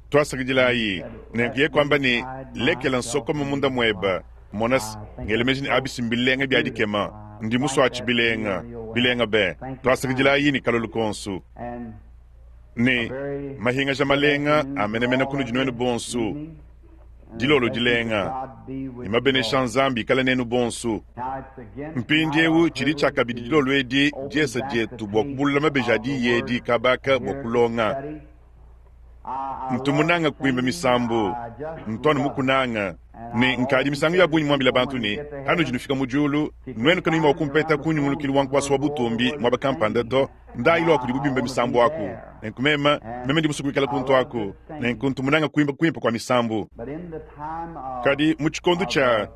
Tuasakidilayi. Nenku yeye kuamba ne, Lekela nsokome munda muebe. Mona's, ngela meji ne abi's mbilenga bia dikema. Ndi musuatshi bilenga. Bilenga be. Tuasakidilayi ne kalolu konsu. Ne mahingaja malenga a menemene kunudi nuenu bonsu. Dilolo dilenga, ne mabenesha a Nzambi ikale nenu bonsu. Mpindiewu tshidi tshiakabidi dilolo edi diesa dietu bua kubulula mabeji a diyi edi kaba aka bua kulonga. Ntu munanga kuimba misambu, ntu anu mukunanga. Ne nkadi misangu ya bungi muambila bantu ne, Panudi nufika mu diulu, nuenu kanuyi mua kumpeta ku nyungulukilu wa nkuasa wa butumbi muaba kampanda to, ndayi lua kudibu bimba misambu aku. Nenku meme, meme ndi musue kuikala kuntu aku. Nenku ntu munanga kuimba kuimpe kua misambu. Kadi mu tshikondo tshia,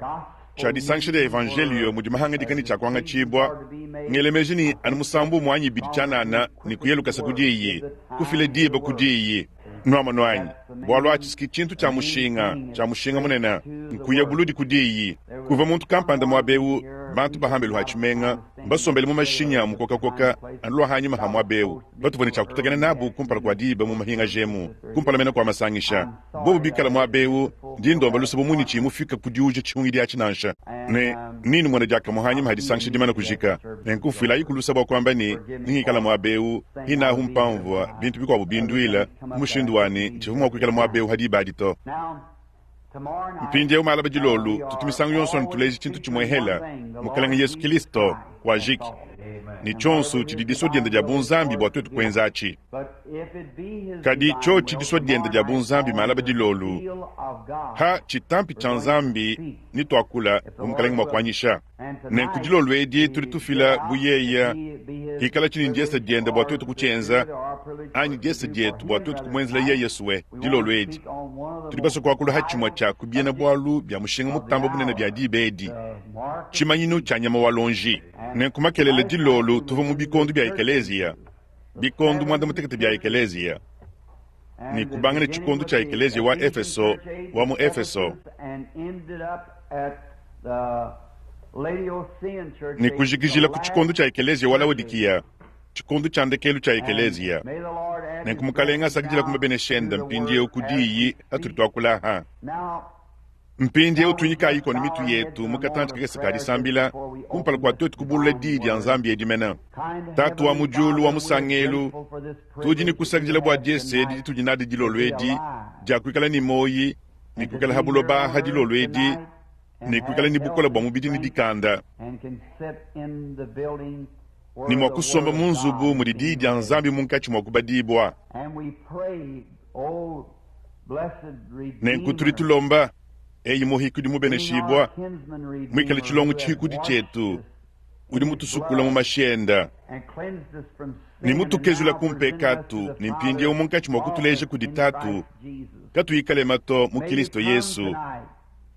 tshia disangisha dia evanjeliyo mudi mahangadika ne tshia kuangatshibua, ngela meji ne anu musambu umue anyi ibidi tshianana ne kuya lukasa ku diyi, kufila diba ku diyi. Nuamonu anyi? Bualu atshi s'ki tshintu tshia mushinga, tshia mushinga munene, nkuya buludi ku diyi. Kuvua muntu kampanda muaba eu, bantu ba hambelu ha tshimenga, mbasombele mu mashinyi a mukokakoka anu lua hanyima ha muaba eu, batuvua ne tshia kututakena nabu kumpala kua diba mu mahingaja emu, kumpala mene kua masangisha. Bobu bikale muaba eu, ndi ndomba luse bu mundi tshiyi mufike ku diuja tshihungidi atshi nansha. Ne nenumone diakamue hanyima ha disangisha dimane kujika. Nenku mfuilayiku luse bua kuamba ne, nengikale muaba eu hinahu mpamvua bintu bikuabo binduila, mu mushindu wa ne, tshivua mua kuikala muaba eu ha diba adi to. Mpindieu malaba dilolo, tutu misangu yonso anu tuleja tshintu tshimuehela, Mukelenge Yesu Kilisto, wajiki. Ne tshionso tshidi disua diende dia bunzambi bua tuetu kuenza atshi. Kadi tshiotshi disua diende dia bunzambi malaba dilolo, ha tshitampi tshia Nzambi ne tuakula bu Mukelenge mua kuanyisha. Nenku dilolo edi tudi tufila bu yeye hikalatshi ne diesa diende bua tuetu kutshienza, anyi diesa dietu bua tuetu kumuenzela yeye sue. Dilolo edi tudi basue kuakula ha tshimue tshia ku biena bualu bia mushinga mutamba bunene bia diba edi, tshimanyinu tshia nyama wa luonji. Nenku makelela dilolo tuvua mu bikondo bia ekeleziya, bikondo muanda mutekete bia ekeleziya, ne kubanga ne tshikondo tshia ekeleziya wa Efeso wa mu Efeso, ne kujikijila ku tshikondo tshia ekeleziya wa Laodikiya, tshikondo tshia ndekelu tshia ekeleziya. Nenku Mukalenge asakidilaku mabenesha ende mpindieu ku diyi atudi tuakula aha. Mpindieu tuinyikayiku anu mitu yetu mu katantshi kakese ka disambila kumpala kua tuetu kubulula Diyi dia Nzambi edi mene. Tatu wa mu Diulu wa musangelu, tudi ne kusakidila bua diese edi ditudi nadi dilolo edi, dia kuikala ne muoyi ne kuikala ha buloba aha dilolo edi, ne kuikala ne bukole bua mubidi ne dikanda, ne mua kusomba mu nzubu mudi Diyi dia Nzambi munkatshi mua kubadibua. Nenku tudi tulomba, eyi Muhikudi mubeneshibua, muikale tshilongo tshihikudi tshietu, udi mutusukula mu mashi enda ne mutukezula ku mpekatu, ne mpindieu munkatshi mua kutuleja kudi Tatu katuyi kalema to mu Kilisto Yesu.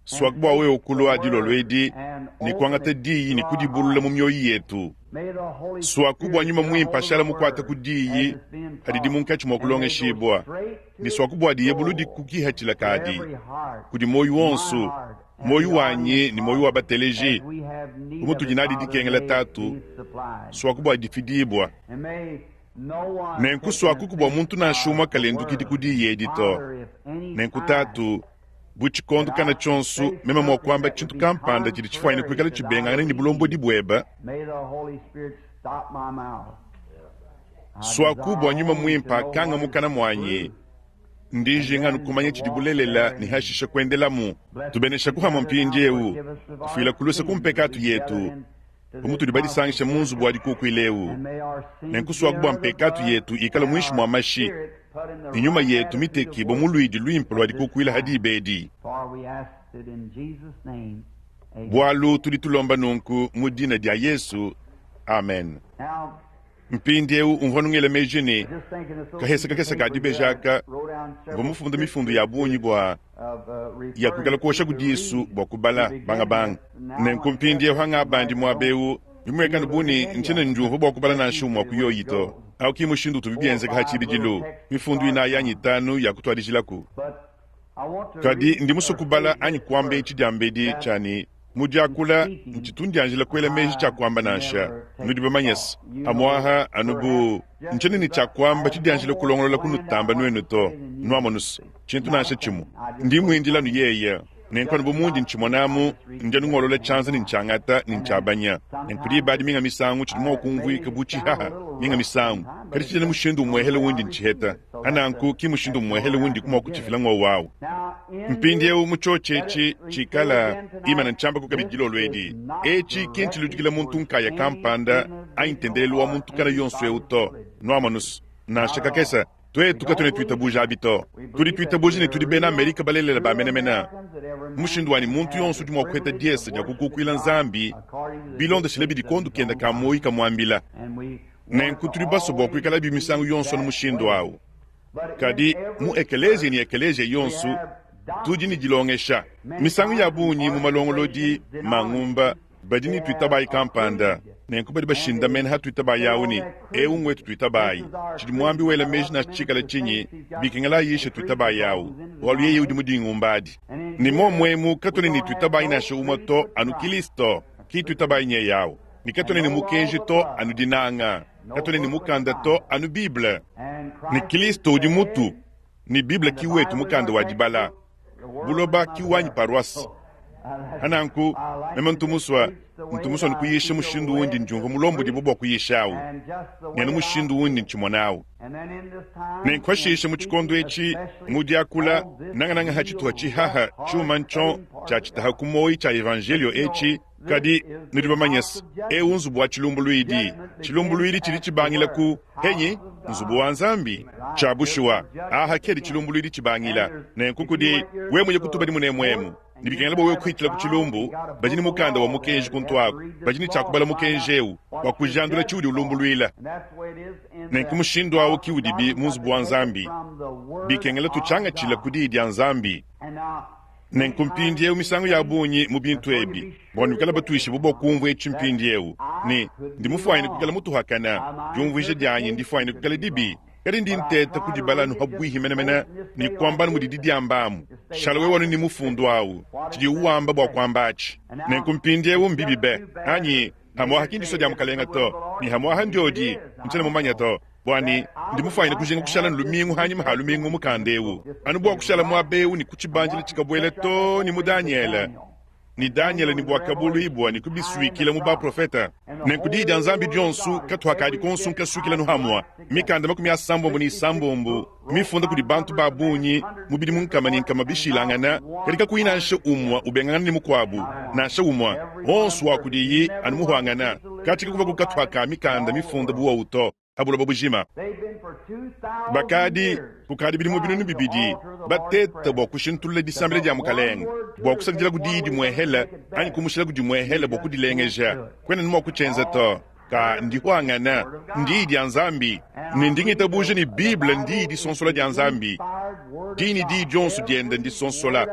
Suaku bua wewe kulua dilolo edi ne kuangata diyi ne kudibulula mu mioyo yetu. Suaku bua Nyuma Muimpe ashala mukuate ku diyi padidi munkatshi mua kulongeshibua, ne suaku bua diye buludi ku kihatshila kadi kudi muoyo wonso, muoyo wanyi ne muoyo wa bateleji, bu mutudi nadi dikengela Tatu, suaku bua difidibua. Nenku suakuku bua muntu nansha umue kalendukidi ku diyi edi to. Nenku Tatu, bu tshikondo kana tshionso meme mua kuamba tshintu kampanda tshidi tshifuanyine kuikala tshibengangane ne bulombodi buebe, suaku bua Nyuma Muimpe akanga mukana muanyi. Ndi njinga anu kumanya tshidi bulelela ne hashishe kuendelamu. Tubeneshaku hamue mpindieu, tufuilaku luse ku mpekatu yetu, bu mutudi badisangishe mu nzubu wa dikukuila eu. Nenku suaku bua mpekatu yetu ikale muinshi mua mashi, ne nyuma yetu mitekibue mu luidi luimpe lua dikukuila ha diba edi. Bualu tudi tulomba nunku mu dina dia Yesu. Amen. Mpindieu mvua anu ngela meji ne, kahesa kakese ka dibeji aka, mvua mufunde mifundu ya bungi bua ya kuikala kuoshaku disu bua kubala bangabanga. Nenku mpindieu hangabandi muaba eu, bimuekanu bu ne ntshiena ndiumvua bua kubala nansha umue wa ku yoyi to. Au ki mushindu utubi bienzeka ha tshibidilu, mifundu inayi anyi itanu ya kutuadijilaku. Kadi ndi musue kubala anyi kuamba etshi diambedi tshia ne. Mu dyakula, ncitu ndyanjila kwela meeji cya kwamba nansha. Nudi bamanye's, amwaha anu bu ncyena ne cya kwamba cidyanjila kulongolola kunutamba nwenu to, nwamonu's, cintu nansha cimwe. Ndi mwindila anu Yeye. Nenku anu bu mundi ncimona amu, ndi anu ngolola cyanza ne ncyangata ne ncyabanya. Nenku diba adi minga misangu cidi mwa kumvwika bu cihaha, minga misangu, kadi cidyena mushindu umwehele undi nciheta. Pananku ki mushindu umuehele undiku mua kutshifila ngowu awu. Mpindiewu mu tshiotshi etshi tshikala imana ntshiambaku kabidi dilolo edi, etshi ki ntshiludikila muntu nkaya kampanda anyi ntendelelu wa muntu kana yonso ewu to, nwamonu's, nansha kakese. Tuetu katuena tuitabuja abi to. Tudi tuitabuja ne tudi bena Amerika balelela ba menemene, mu mushindu wa ne muntu yonso udi mua kuheta diese dia kukukuila Nzambi bilondeshile bidi kondo kende ka muoyi kamuambila. Nenku tudi basue bua kuikalabi misangu yonso anu mushindu awu. Kadi mu ekeleziya ne ekeleziya yonso tudi ne dilongesha. Misangu ya bungi mu malongolodi mangumba badi ne tuitabayi kampanda, nenku badi bashindamena ha tuitabayi awu ne, Ewu ngwetu tuitabayi. Tshidi muambi wela meji nansha tshikala tshinyi, bikengela ayishe tuitabayi awu, bualu yeye udi mu dingumba adi. Ne momu emu katuena ne tuitabayi nansha umue to, anu Kilisto ki tuitabayi nyeye awu. Ne katuena ne mukenji to anu dinanga, katuena ne mukanda to anu Bible. Ne Kilisto udi mutu, ne Bible ki wetu mukanda wa dibala. Buloba ki wanyi paroisse. Pananku, meme ntu musua, ntu musua kuyisha mushindu undi ndiumvua mulombodibue bua kuyisha awu, ne anu mushindu undi ntshimona awu. Nenku pashishe mu tshikondo etshi, mu diakula, nangananga ha tshituha tshihaha tshiuma ntshio tshia tshitaha ku muoyi tshia Evanjelio etshi, Kadi nudi bamanye se, eu nzubu wa tshilumbuluidi. Tshilumbuluidi tshidi tshibangila ku, henyi? Nzubu wa Nzambi. Tshia bushuwa, aha kedi tshilumbuluidi tshibangila. Nenku kudi, wewe muye kutubadi munemu emu, ne bikengela bua wewe kuhitshila ku tshilumbu, badi ne mukanda wa mukenji kuntu aku, badi ne tshia kubala mukenji eu bua kujandula tshiudi ulumbuluila. Nenku mushindu au ki udibi mu nzubu wa Nzambi, bikengela tutshiangatshila ku Diyi dia Nzambi. Nenku mpindiewu misangu ya bungi mu bintu ebi, bua nuikale batuishibue bua kumvua etshi mpindiewu, ne ndi mufwanyine kuikala mutuhakana, diumvuija dianyi ndifwanyine kuikala dibi, kadi ndi nteta kudibala anu habwihi menemene ne kuamba anu mudidi diamba amu. Shala wewe anu ne mufundu awu, tshidiwu wamba bua kuamba atshi. Nenku mpindiewu mbibi be, anyi hamwaha ki ndisua dia Mukalenga to, ne hamwaha ndiodi, ntshiena mumanya to. Bua ne ndi mufwanyine kujinga kushala ne lumingu hanyima ha lumingu mu mukanda eu, anu bua kushala muaba eu ne kutshibandila tshikabuela to ne mu Danyele, ne Danyele ne Buakabuluibua ne kubisuikila mu baprofeta. Nenku Diyi dia Nzambi dionso katuha kadi konso nkasuikila nu hamua mikanda 36 mifunda kudi bantu ba bungi mu bidimu nkama ne nkama bishilangana, kadi kakuyi nansha umua ubengangana ne mukuabu, nansha umua. Onso wa kudiyi anu muhuangana. Katshi kakuvua ku katuha ka mikanda mifunda bu wowu to pa buloba bujima. Bakadi kukadi bidimu 2000 bateta bua kushintulula disambila dia Mukalenge bua kusakidilaku diyi dimuehele anyi kumushilaku dimuehele bua kudilengeja. Kuena mua kutshienza to. Ka ndihuangana, ndiyi dia Nzambi, ne ndi ngitabuja ne Bible ndiyi disonsola dia Nzambi. Diyi ne diyi dionso diende ndisonsola.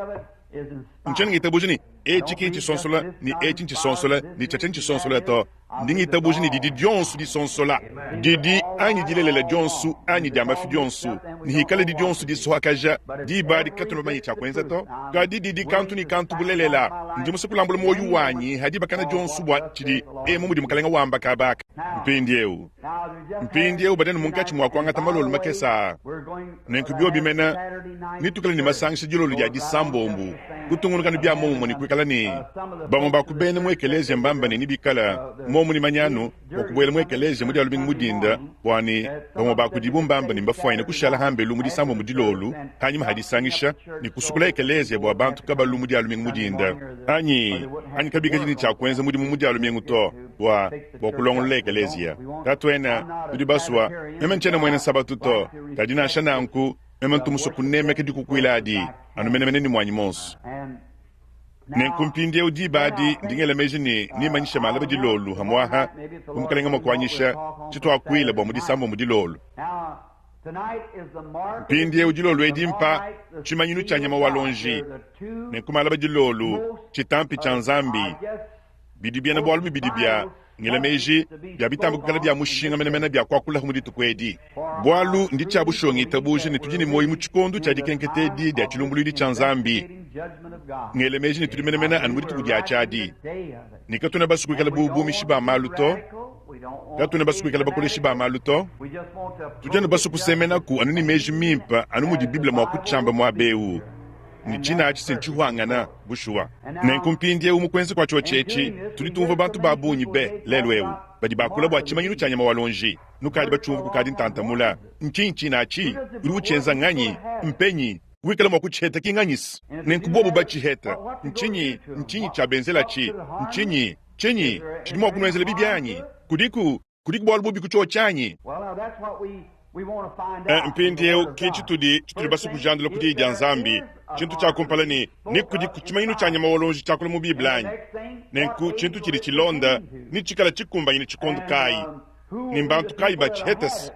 Ntshiena ngitabuja ne etshi ki ntshisonsola ne etshi ntshisonsola ne tshiatshia ntshisonsola to. Ndi ngitabuja ne didi dionso disonsola, didi anyi dilelela dionso anyi dia mafi dionso, ne hikaladi dionso disuhakaja, diba adi katuena bamanye tshia kuenza to. Kadi didi kantu ne kantu bulelela. Ndi musue kulambula muoyo wanyi ha dibakana dionso bua tshidi emu mudi Mukalenga wamba kaba aka. Mpindiewu, mpindiewu badi anu munkatshi mua kuangata malolo makese aa. Nenku biobi mene netuikale ne masangisha dilolo dia disambombo, kutungunuka ne bia muomumue ne kuikala ne bamue ba ku bena mu ekeleziya mbamba ne nebikale muomu ne manyanu bua kubuela mu ekeleziya mu dia lumingu mu dinda, bua ne bamue ba kudibu mbamba ne mbafuanyine kushala hambelu mu disambombo dilolo hanyima ha disangisha ne kusukula ekeleziya bua bantu kabalu mu dia lumingu mu dinda anyi anyi kabikadi ne tshia kuenza mudimu mu dia lumingu to bua bua kulongolola ekeleziya. Katuena tudi basua, meme ntshiena muena nsabatu to, kadi nansha nanku meme ntu musue kunemeka dikukuila adi anu menemene ne muanyi monso. Nenku mpindieu diba adi ndi ngela meji ne nimanyishe malaba dilolu hamuaha bu Mukalenga mua kuanyisha tshituakuila bua mu disambombo dilolu. Mpindieu dilolu edi mpa tshimanyinu tshia nyama wa lonji, nenku malaba dilolu tshitampi tshia Nzambi bidi biena bualu bibidi bia. Ngela meji, bia bitamba kuikala bia mushinga menemene bia kuakulahu mu dituku edi, bualu ndi tshia bushuwa ngitabuja ne tudi ne muoyo mu tshikondo tshia dikenketa edi dia tshilumbuluidi tshia Nzambi. Ngela meji ne tudi menemene anu mu dituku diatshi adi, ne katuena basue kuikala bu bumishi ba malu to, katuena basue kuikala bakoleshi ba malu to. Tudi anu basue kusemenaku anu ne meji mimpe anu mudi Bible mua kutshiamba muaba eu. Ne tshina atshi se ntshihuangana, bushuwa. Nenku mpindiewu mu kuenza kua tshiotshi etshi, tudi tumvua bantu ba bungi be, lelu ewu, badi bakula bua tshimanyinu tshia nyama wa luonji. Nukadi batshiumvue kukadi ntanta mula. Ntshinyi tshina atshi? Udi utshienza nnganyi? Mpenyi? Wikala mua kutshiheta ki nganyi-se? Nenku bobu batshiheta, ntshinyi, ntshinyi tshiabenzelatshi? Ntshinyi, tshinyi tshidi mua kunuenzela bibi anyi? Kudiku Kudiku bualu bubi ku tshiotshi anyi? Eh, mpindieu ke tshitudi tshitudi basue kujandula ku Diyi dia Nzambi. Tshintu tshia kumpala ne, ne kudiku tshimanyinu tshia nyama wa luonji tshiakula mu Bible anyi? Nenku tshintu tshidi tshilonda ne tshikala tshikumbanyine tshikondo kayi ne mbantu kayi batshihetese?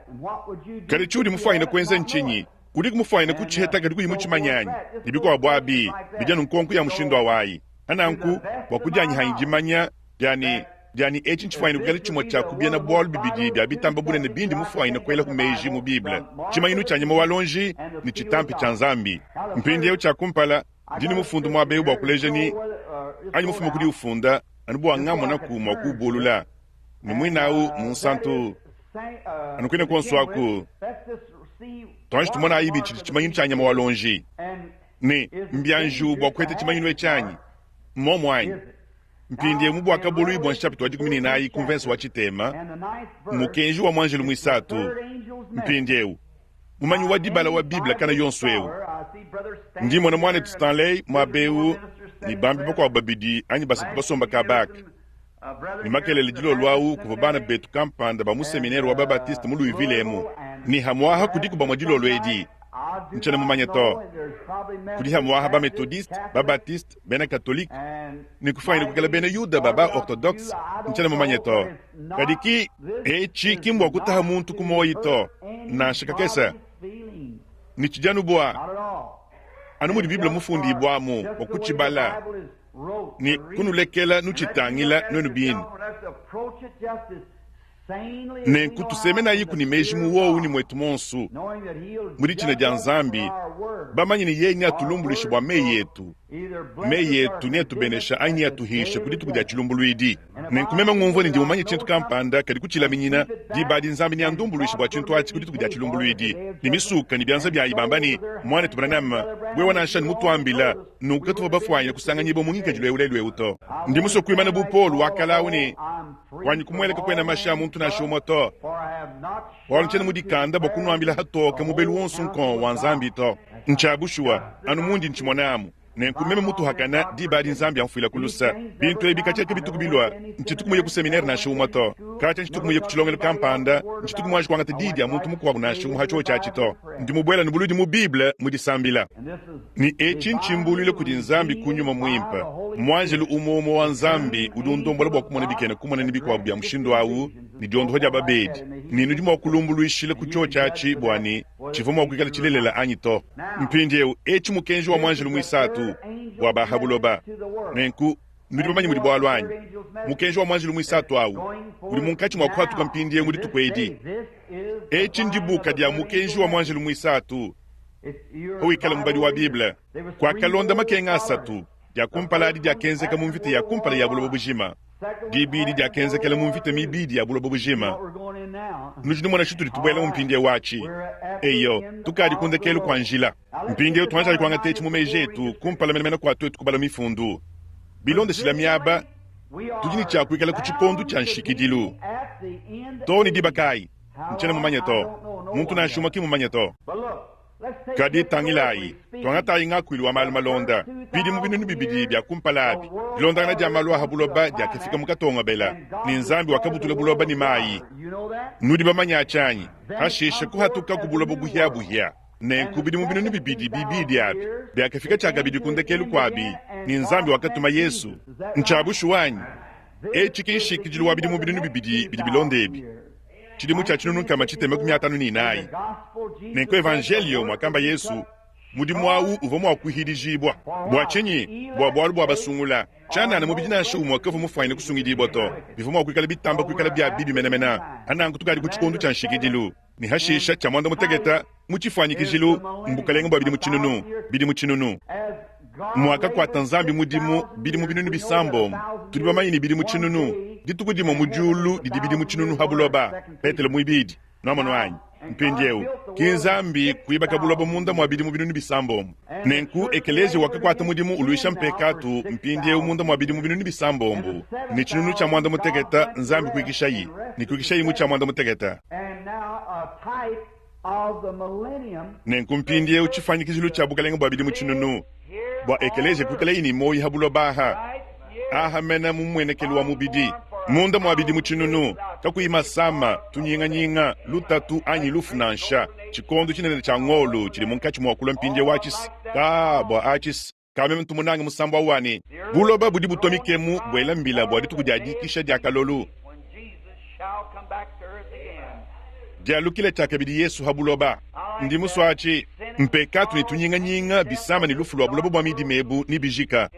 Kadi tshiudi mufuanyine kuenza ntshinyi? Udiku mufuanyine kutshiheta kadi kuyi mutshimanye anyi? Ne bikuabu abi bidi anu nkonko ya mushindu awayi. Pa nanku, bua kudianyihanyi dimanya dia ne, dia ne etshi ntshifuanyine kuikala tshimue tshia ku biena-bualu bibidi bia bitamba bunene bindi mufuanyine kuelaku meji mu Bible, tshimanyinu tshia nyama wa luonji ne tshitampi tshia Nzambi. Mpindieu, tshia kumpala, ndi ne mufundu muaba eu bua kuleja ne, anyi mufume ku diwufunda, anu bua ngamonaku mua kuwubulula, ne muine au munsantu, anu kuine kuonso aku. Tuanji tumonayibi tshidi tshimanyinu tshia nyama wa luonji. Ne mbia njiwu bua kuheta tshimanyinu etshi anyi? Mmuomu anyi? Mpindieu mu Buakabuluibua nshapita wa 14 ku mvense wa tshitema, mukenji wa muanjelu muisatu. Mpindieu, mumanyi wa dibala wa Bible kana yonso eu, ndi mmona muanetu Stanley muaba eu ne bambi bakuabu babidi anyi basatu basomba kaba aka. Ne makelela dilolo awu kuvua bana betu kampanda ba mu seminaire wa ba-Baptiste mu Louisville emu, ne hamuaha kudiku bamue dilolo edi. Ntshiena mumanye to. Kudi hamuaha ba-Methodiste, ba-Baptiste, bena Katolike, ne kufuanyine kuikala bena Yuda ba ba-Orthodoxe, ntshiena mumanye to. Kadi ki etshi ki mbua kutaha muntu ku muoyi to, nansha kakese. Ne tshidi anu bua, anu mudi Bible mufundibuamu, bua kutshibala. Ne kunulekela nutshitangila nuenu bine. Nenku tusemenayiku ne meji mu wowu ne muetu muonso, mu ditshina dia Nzambi, bamanye ne yeye neatulumbuluishe bua meyi etu. Meyi etu neatubenesha anyi neatuhishe ku dituku dia tshilumbuluidi. Nenku meme ngumvua ne ndi mumanye tshintu kampanda kadi kutshilaminyina, diba adi Nzambi neandumbuluishe bua tshintu atshi ku dituku dia tshilumbuluidi. Ne misuka ne bianza biayi bamba ne, Muanetu Branham, wewe nansha anu mutuambila nunku katuvua bafuanyine kusanganyibua mu ngikadilu eu lelu eu to. Ndi musue kuimana bu Paulo wa kale au ne, Wanyi ku muele kakuena mashi a muntu nansha umue to, bualu ntshiena mudikanda bua kunuambila hatoke mubelu wonso nkong wa Nzambi to. Ntshia bushuwa, anu mundi ntshimona amu. Nenku meme mutuhakana, diba adi Nzambi amfuila ku luse. Bintu ebi katshia kabituku bilua. Ntshituku muye ku seminaire nansha umue to. Katshia ntshituku muye ku tshilongelu kampanda. Ntshituku muanji kuangata diyi dia muntu mukuabu nansha umue ha tshiotshi atshi to. Ndi mubuela anu buludi mu Bible mu disambila. Ne etshi ntshimbuluile kudi Nzambi ku Nyuma Muimpe, muanjelu umue umue wa Nzambi udi undombola bua kumona bikena kumona ne bikuabu bia mushindu au ne diondopa dia babedi, ne nudi mua kulumbuluishila ku tshiotshi atshi bua ne tshivua mua kuikala tshilelela anyi to. Mpindieu, etshi mukenji wa muanjelu muisatu bua ba ha buloba. Nenku nudi bamanye mudi bualu anyi? Mukenji wa muanjelu muisatu au udi munkatshi mua kuhatuka mpindieu mu dituku edi. Etshi ndibuka dia mukenji wa muanjelu muisatu. Pawikala mubadi wa Bible, kuakalonda makenga asatu. Dia kumpala adi diakenzeka mu mvita ya kumpala ya buloba bujima. Dibidi diakenzekela mu mvita mibidi ya buloba bujima. Nudi numona tshitudi tubuelamu mpindieu atshi? Eyo, tukadi ku ndekelu kua njila. Mpindieu tuanjayi kuangata etshi mu meji etu kumpala menemene kua tuetu kubala Mifundu. Bilondeshile miaba, tudi ne tshia kuikala ku tshikondo tshia nshikidilu. Too ne diba kayi? Ntshiena mumanye to. Muntu nansha umue ki mmumanye to. Kadi tangilayi, tuangatayi ngakuilu wa malu malonda. Bidimu 2000 bia kumpala abi, dilondangana dia malu a ha buloba diakafika mu katongobela, ne Nzambi wakabutula buloba ne mayi. Nudi bamanye atshi anyi? Hashishe kuhatukaku buloba buhia-buhia. Nenku bidimu 2000 bibidi abi biakafika tshiakabidi ku ndekelu kuabi, ne Nzambi wakatuma Yesu. Ntshia bushuwa anyi? Etshi ki nshikidilu wa bidimu 2000 bidi bilonda ebi, tshidimu tshia 64. Nenku Evanjeliyo, muakamba Yesu, Mudimu awu uvua mua kuhidijibua. Bua tshinyi? Bua bualu bua basungula. Tshianana mubidi nansha umue kavua mufuanyine kusungidibua to. Bivua mua kuikala bitamba kuikala bia bibi menemene. Pa nanku tukadi ku tshikondo tshia nshikidilu. Ne hashisha tshia muanda mutekete mu tshifuanyikijilu mbukalenge bua bidimu tshinunu, bidimu tshinunu. Muakakuata Nzambi mudimu bidimu binunu bisambombo. Tudi bamanye ne bidimu tshinunu, dituku dimue mu diulu didi bidimu tshinunu ha buloba. Petelo muibidi. Nwamonu anyi? Mpindiewu, ki Nzambi kuibaka buloba munda mwa bidimu binunu bisambombo. Nenku Ekeleziya wakakwata mudimu ulwisha mpekaatu mpindiewu munda mwa bidimu binunu bisambombo, ne tshinunu tshya mwandamuteketa Nzambi kwikishayi, ne kwikishayi mu tshya mwandamuteketa. Nenku mpindiewu tshifwanyikijilu tshya Bukalenge bwa bidimu tshinunu, bwa Ekeleziya kwikalayi ne mwoyi ha buloba aha, aha mena mu mmwenekelu wa mubidi, munda mwa bidimu tshinunu, kakuyi masama, tunyinganyinga, lutatu, anyi lufu nansha. Tshikondo tshinene tshia ngolo tshidi munkatshi mua kulua mpindieu atshis ka bua atshis ka meme ntu munange musambu au wa ne, Buloba budi butua mikemu buela mbila bua dituku dia dikisha dia kalolu. Dialukila tshiakabidi Yesu ha buloba. Ndi musua atshi. Mpekatu ne tunyinganyinga, bisama ne lufu lua buloba bua midima ebu nebijika.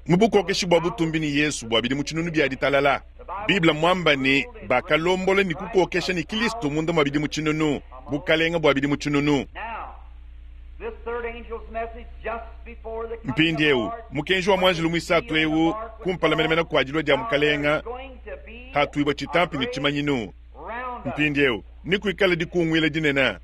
Mu bukokeshi bua butumbi ne Yesu bua bidimu tshinunu bia ditalala. Bible mmuamba ne, bakalombola ne kukokesha ne Kilisto munda mua bidimu tshinunu, bukalenge bua bidimu tshinunu. Mpindieu, mukenji wa muanjelu muisatu eu, kumpala menemene kua dilua dia Mukalenge, hatuibua tshitampi ne tshimanyinu. Mpindieu, nekuikale dikunguila dinene,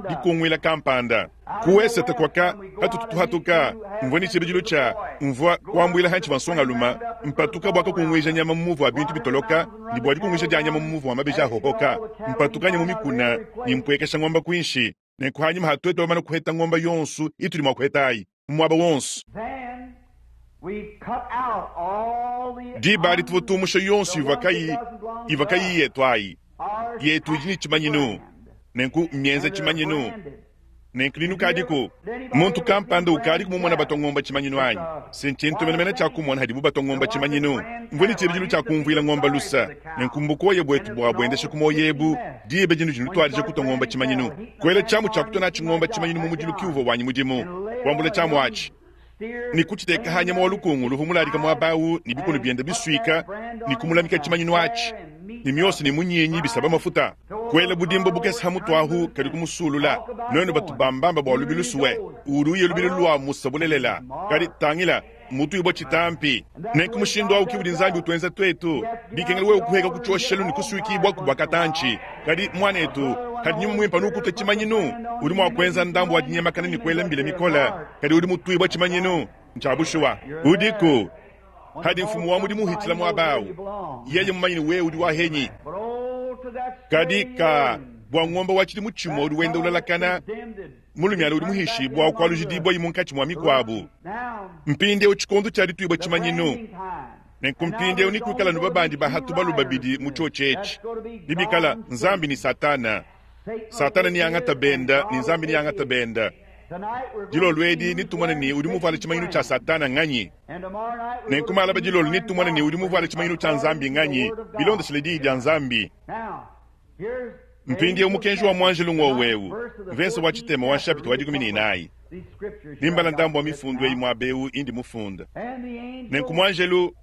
dikunguila kampanda. Ku wesete kuaka hatutu tuhatuka, mvua ne tshibidilu tshia mvua kuambuila hantshi va nsongalume mpatuka bua kakunguija nyama mu muvu wa bintu bitoloka ne bua dikunguija dia nyama mu muvu wa mabeji ahohoka, mpatuka nya mu mikuna ne mpuekesha ngomba kuinshi. Nenku hanyima ha tuetu bamane kuheta ngomba yonso itudi mua kuheta ayi mu muaba wonso, diba adi tuvua tumusha yonso ivua kayi ivua kayiyi yetu ayi. Yetu idi ne tshimanyinu, nenku mmienza tshimanyinu. Nenku ni nukadiku muntu kampanda ukadiku mumona batua ngomba tshimanyinu anyi? Si ntshintu menemene tshia kumona hadibu batua ngomba tshimanyinu. Mvua ne tshibidilu tshia kumvuila ngomba lusa, nenku mbukoya buetu bua buendesha ku muoyo ebu, diba dinudi nutuadija kutua ngomba tshimanyinu. Kuela tshiamu tshia kutua natshi ngomba tshimanyinu mu mudilu ki uvua wanyi mudimu. Kuambula tshiamu atshi ne kutshiteka ha nyama wa lukungu luvua muladika muaba au ne bikonu biende bisuika ne kumulamika tshimanyinu atshi ne miosa ne munyinyi bisaba mafuta. Kuela budimbu bukese ha mutu ahu kadi kumusulula. Nuenu batu bambamba bua lubilu sue, udi uya lubilu lua musa bulelela, kadi tangila, mutuibua tshitampi. Nenku mushindu au ki udi Nzambi utuenza tuetu. Bikengela wewe kuheka ku tshioshelu ne kusuikibuaku bua katantshi. Kadi muanetu, kadi nyuma muimpe anu ukutua tshimanyinu, udi mua kuenza ndambu wa dinyemakana ne kuela mbila mikole, kadi udi mutuibua tshimanyinu. Ntshia bushuwa. Udiku. Hadi mfumu wa mudimu uhitshila muaba au, yeye mumanye ne wewe udi wa henyi. Kadi ka bua ngomba wa tshidimu tshimue udi wenda ulalakana, mulumiana udi muhishibua kualujidibua munkatshi mua mikuabu. Mpindieu tshikondo tshia dituibua tshimanyinu. Nenku mpindieu nekuikala nu babandi ba ha tubalu babidi mu tshiotshi etshi, nebikala Nzambi ne Satana. Satana neangata benda ne Nzambi neangata benda. Dilolo edi netumone ne udi muvuale tshimanyinu tshia Satana nganyi. Nenku malaba dilolo netumone ne udi muvuale tshimanyinu tshia Nzambi nganyi, bilondeshile Diyi dia Nzambi. Mpindieu mukenji wa muanjelu ng'wowu eu, mvese wa tshitema wa nshapita wa 14. Nimbala ndambu wa mifundu eyi muaba eu indi mufunda. Nenku muanjelu,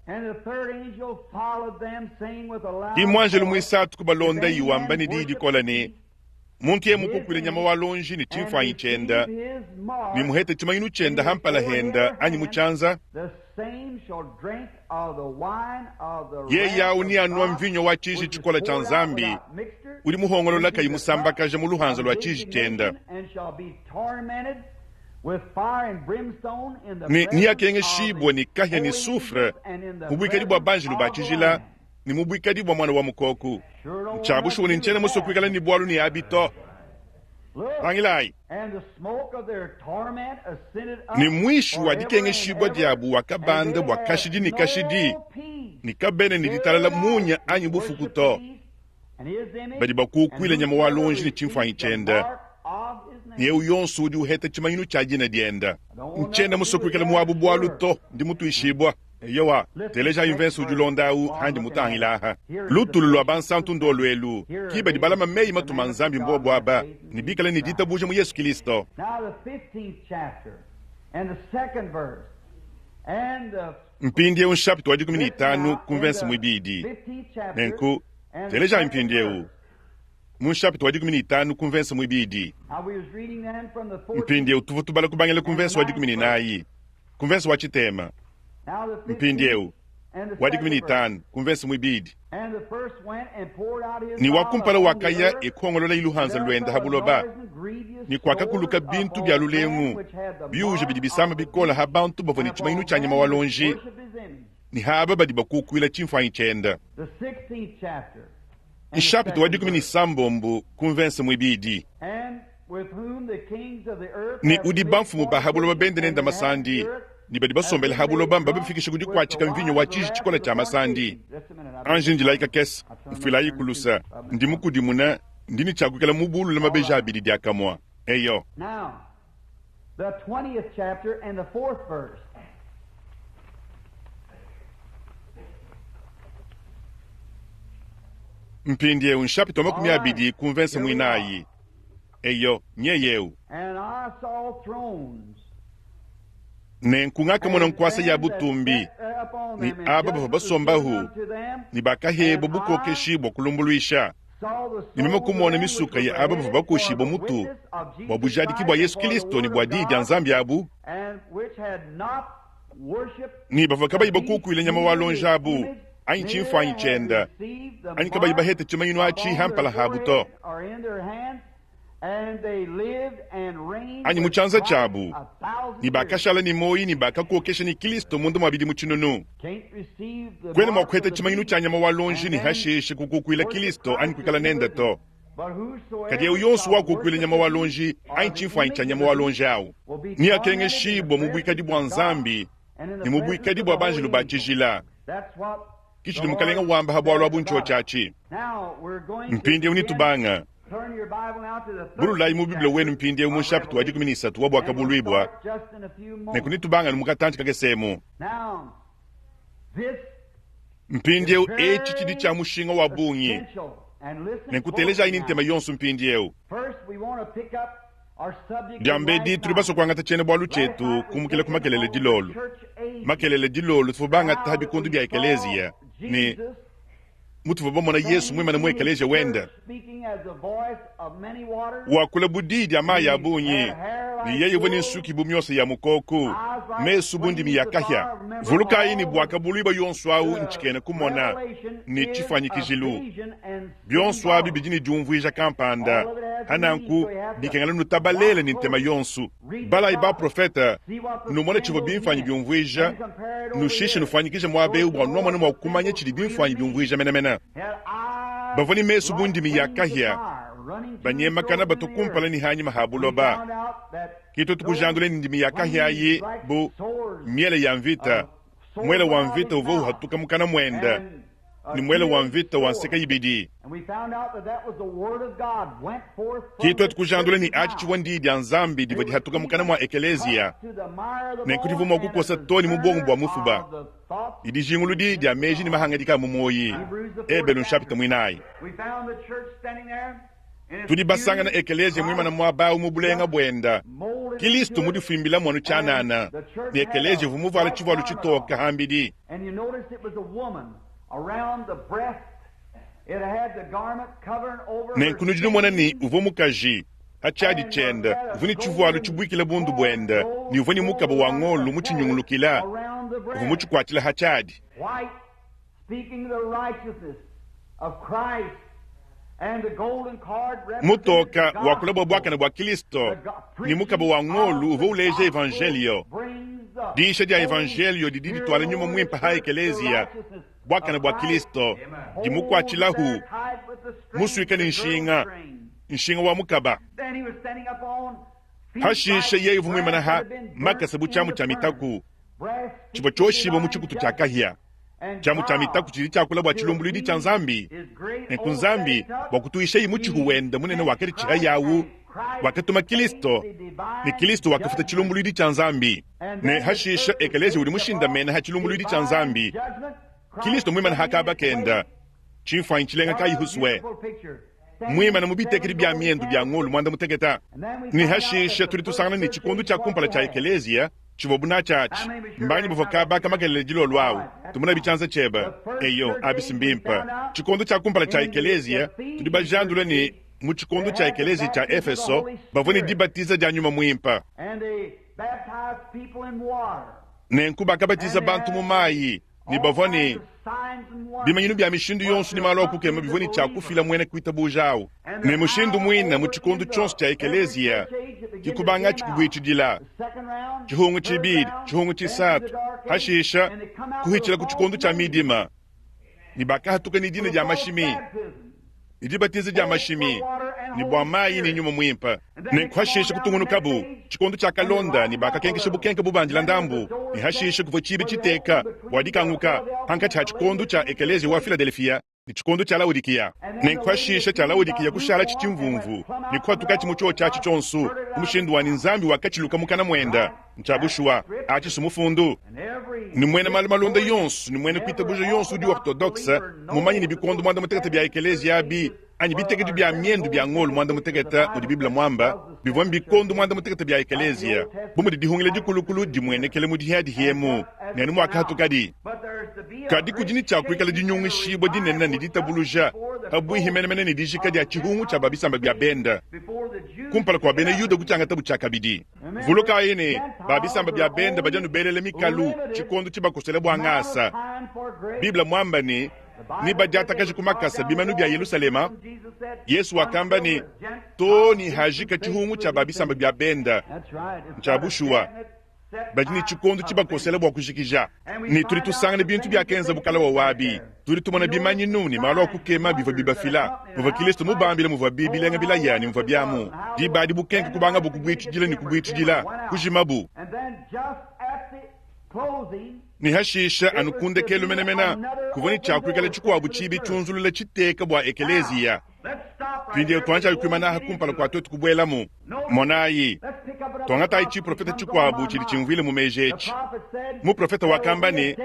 ki muanjelu muisatu kubalondayi wamba ne diyi dikole ne, Muntu yeye mukukuile nyama wa luonji ne tshimfuanyi tshiende, ne muhete tshimanyinu tshiende ha mpala hende anyi mu tshianza, yeye au neanua mvinyo wa tshiji tshikole tshia Nzambi, udi muhongolola kayi musambakaja mu luhanza lua tshiji tshiende, ne neakengeshibue ne kahia ne soufre mu buikadi bua banjelu ba tshijila ne mu buikadi bua Muana wa Mukoko. Ntshia bushuwa ne ntshiena musue kuikala ne bualu ne abi to. Tangilayi! Ne muishi wa dikengeshibua diabu wakabanda bua kashidi ne kashidi, ne kabena ne ditalala munya anyi bufuku to. Badi bakukuila nyama wa luonji ne tshimfuanyi tshiende, ne eu yonso udi uheta tshimanyinu tshia dina diende. Ntshiena musue kuikala mu abu bualu to, ndi mutuishibua. Eyowa, telejayi mvese udi ulonda awu handi mutangila aha. Lutulu lua bansantu ndolu elu, ki badi balama meyi matuma a Nzambi mbobu aba, ne bikale ne ditabuja mu Yesu Kilisto. Mpindiewu nshapita wa 15 ku mvese muibidi. Nenku, telejayi mpindiewu mu nshapita wa 15 ku mvese muibidi. Mpindiewu tuvua tubala kubangila ku mvese wa 14 ku mvese wa tshitema. Mpindiewu wa 15 ku mvese muibidi. Ne wa kumpala wakaya e kuongolola iluhanza luende ha buloba, ne kuakakuluka bintu bia lulengu biuja bidi bisama bikole ha bantu bavua ne tshimanyinu tshia nyama wa luonji ne ha aba badi bakukuila tshimfuanyi tshiende. Nshapita wa 16 ku mvese muibidi. Ne udi bamfumu ba ha buloba bende nende masandi, ne badi basombele ha buloba mbabafikishe ku dikuatshika mvinyo wa tshiji tshikole tshia masandi. Anji ndilayi kakese, mfuilayiku luse, ndi mukudimune, ndi ne tshia kuikala mubulule mabeji abidi diakamue. Eyo. Mpindieu nshapita wa 20 ku mvese muinayi. Eyo, nyeye eu. Nenku ngakamona nkuasa ya butumbi, ne aba bavua basombahu, ne bakahebua bukokeshi bua kulumbuluisha. Ne meme kumona misuka ya aba bavua bakoshibua mutu bua bujadiki bua Yesu Kilisto ne bua diyi dia Nzambi abu, ne bavua kabayi bakukuila nyama wa luonji abu anyi tshimfuanyi tshienda, anyi kabayi bahete tshimanyinu atshi ha mpala habu to, anyi mu tshianza tshiabu, ne bakashala ne muoyo ne bakakokesha ne Kilisto munda mua bidimu tshinunu. Kuena mua kuheta tshimanyinu tshia nyama wa luonji ne hashishe kukukuila Kilisto anyi kuikala nende to. Kadi eu yonso wakukuila nyama wa luonji anyi tshimfuanyi tshia nyama wa luonji au neakengeshibue mu buikadi bua Nzambi ne mu buikadi bua banjelu ba tshijila. Ke tshidi Mukalenge wamba ha bualu abu ntshiotshi atshi. Mpindieu netubanga. Bululayi mu Bible wenu mpindieu mu nshapita wa 13 wa Buakabuluibua, nenku netubanga anu mu katantshi kakese emu. Mpindieu etshi tshidi tshia mushinga wa bungi, nenku telejayi ne ntema yonso mpindieu. Diambedi tudi basue kuangata tshiena-bualu tshietu kumukila ku makelele dilolo. Makelele dilolo tuvua bangata bikondo bia ekeleziya ne mutuvua bamona Yesu muimane mu ekeleziya wende wakula bu diyi dia mayi a bungi, ne yeye uvua ne nsuki bu miosa ya mukoku, mesu bu ndimi ya kahia. Vulukayi ne Buakabuluibua yonso au ntshikena kumona ne tshifuanyikijilu. Bionso abi bidi ne diumvuija kampanda. Pa nanku, bikengela nutabalele ne ntema yonso. Balayi baprofete, numone tshivua bimfuanyi biumvuija, nushishe nufuanyikije muaba eu bua nuamone mua kumanya tshidi bimfuanyi biumvuija menemene. Bavua ne mesu bu ndimi ya kahia, banyemakana batua kumpala ne hanyima ha buloba. Ke tuetu kujandula ne ndimi ya kahia ayi bu miele ya mvita, muele wa mvita uvua uhatuka mukana muende ne muele wa mvita wa nseke ibidi. Ke tuetu kujandula ne atshi tshivua ndiyi dia Nzambi divua dihatuka mukana mua ekeleziya, nenku divua mua kukosa too ne mu buongo bua mufuba ne dijinguludi dia meji ne mahangadika a mu muoyi. Ebelu nshapita muinayi. Tudi basangana ekeleziya muimana muaba au mu bulenga buenda, Kilisto mudifuimbilamu anu tshianana, ne ekeleziya uvua muvuala tshivualu tshitoke hambidi. Nenku nudi numona ne uvua mukaji ha tshiadi tshiende, uvua ne tshivualu tshibuikila bundu buende, ne uvua ne mukaba wa ngolo mutshinyungulukila, uvua mutshikuatshila ha tshiadi. Mutoka wakula bua buakane bua Kilisto, ne mukaba wa ngolu uvua uleja evanjelio. Diyisha dia evanjelio didi dituala nyuma muimpe ha ekeleziya, buakane bua Kilisto, dimukuatshilahu, musuika ne nshinga, nshinga wa mukaba. Hashishe yeye uvua muimane ha makasa bu tshiamu tshia mitaku tshivua tshioshibue mu tshikutu tshia kahia. Tshiamu tshia mitaku tshidi tshiakula bua tshilumbuluidi tshia Nzambi. Nenku Nzambi, bua kutuishaye mutshihu wende munene wakaditshiha yawu, Wakatuma Kilisto, ne Kilisto wakafuta tshilumbuluidi tshia Nzambi. Ne hashisha ekeleziya udi mushindamene ha tshilumbuluidi tshia Nzambi, Kilisto muimane ha kaba kenda, tshimfuanyi tshilenga kayi husue, muimane mu bitekedi bia miendu bia ngolo muanda mutekete. Ne hashisha tudi tusangana ne tshikondo tshia kumpala tshia ekeleziya tshivuabu natshi atshi, mbanyi bavua kaba ka makelela dilolo awu? Tumona bitshianza tshiebe. Eyo, abisi mbimpe. Tshikondo tshia kumpala tshia ekeleziya, tudi bajandula ne mu tshikondo tshia ekeleziya tshia Efeso bavua ne dibatiza dia Nyuma Muimpe. Nenku bakabatiza bantu mu mayi ne bavua ne bimanyinu bia mishindu yonso ne malu a kukema bivua ne tshia kufila muena kuitabuja au. Ne mushindu muine mu tshikondo tshionso tshia ekeleziya ke kubangatshi kubuitshidila, tshihungu tshibidi, tshihungu tshisatu, hashisha kuhitshila ku tshikondo tshia midima, ne bakahatuka ne dina dia mashimi ne dibatiza dia mashimi ne bua mayi ne Nyuma Muimpe. Nenku hashishe kutungunukabu tshikondo tshiakalonda ne bakakenkesha bukenke bubandila ndambu, ne hashishe kuvua tshibi tshiteka bua dikanguka pankatshi ha tshikondo tshia ekeleziya wa Filadelefia ne tshikondo tshia Laodikiya. Nenku hashishe tshia Laodikiya kushalatshi tshimvumvu ne kuhatukatshi mu tshiowa tshiatshi tshionso mu mushindu wa ne Nzambi wakatshiluka mukana muende. Ntshia bushuwa, atshi si mufundu. Ne muena malu malonda yonso ne muena kuitabuja yonso udi ortodokse mumanye ne bikondo muanda-mutekete bia ekeleziya abi, anyi bitekedi bia miendu bia ngolo muanda-mutekete mudi Bible muamba, bivua mbikondo muanda-mutekete bia ekeleziya, bu mudi dihungila dikulukulu dimuenekele mu dihiadihi emu ne anu muakahatukadi. Kadi kudi ne tshia kuikala dinyungishibua dinene ne ditabuluja pabuihi menemene ne dijika dia tshihungu tshia ba bisamba bia bende kumpala kua bena Yuda kutshiangatabu tshiakabidi. Vulukayi ne, ba bisamba bia bende badi anu belela mikalu tshikondo tshibakosela bua ngasa. Bible muamba ne, nebadiatakaje ku makasa bimanu bia Yelusalema. Yesu wakamba ne, too ne hajika tshihungu tshia ba bisamba bia bende. Ntshia bushuwa, badi ne tshikondo tshibakosela bua kujikija. Ne tudi tusangana bintu biakenza bukalawa wabi. Tudi tumona bimanyinu ne malu a kukema bivua bibafila, muvua Kilisto mubambile muvuabi bilenga bilaya ne muvua biamu. Diba adi bukenke kubangabu kubuitshidila ne kubuitshidila, kujimabu. Ne hashisha anu ku ndekelu menemene, kuvua ne tshia kuikala tshikuabu tshibi tshiunzulula tshiteka bua ekeleziya. Mpindieu tuanjayi kuimana aha kumpala kua tuetu kubuelamu. Monayi, tuangatayi tshiprofete tshikuabu tshidi tshimvuile mu meji etshi. Muprofete wakamba ne,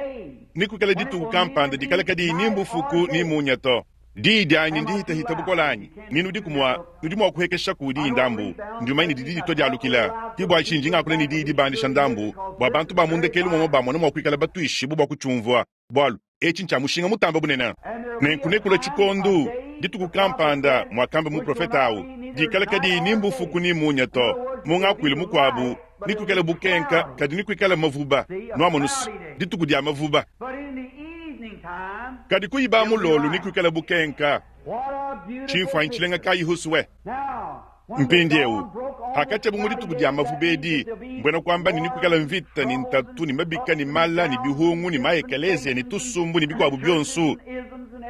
Nekuikale dituku kampanda dikala kadiyi ni mbufuku ni munya to. Diyi dianyi ndihitahita bukole anyi? Ne nudiku mua nudi mua kuhekeshaku diyi ndambu? Ndi mumanye ne didi ditua dialukila. Ke bua tshinyi ndi ngakula ne diyi dibandisha ndambu, bua bantu ba mu ndekelu muamua bamone mua kuikala batuishibue bua kutshiumvua. Bualu etshi ntshia mushinga mutambe bunene. Nenku nekulue tshikondo, dituku kampanda, muakamba muprofete au, dikala kadiyi ni mbufuku ni mmunya to. Mu ngakuilu mukuabu, nekuikale bukenka, kadi nekuikale mavuba. Nuamonu's, dituku dia mavuba. Kadi kuyiba mulolu nekuikale bukenka. Tshimfuanyi tshilenga kayi husue! Mpindieu, pakatshiabu mu dituku dia mavuba edi, mbuena kuamba ne, nekuikale mvita ne ntatu ne mabika ne mala ne bihungu ne ma-ekeleziya ne tusumbu ne bikuabu bionso,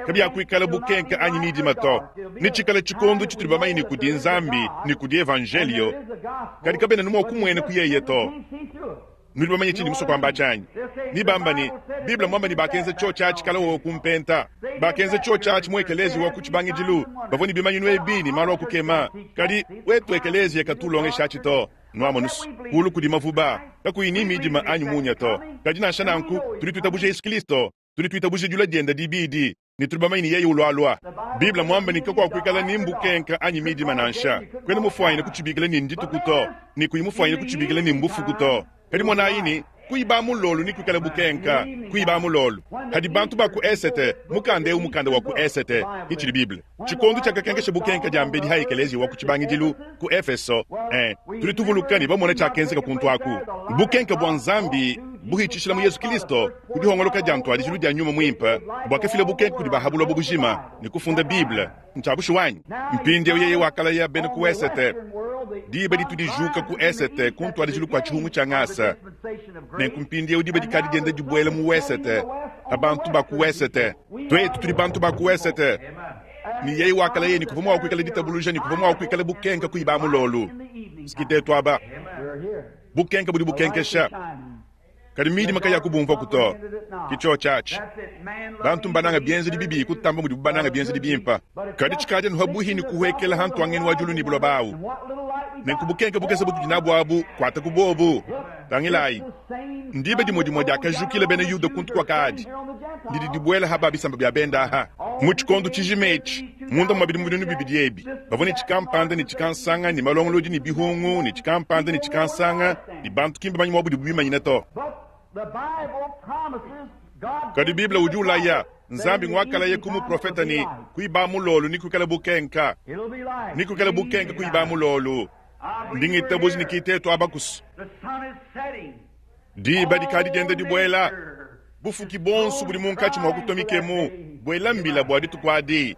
kabiakuikala bukenke anyi midima to. Netshikale tshikondo tshitudi bamanye ne, kudi Nzambi ne kudi Evanjeliyo, kadi kabena anu mua kumuena ku yeye to. Nudi bamanye tshindi musue kuamba atshi anyi? Nebambe ne, Bible mmuambe ne, bakenza tshiotshi atshi kale wowo ku mpenta. Bakenza tshiotshi atshi mu ekeleziya wa ku tshibangidilu. Bavua ne bimanyinu ebi ne malu a kukema. Kadi wetu ekeleziya katu ulongesha atshi to. Nuamonu's, kuulu kudi mavuba, kakuyi ni midima anyi munya to. Kadi nansha nanku, tudi tuitabuja Yesu Kilisto. Tudi tuitabuja dilua diende dibidi. Ne tudi bamanye ne yeye ulualua. Bible muambe ne kakuakuikala ni mbukenka anyi midima nansha. Kuena mufuanyine kutshibikila ne ndituku to, ne kuyi mufuanyine kutshibikila ne mbufuku to. Kadi monayi ne, kuyi ba mulolu ne kuikala bukenka, kuyi ba mulolu. Hadi bantu ba ku esete, mukanda eu mukanda wa ku esete, ke tshidi Bible. Tshikondo tshiakakenkesha bukenka diambedi ha ekeleziya wa ku tshibangidilu ku Efeso, eh, tudi tuvuluka ne bamona tshiakenzeka kuntu aku. Bukenka bua Nzambi buhitshishila mu Yesu Kilisto ku dihongoloka dia ntuadijilu dia Nyuma Muimpe buakafila bukenke kudi ba ha buloba bujima ne kufunda Bible. Ntshia bushuwa anyi? Mpindieu yeye wakalaya bena ku esete diba ditu dijuka ku esete ku ntuadijilu kua tshihungu tshia ngasa. Nenku mpindieu diba dikadi dienda dibuela mu wesete pa bantu ba ku wesete. Tuetu tudi bantu ba ku wesete. Ne yeye wakalaya ne kuvua mua kuikala ditabuluja ne kuvua mua kuikala bukenka kuyi ba mulolu. Sikitetu aba. Bukenka budi bukenkesha. Kadi midima kayakubumvuaku to. Ke tshiotshi atshi. Bantu mbanange bienzedi bibi kutamba mudibu banange bienzedi bimpe. Kadi tshikadi anu pabuihi ne kuhuekela ha ntuangenu wa diulu ne buloba awu. Nenku bukenke bukese butudi nabu abu, kuata ku bobu. Tangilayi, ndiba dimue dimue diakajukila bena Yuda kuntu kuakadi, didi dibuela ha ba bisamba bia bende aha. Mu tshikondo tshijima etshi, munda mua bidimu binunu bibidi ebi, bavua ne tshikampanda ne tshikansanga ne malongolodi ne bihungu ne tshikampanda ne tshikansanga, ne bantu ki mbamanye muabu budibu bimanyine to. Kadi Bible udi ulaya, Nzambi nguakalaya ku muprofeta ne, Kuiba mulolu nikuikale bukenka, nikuikale bukenka kuiba mulolu. Ndi ngitabuja ne kitetu abakusu. Diba dikadi dienda dibuela, bufuki buonso budi munkatshi mua kutua mikemu buela mbila bua dituku adi.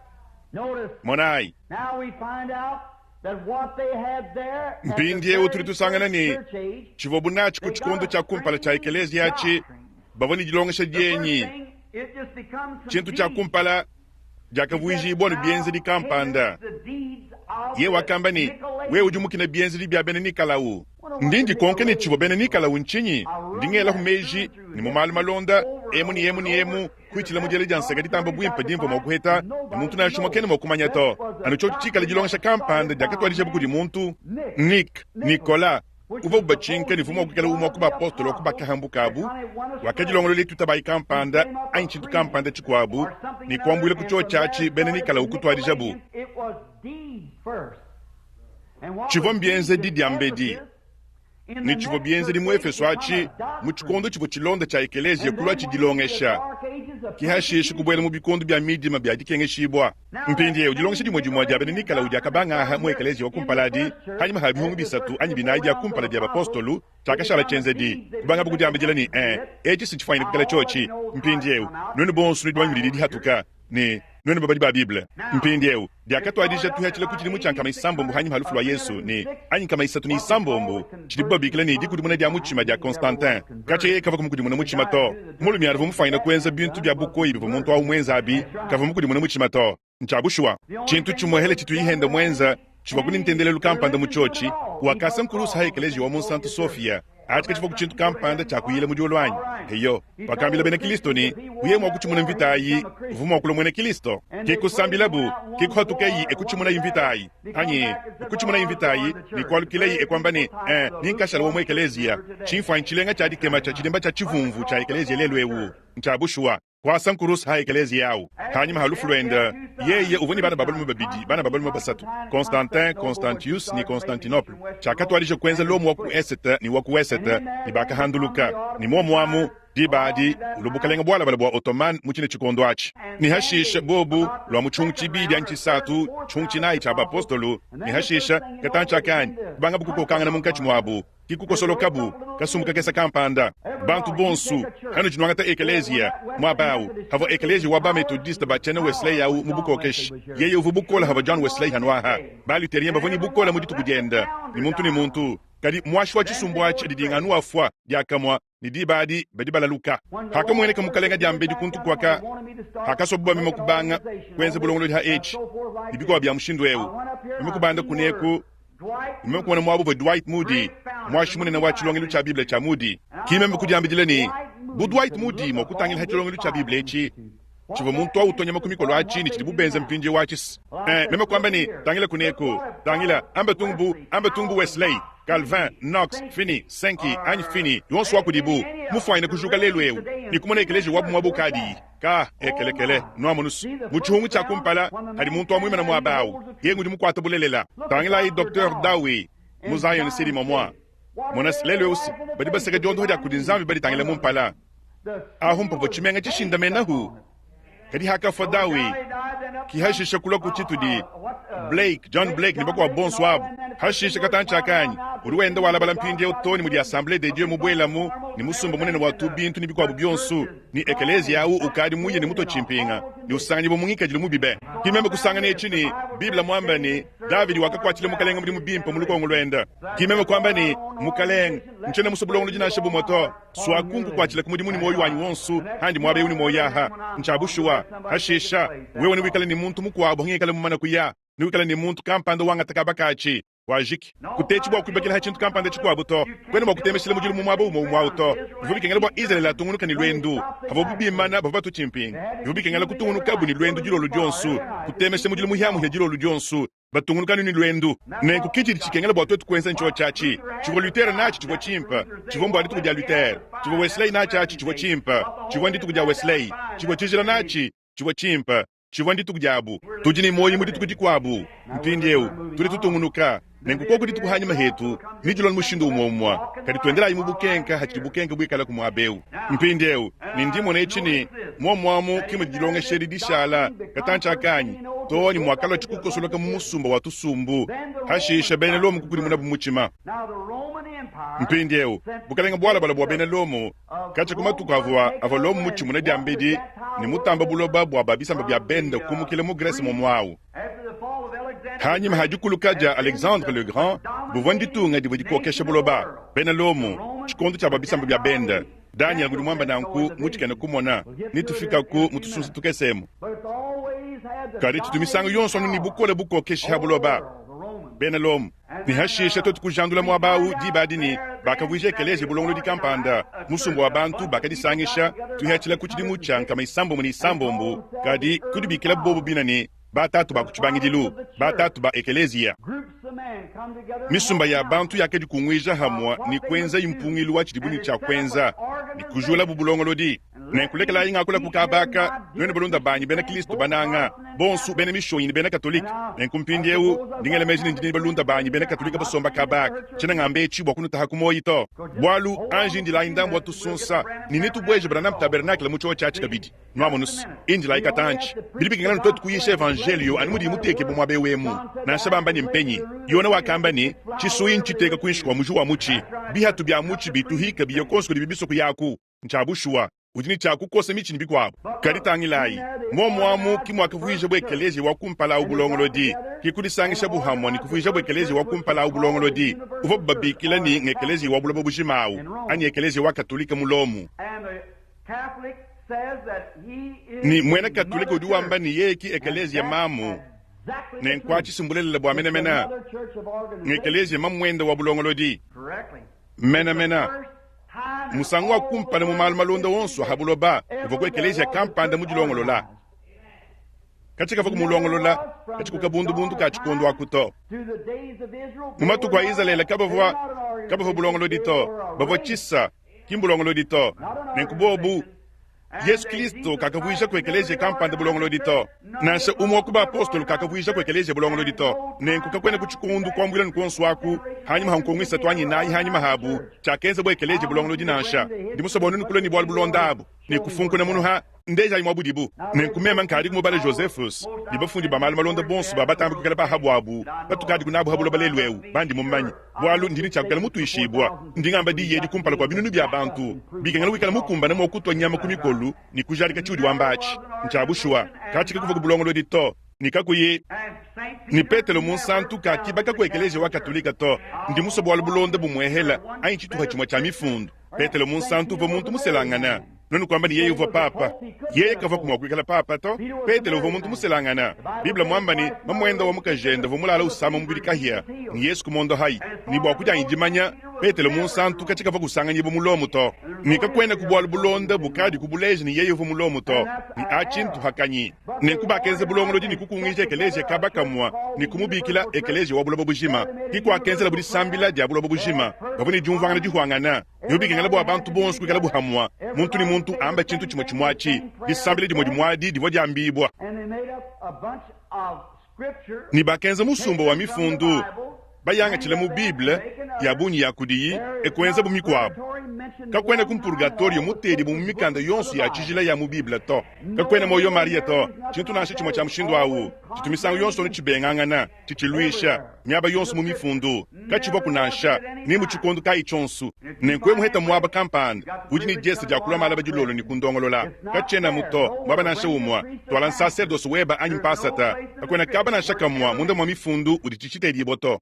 Monayi! Mpindieu tudi tusangana ne, tshivuabu natshi ku tshikondo tshia kumpala tshia ekeleziya atshi, bavua ne dilongesha dienyi. Tshintu tshia kumpala diakavuijibua ne bienzedi kampanda. Yeye wakamba ne, Wewe udi mukine bienzedi bia bena Nikalao. Ndi ndikonka ne tshivua bena Nikalao ntshinyi? Ndi ngelaku meji ne mu malu malonda emu ne emu ne emu kuitshila mu diela dia nseka ditamba buimpe dimvua mua kuheta, ne muntu nansha umue kena mua kumanya to, anu tshiotshi tshikale dilongesha kampanda diakatuadijabu kudi muntu, Nick, Nicolas, uvuabu batshinka ne uvua mua kuikala umue wa ku bapostolo wa ku bakahambuka abu, wakadilongolola tutabayi kampanda anyi tshintu kampanda tshikuabu ne kuambuila ku tshiotshi atshi bena Nikalao kutuadijabu. Tshivua mbienzedi diambedi ne tshivua bienzedi mu Efeso atshi mu tshikondo tshivua tshilonda tshia ekeleziya kuluatshi dilongesha, ke hashishe kubuela mu bikondo bia midima bia dikengeshibua. Mpindieu dilongesha dimue dimue dia bena Nikalao diakabanga aha mu ekeleziya wa kumpala adi, panyima ha bihungu bisatu anyi binayi bia kumpala bia bapostolo, tshiakashala tshienzedi, kubangabu kudiambidila ne, Ee, etshi si tshifuanyine kuikala tshiotshi. Mpindieu nuenu bonso nudi bamanye mudidi dihatuka ne nuenu babadi ba Bible. Mpindieu diakatuadija tuhatshila ku tshidimu tshia 30 hanyima ha lufu lua Yesu ne anyi 330, tshidibu babikila ne dikudimuna dia mutshima dia Constantin. Katshia yeye kavua mukudimune mutshima to. Mulumi uvua mufuanyine kuenza bintu bia bukoyi bivua muntu au muenze abi, kavua mukudimune mutshima to. Ntshia bushuwa, tshintu tshimuehele tshitu Ihenda muenza tshivua ne ntendelelu kampanda mu tshiotshi, wakasa nkulusa ha ekeleziya wa Munsantu Sofia. Atshi katshivua ku tshintu kampanda tshia kuyila mu diulu anyi? Eyo, wakambila bena Kristo ne, bu yeye mua kutshimuna mvita ayi, uvua mua kulua muena Kristo. Ke kusambilabu, ke kuhatukayi e kutshimunayi mvita ayi, anyi kutshimunayi mvita ayi ne kualukilayi e kuamba ne, Eh, ni nkashala wa mu ekeleziya. Tshimfuanyi tshilenga tshia dikema tshia tshidimba tshia tshivumvu tshia ekeleziya lelu eu ntshia bushuwa. Kuasa nkuruse ha ekeleziya au. Hanyima ha lufu luende, yeye uvua ne bana ba balume babidi, bana ba balume basatu, Constantin, Constantius ne Constantinople. Tshiakatuadija kuenza Lomo wa ku esete ne wa ku wesete, ne bakahanduluka. Ne muomu amu, diba adi, ulua bukalenge bualabale bua Ottoman mu tshine tshikondo atshi. Ne hashishe bobu lua mu tshihungu tshibidi anyi tshisatu, tshihungu tshinayi tshia bapostolo, ne hashishe katantshi akanyi, kubangabu kukokangana munkatshi muabu. Ke kukosolokabu kasumbu kakese kampanda. Bantu bonsu, hanudi nuangata ekeleziya, muaba awu havua ekeleziya wa ba-Methodiste ba tshiena Wesley awu mu bukokeshi, yeye uvua bukole havua John Wesley hanuaha. Ba-Lutherien bavua ne bukole mu dituku diende, ne muntu ne muntu. Kadi muashi wa tshisumbu atshi didinga anu wafua diakamue, ne diba adi badi balaluka. Pakamueneka Mukalenga diambedi kuntu kuaka, hakasua bua meme kubanga kuenza bulongolodi ha etshi ne bikuabu bia mushindu eu, meme kubanda kuneku, meme kumona muaba uvua Dwight Moody, muashi munene wa tshilongelu tshia Bible tshia Moody. Ki meme kudiambidila ne, bu Dwight Moody mua kutangila ha tshilongelu tshia Bible etshi, tshivua muntu au utua nyama ku mikolo atshi ne tshidibu benza mpindieu atshi. Eh, meme kuamba ne, tangila kuneku, tangila, amba tung bu, amba tung bu Wesley, Calvin, Knox, Finney, Sankey, anyi Finney, yonso wa kudibu, mufuanyine kujuka lelu eu ne kumona ekeleziya wabu muaba ukadiyi. Ka, ekelekele, nuamonus, mu tshihungu tshia kumpala, hadi muntu wa muimana muaba au, yeye ngudi mukuate bulelela. Tangilayi Docteur Dowie mu Zion City momua. Mona, lelu eu badi baseka diondoha dia kudi Nzambi baditangila mu mpala. Ahu mpavua tshimenga tshishindamenahu. Kadi hakafua Dawi, ki hashisha kulua ku tshitudi Blake, John Blake ne bakuabu bonso abu. Hashisha katantshi akanyi udi wenda walabala mpindieu too ne mudi Assemblee de Dieu mubuelamu ne musumba munene wa tu-bintu ne bikuabu bionso, ne ekeleziya au ukadi muye ne mutua tshimpinga ne usanganyibua mu ngikadilu mubi be. Ki meme kusangana etshi ne, Bible muambe ne, Davidi wakakuatshila Mukalenge mudimu bimpe mu lukongo luende. Ki meme kuamba ne, Mukalenge, ntshiena musue bulongolodi nansha bumue to. Suaku nkukuatshila ku mudimu ne muoyo wanyi wonso handi muaba eu ne muoyo aha. Ntshia bushuwa. Hashisha, wewe newikale ne muntu mukuabo hangikala mumane kuya, newikale ne muntu kampanda wangata kaba katshi. Wajiki. Kutetshi bua kuibakila ha tshintu kampanda tshikuabu to. Kuena mua kutemeshila mudilu mu muaba umue umue au to. Bivua bikengela bua Izalele atungunuke ne luendu. Pavuabu bimana, bavua batua tshimpinga. Bivua bikengela kutungunukabu ne luendu dilolo dionso, kutemesha mudilu muhiamuhia dilolo dionso, batungunuka anu ne luendu. Nenku ke tshidi tshikengela bua tuetu kuenza ntshiotshi atshi. Tshivua Luther natshi tshivua tshimpe, tshivua mbua dituku dia Luther. Tshivua Wesley natshi atshi tshivua tshimpe, tshivua ndituku dia Wesley. Tshivua tshijila natshi tshivua tshimpe, tshivua ndituku diabu. Tudi ne muoyo mu dituku dikuabu mpindieu, tudi tutungunuka. Nenku koku dituku hanyima hetu nedilua mushindu umue umue, kadi tuendelayi mu bukenka hatshidi bukenka buikalaku muaba eu mpindieu. Ne ndi mmona etshi ne, muomu amu ke mudi dilongesha edi dishala katantshi aka anyi, too ne muakalua tshikukosoloka mu musumba wa tusumbu, hashishe bena Lomo kukudimunabu mutshima. Mpindieu bukalenge bualabala bua bena Lomo katshia ku matuku avua avua Lomo mutshimune diambedi ne mutamba buloba bua ba bisamba bia bende kumukila mu Grece muomu au. Hanyima ha dikuluka dia Alexandre le Grand, buvua nditunga divua dikokesha buloba, bena Lomo, tshikondo tshia ba bisamba bia bende. Daniel udi muamba nanku mu tshikena kumona, netufikaku mu tusunsa tukese emu. Kadi tshitu misangu yonso anu ne bukole bukokeshi ha buloba, bena Lomo. Ne hashishe tuetu kujandula muaba au diba adi ne, bakavuija ekeleziya bulongolodi kampanda, musumba wa bantu bakadisangisha tuihatshila ku tshidimu tshia 306, kadi kudibikila bobo bine ne, batatu ba ku tshibangidilu, batatu ba ekeleziya. Misumba ya bantu yakadikunguija hamue ne kuenzayi mpungilu wa tshidibu ne tshia kuenza ne kujulabu bulongolodi. Nenku lekelayi ngakula ku kaba aka, nuenu balunda banyi bena Kristo bananga, bonso bena Mishonyi ne bena Katolike. Nenku mpindieu ndi ngela meji ne ndi ne balunda banyi bena Katolike basomba kaba aka. Tshiena ngamba etshi bua kunutaha ku muoyo to, bualu anji indilayi ndambu wa tusunsa ne netubueje Branham Tabernacle mu tshiowa tshiatshi kabidi. Nwamonu's, indilayi katantshi. Bidi bikengela ne tuetu kuyisha Evanjeliyo anu mudiyi mutekebue muaba eu emu, nansha bamba ne mpenyi. Yona wakamba ne, Tshisuyi ntshiteka kuinshi kua muji wa mutshi. Bihatu bia mutshi bituhika biye kuonso kudibi bisua kuyaku. Ntshia bushuwa, udi ne tshia kukosa mitshi ne bikuabu. Kadi tangilayi, muomu amu ki muakavuijabu ekeleziya wa kumpala au bulongolodi, ke kudisangishabu hamue ne kuvuijabu ekeleziya wa kumpala au bulongolodi, uvuabu babikila ne ng'ekeleziya wa buloba bujima au, anyi ekeleziya wa Katolike mu Lomo. Ne muena Katolike udi wamba ne yeye ki ekeleziya mamu, nenku atshi si mbulelela bua menemene, ng'ekeleziya mamuende wa bulongolodi menemene. Musangu wa kumpala mu malu malonda onso a ha buloba uvua ku ekeleziya kampanda mudilongolola. Katshi kavua kumulongolola katshi ku kabundubundu ka tshikondo aku to. Mu matuku a Izalele kabavua kabavua bulongolodi to, bavua tshisa, ki mbulongolodi to. Nenku bobu Yesu Kristo kakavuijaku ekeleziya kampanda bulongolodi to. Nansha umue wa ku bapostolo kakavuijaku ekeleziya bulongolodi to. Nenku kakuena ku tshikundu kuambuila ne kuonso aku, hanyima ha nkongo isatu anyi inayi hanyima habu, tshiakenza bua ekeleziya bulongolodi nansha. Ndi musue bua nuenu kulua ne bualu bulonda abu ne kufunkuna munu ha ndejayi mua budibu. Nenku meme nkadiku mubale Josephus ne bafundi ba malu malonda bonso ba batambe kuikala ba ha buabu batukadiku nabu ha buloba lelu eu bandi mumanye. Bualu ndi ne tshia kuikala mutuishibua, ndi ngamba diyi edi kumpala kua binunu bia bantu, bikengela wikala mukumbane mua kutua nyama ku mikolu ne kujadika tshiudi wamba atshi ntshia bushuwa. Katshi kakuvua ku bulongolodi to, ne kakuyi ne Petelo Munsantu kakibakaku Ekeleziya wa Katolika to. Ndi musue bualu bulonda bumuehela anyi tshituha tshimue tshia Mifundu. Petelo Munsantu uvua muntu muselangana. Nuenu kuamba ne yeye uvua papa. Yeye kavuaku mua kuikala papa to. Petelo uvua muntu muselangana. Bible muamba ne, mamuende wa mukajende uvua mulala usama mubidi kahia, ne Yesu kumondohayi. Ne bua kudianyi dimanya, Petelo Munsantu katshia kavua kusanganyibua mu Lomo to. Ne kakuenaku bualu bulonda bukadiku buleja ne yeye uvua mu Lomo to. Ne atshi ntuhakanyi. Nenku bakenza bulongolodi ne kukungija ekeleziya kaba kamue ne kumubikila Ekeleziya wa buloba bujima. Ke kuakenzelabu disambila dia buloba bujima. Bavua ne diumvuangana dihuangana. Bivua bikengela bua bantu bonso kuikalabu hamue, muntu ne muntu amba tshintu tshimue tshimue atshi, disambila dimue dimue adi divua diambibua. Ne bakenza musumba wa mifundu, bayangatshila mu Bible, ya bungi ya kudiyi e kuenzabu mikuabu. Kakuenaku mpurgatoriyo mutedibue mu mikanda yonso ya tshijila ya mu Bible to. Kakuena muoyo Mariya to. Tshintu nansha tshimue tshia mushindu au tshitu misangu yonso anu tshibengangana, tshitshiluisha, miaba yonso mu Mifundu. Katshivuaku nansha, ni mu tshikondo kayi tshionso. Nenku wewe muheta muaba kampanda udi ne diese dia kulua malaba dilolo ne kundongolola, katshienamu to, muaba nansha umue. Tuala nsaserdose weba anyi mpasata, kakuena kaba nansha kamue munda mua Mifundu udi tshitshitedibua to.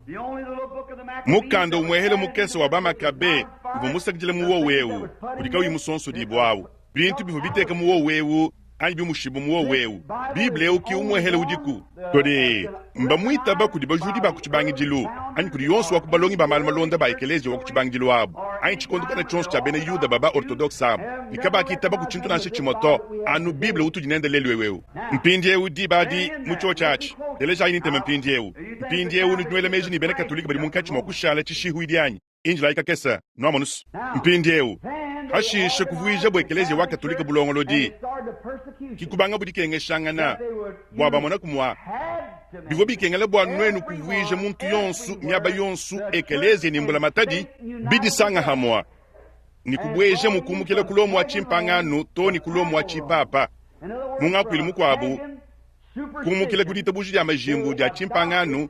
Mukanda umuehele mukese wa Bamakabe uvua musakidila mu wowu eu udi kauyi musonsodibue au. Bintu bivua biteka mu wowu eu. anyi biumushibue mu wowo eu. Bible eu ki umuehele udiku. Kadi, mbamuitaba kudi bajudi ba ku tshibangidilu, anyi kudi yonso wa ku balongi ba malu malonda ba ekeleziya wa ku tshibangidilu abu, anyi tshikondo kana tshionso tshia bena Yuda ba ba-Ortodokse abu, ne kabakitaba ku tshintu nansha tshimue to, anu Bible utudi nende lelu eu. Mpindieu, diba adi, mu tshiotshi atshi, telejayi ne ntema mpindieu. Mpindieu, nudi nuela meji ne bena Katolike badi munkatshi mua kushala tshishihuidi anyi? Injilayi kakese, nwamonu's. Mpindiewu, hashiishe kuvuijabo ekeleziya wa Katolike bulongolodi, ki kubangabo dikengeshangana, bua bamonaku mua bivua bikengela bua nuenu kuvuija muntu yonsu, miaba yonsu, ekeleziya ne mbulamatadi bidisanga hamua, ne kubuejamu kumukila ku Lomo wa tshimpangano too ne ku Lomo wa tshipapa. Mu ngakuilu mukuabu, kumukila ku ditabuja dia majimbu dia tshimpangano,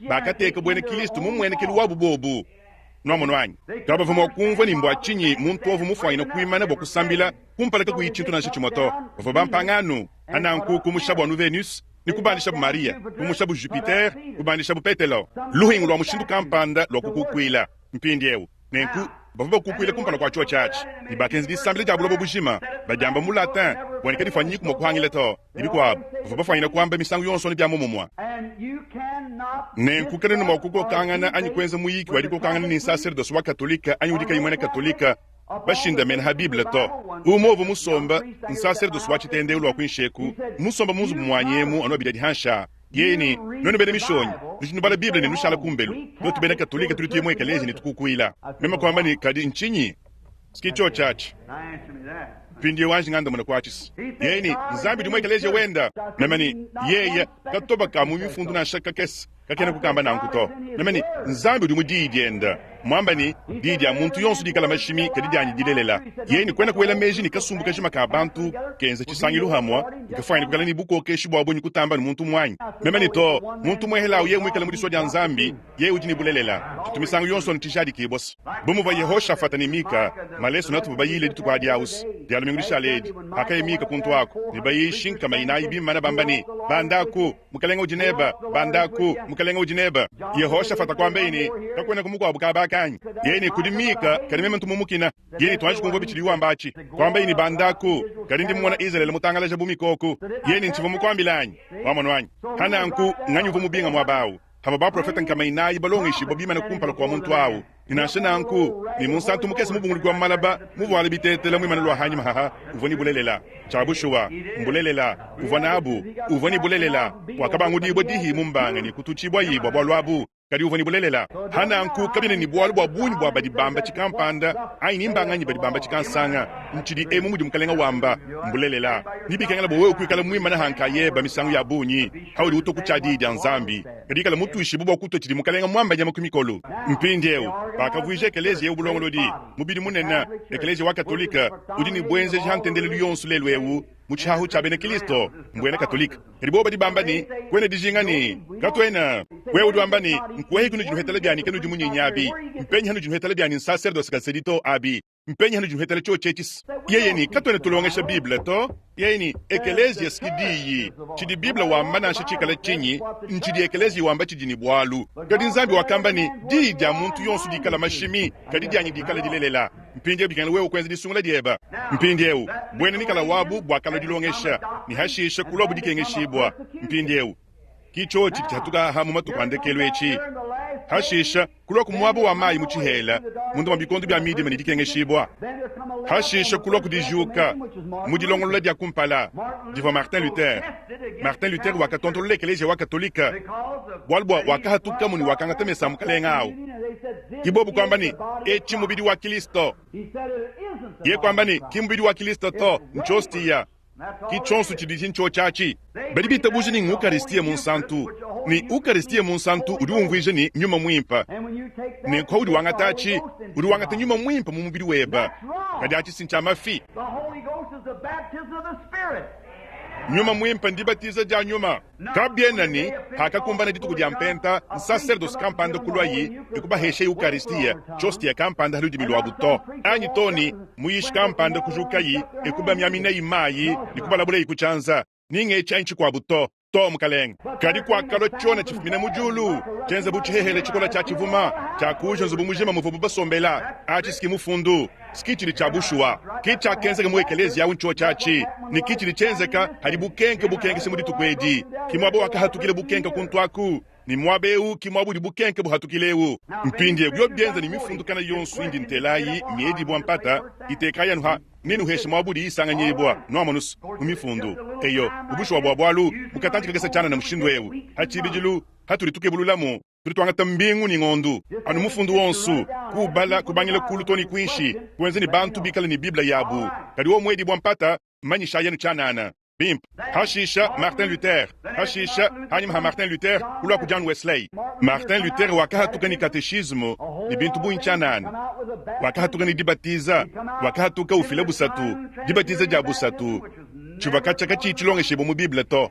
bakateka buena Kristo mu mmuenekelu wabu bobu. Nuamonu anyi? Kabavua mua kumvua ni mbua tshinyi muntu uvua mufuanyine kuimana bua kusambila kumpala kakuyi tshintu nansha tshimue to. Bavua bampangano. Nanku kumushabu anu Venus ne kubandishabu Mariya, kumushabu Jupiter, kubandishabu Petelo, luhingu lua mushindu kampanda lua kukukuila. Mpindieu, Nenku bavua bakukuila kumpala kua tshiotshi atshi, ne bakenza disambila dia buloba bujima, badiamba mu Latin bua ne kadifuanyinyiku mua kuhangila too ne bikuabu. Bavua bafuanyina kuamba misangu yonso anu bia muomumue. Nenku kanuena mua kukokangana anyi kuenza muyiki wa dikokangana ne nsaserdose wa Katolike anyi udi kayi muena Katolike bashindamene ha Bible to. Umue uvua musomba, nsaserdose wa tshitendelu wa kuinshi eku, musomba mu nzubu muanyi emu anu abidi adi hanshi aa. Yeye ne, Nuenu bena Mishonyi, nudi nubala Bible ne nushala kumbelu. Tuetu bena Katolike tudi tuya mu ekeleziya ne tukukuila. Meme kuamba ne, Kadi ntshinyi? S'ki cioci aci. Mpindiewu anji ngandamuna ku aci's. Yeye ne, Nzambi udi mu ekeleziya wenda. Meme ne, Yeye, katoba ka mu Mifundu nansha kakese kakena kukamba nanku to. Meme ne, Nzambi udi mu Diyi dienda. Mwamba ne, Diyi dya muntu yonso dikala mashimi, kadi dyanyi dilelela. Yeye ne kwena kuela meji ne kasumbu kajima ka bantu kenza tshisangilu hamwa, nkafwanyine kwikala ne bukookeshi bwa bunyi kutamba ne muntu umwe anyi? Meme ne, To, muntu umwehela awu yeye mwikale mu diswa dya Nzambi, yeye udi ne bulelela. Citu misangu yonso anu cijaadikiibwa's. Bu muvwa Yehoshafata ne Mika, maleesona atuvwa bayiile dituku adi awu's, Dya lumingu dishaale edi, paakaya Mika kuntu aku, ne bayiishi nkama yinaayi biimana bamba ne, Bandaku, Mukalenge udi nebe, bandaku, Mukalenge udi nebe. Yehoshafata kuambaye ne, Kakuenaku mukuabu kaba aka anyi? Yeye ne, Kudi Mika, kadi meme ntu mumukina. Yeye ne, Tuanji kumvua bitshidiye wamba atshi. Kuambaye ne, Bandaku, kadi ndi mumona Izalele mutangalaja bu mikoko. Yeye ne, Ntshivua mukuambile anyi? Wamonu anyi? Pa nanku, nnganyi uvua mubinga muaba au? Pavua baprofete nkama inayi balongeshibua bimane kumpala kua muntu au, ne nansha nanku, ne munsantu mukese mubunguluki wa mu malaba muvuale bitetela muimane lua hanyima haha, uvua ne bulelela. Tshia bushuwa, mbulelela, uvua nabu. Uvua ne bulelela. Wakabangudibua dihi mu mbanga ne kututshibuayi bua bualu abu, kadi uvua ne bulelela. Pa nanku kabiena ne bualu bua bungi bua badi bamba tshikampanda anyi ni mbanganyi badi bamba tshikansanga. Ntshidi emu mudi Mukalenga wamba, mbulelela. Nebikengela bua wewe kuikala muimane ha nkayeba misangu ya bungi haudi utua ku tshia Diyi dia Nzambi, kadi ikala mutuishibue bua kutua tshidi Mukalenga muamba nyama ku mikolo. Mpindieu, bakavuija ekeleziya eu bulongolodi, mubidi munene, Ekeleziya wa Katolike, udi ne buenzeji ha ntendelelu yonso lelu eu mu tshihahu tshia bena Kilisto, mbuena Katolike. Kadi bobo badi bamba ne, Kuena dijinga ne, katuena. Wewe udi wamba ne, Nkuehi kunudi nuhetela bianyi kanudi munyinyi abi? Mpenyi hanudi nuhetela bianyi nsaserdose kasedi to abi? Mpenyi hanudi nuhetela tshiotshi etshi? Yeye ne, Katuena tulongesha Bible to. Yeye ne, Ekeleziya s'ki Diyi. Tshidi Bible wamba nansha tshikale tshinyi, ntshidi ekeleziya wamba tshidi ne bualu. Kadi Nzambi wakamba ne, Diyi dia muntu yonso dikale mashimi, kadi dianyi dikale dilelela. Mpindieu bikengela wewe kuenza disungula diebe. Mpindieu, buena Nikala wabu buakalua dilongesha, ne hashishe kuluabu dikengeshibua. Mpindieu, ki tshiotshi tshihatuka aha mu matuku a ndekelu etshi. Hashishe, kulua ku muaba wa mayi mu tshihela, munda mua bikondo bia midima ne dikengeshibua. Hashishe kulua ku dijuka mu dilongolola dia kumpala divua Martin Luther. Martin Luther wakatontolola ekeleziya wa Katolike bualu bua wakahatukamu ne wakangata mesa a Mukalenge au. Ke bobu kuamba ne, Etshi mubidi wa Kilisto. Ye kuamba ne, Ki mubidi wa Kilisto to, ntshiostiya. Ki tshionso tshiditshi ntshiotshi atshi. Badi bitabuja ne ng'Ukaristiya Munsantu, ne Ukaristiya Munsantu udi umvuija ne, Nyuma Muimpe. Nenku paudi wangata atshi, udi wangata Nyuma Muimpe mu mubidi webe. Kadi atshi si ntshia mafi. Nyuma Muimpe ndibatiza dia Nyuma. Kabiena ne, pakakumbana dituku dia Mpenta, nsaserdose kampanda kuluaye e kubahesha Ukaristiya, tshiostiya kampanda ha ludimi luabu to, anyi to ne muyishi kampanda kujukaye e kubamiaminaye mayi ne kubalabulaye ku tshianza, ni ng'etshi anyi tshikuabu to. Too, mukalenge. Kadi kuakalua tshiona tshifumina mu diulu, tshienza bu tshihehele tshikole tshia tshivuma, tshiakuuja nzubu mujima muvuabu basombela. Atshi s'ki mufundu, s'ki tshidi tshia bushuwa. Ki tshiakenzeka mu ekeleziya au ntshiotshi atshi, ne ki tshidi tshienzeka hadi bukenke bukenkesha mu dituku edi. Ki muaba wakahatukila bukenke kuntu aku, ne muaba eu ki muaba udi bukenke buhatukila eu. Mpindieu biobi bienza ne mifundu kana yonso indi ntela ayi miedibua mpata, itekayi anu ha Nenuheshe muaba udi isanganyibua, nuamonus, mu mifundu. Eyo, mu bushuwa bua bualu, mu katantshi kakese tshianana mushindu eu, ha tshibidilu, hatudi tukebululamu, tudi tuangata mbingu ne ngondu, anu mufundu wonso, kuubala kubangila kulu too ne kuinshi, kuenza ne bantu bikale ne Bible yabu. Kadi wowo muedibua mpata, manyishayi anu tshianana. Bimpe. Hashisha, Martin Luther. Hashisha, hanyima ha Martin Luther, kuluaku John Wesley. Martin Luther wakahatuka ne kateshismu ne bintu bungi tshianana. Wakahatuka ne dibatiza. Wakahatuka ufila busatu, dibatiza dia busatu, tshivua katshia katshiyi tshilongeshibua mu Bible to.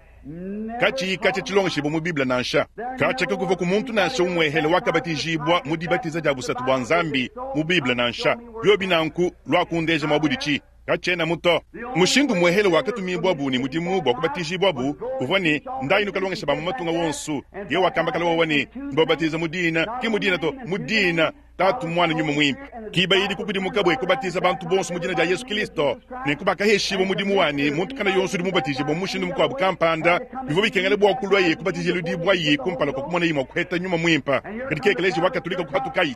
Katshiyi katshia tshilongeshibua mu Bible nansha. Katshia kakuvuaku muntu nansha umuehele wakabatijibua mu dibatiza dia busatu bua Nzambi mu Bible nansha. Biobi nanku, luakundeja muabuditshi. Katshienamu to. Mushindu umuehele wakatumibuabu ne mudimu bua kubatijibuabu uvua ne, Ndayi nukalongesha ba mu matunga wonso. Yeye wakamba kale wowa ne, Nubabatiza mu dina, ki mu dina to, mu dina, Tatu, Muana, Nyuma Muimpe. Ki bayidi kukudimukabu e kubatiza bantu bonso mu dina dia Yesu Kristo. Nenku bakaheshibua mudimu wa ne, muntu kana yonso udi mubatijibue mu mushindu mukuabu kampanda, bivua bikengela bua kuluaye kubatijiludibuaye kumpala kua kumonaye mua kuheta Nyuma Muimpe. Kadi ke Ekeleziya wa Katolika kuhatukayi.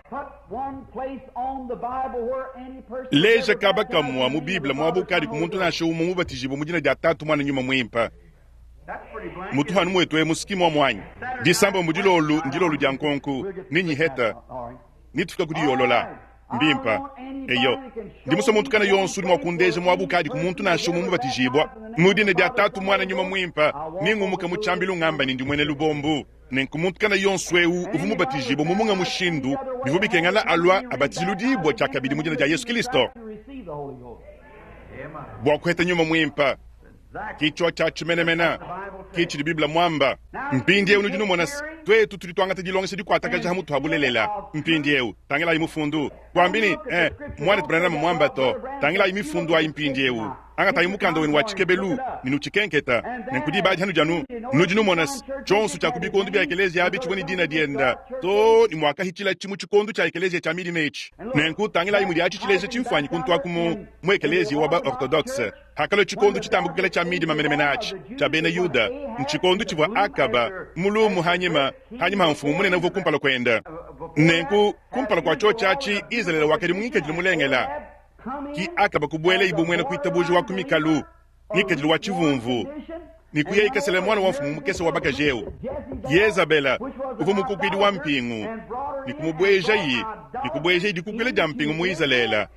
Leja kaba kamua mu Bible muaba ukadiku muntu nansha umue mubatijibue mu dina dia Tatu, Muana, Nyuma Muimpe. Mutu anu muetu emu ski muomu anyi? Disambombo dilolu ndilolu dia nkonku ne nyiheta ne tufika ku diyolola. Mbimpa. Eyo. Ndi musue muntu kana yonso udi mua kundeja muaba ukadiku muntu nansha umue mubatijibua mu dina dia Tatu, Muana, Nyuma Muimpe ne ngumuka mu tshiambilu ngamba ne ndi muena lubombu. Nenku muntu kana yonso eu uvua mubatijibue mu munga mushindu, bivua bikengela alua abatijiludibua tshiakabidi mu dina dia Yesu Kilisto bua kuheta Nyuma Muimpe. Ki tshiotshi menemene, ki tshidi Bible muamba. Mpindieu nudi numona se, tuetu tudi tuangata dilongesha dikuatakaja ha mutu ha bulelela. Mpindieu tangilayi mufundu. Kuambi ne, eh, muanetu Branham muamba to. Tangilayi mifundu ayi mpindieu. Angatayi mukanda wenu wa tshikebelu ne nutshikenketa. Nenku diba adi hanudi anu nudi numona se, tshionso tshia ku bikondo bia ekeleziya abi tshivua ne dina dienda too ne muakahitshilatshi mu tshikondo tshia ekeleziya tshia midima etshi. Nenku tangilayi mudi atshi tshileja tshimfuanyi kuntu aku mu, mu ekeleziya wa ba-ortodokse. Hakalua tshikondo tshitamba kuikala tshia midima menemene atshi tshia bena Yuda, ntshikondo tshivua Akaba mu lumu hanyima, hanyima ha mfumu munene uvua kumpala kuende. Nenku kumpala kua tshiotshi atshi, Izalele wakadi mu ngikadilu mulengela. Ki Akaba kubuelayi bu muena kuitabuja wa ku mikalu, ngikadilu wa tshivumvu, ne kuyayi kasela muana wa mfumu mukese wa bakaji eu, Yezabela, uvua mukukuidi wa mpingu, ne kumubuejayi ne kubuejayi dikukuila dia mpingu mu Izalele.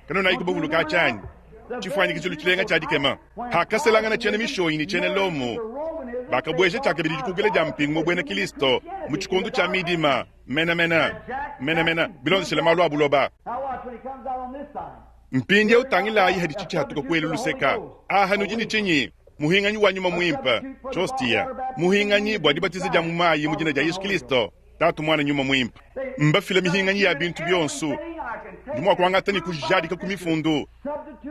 Kanunayiku bavuluka atshi anyi? Tshifuanyikijilu tshilenga tshia dikema! Hakaselangana tshiena Mishonyi ne tshiena Lomo, bakabueja tshiakabidi dikukuila dia mpingu mu buena Kilisto mu tshikondo tshia midima menamena menamena bilondeshile malu a buloba. Mpindieu tangilayi hadi tshitshihatuka ku elu luseka. Aha nudi ne tshinyi? Muhinganyi wa Nyuma Muimpe, Tshostia, muhinganyi bua dibatiza dia mu mayi mu dina dia Yesu Kilisto, Tatu, Muana, Nyuma Muimpe. Mbafila mihinganyi ya bintu bionso. Ndi mua kuangata ne kujadika ku mifundu,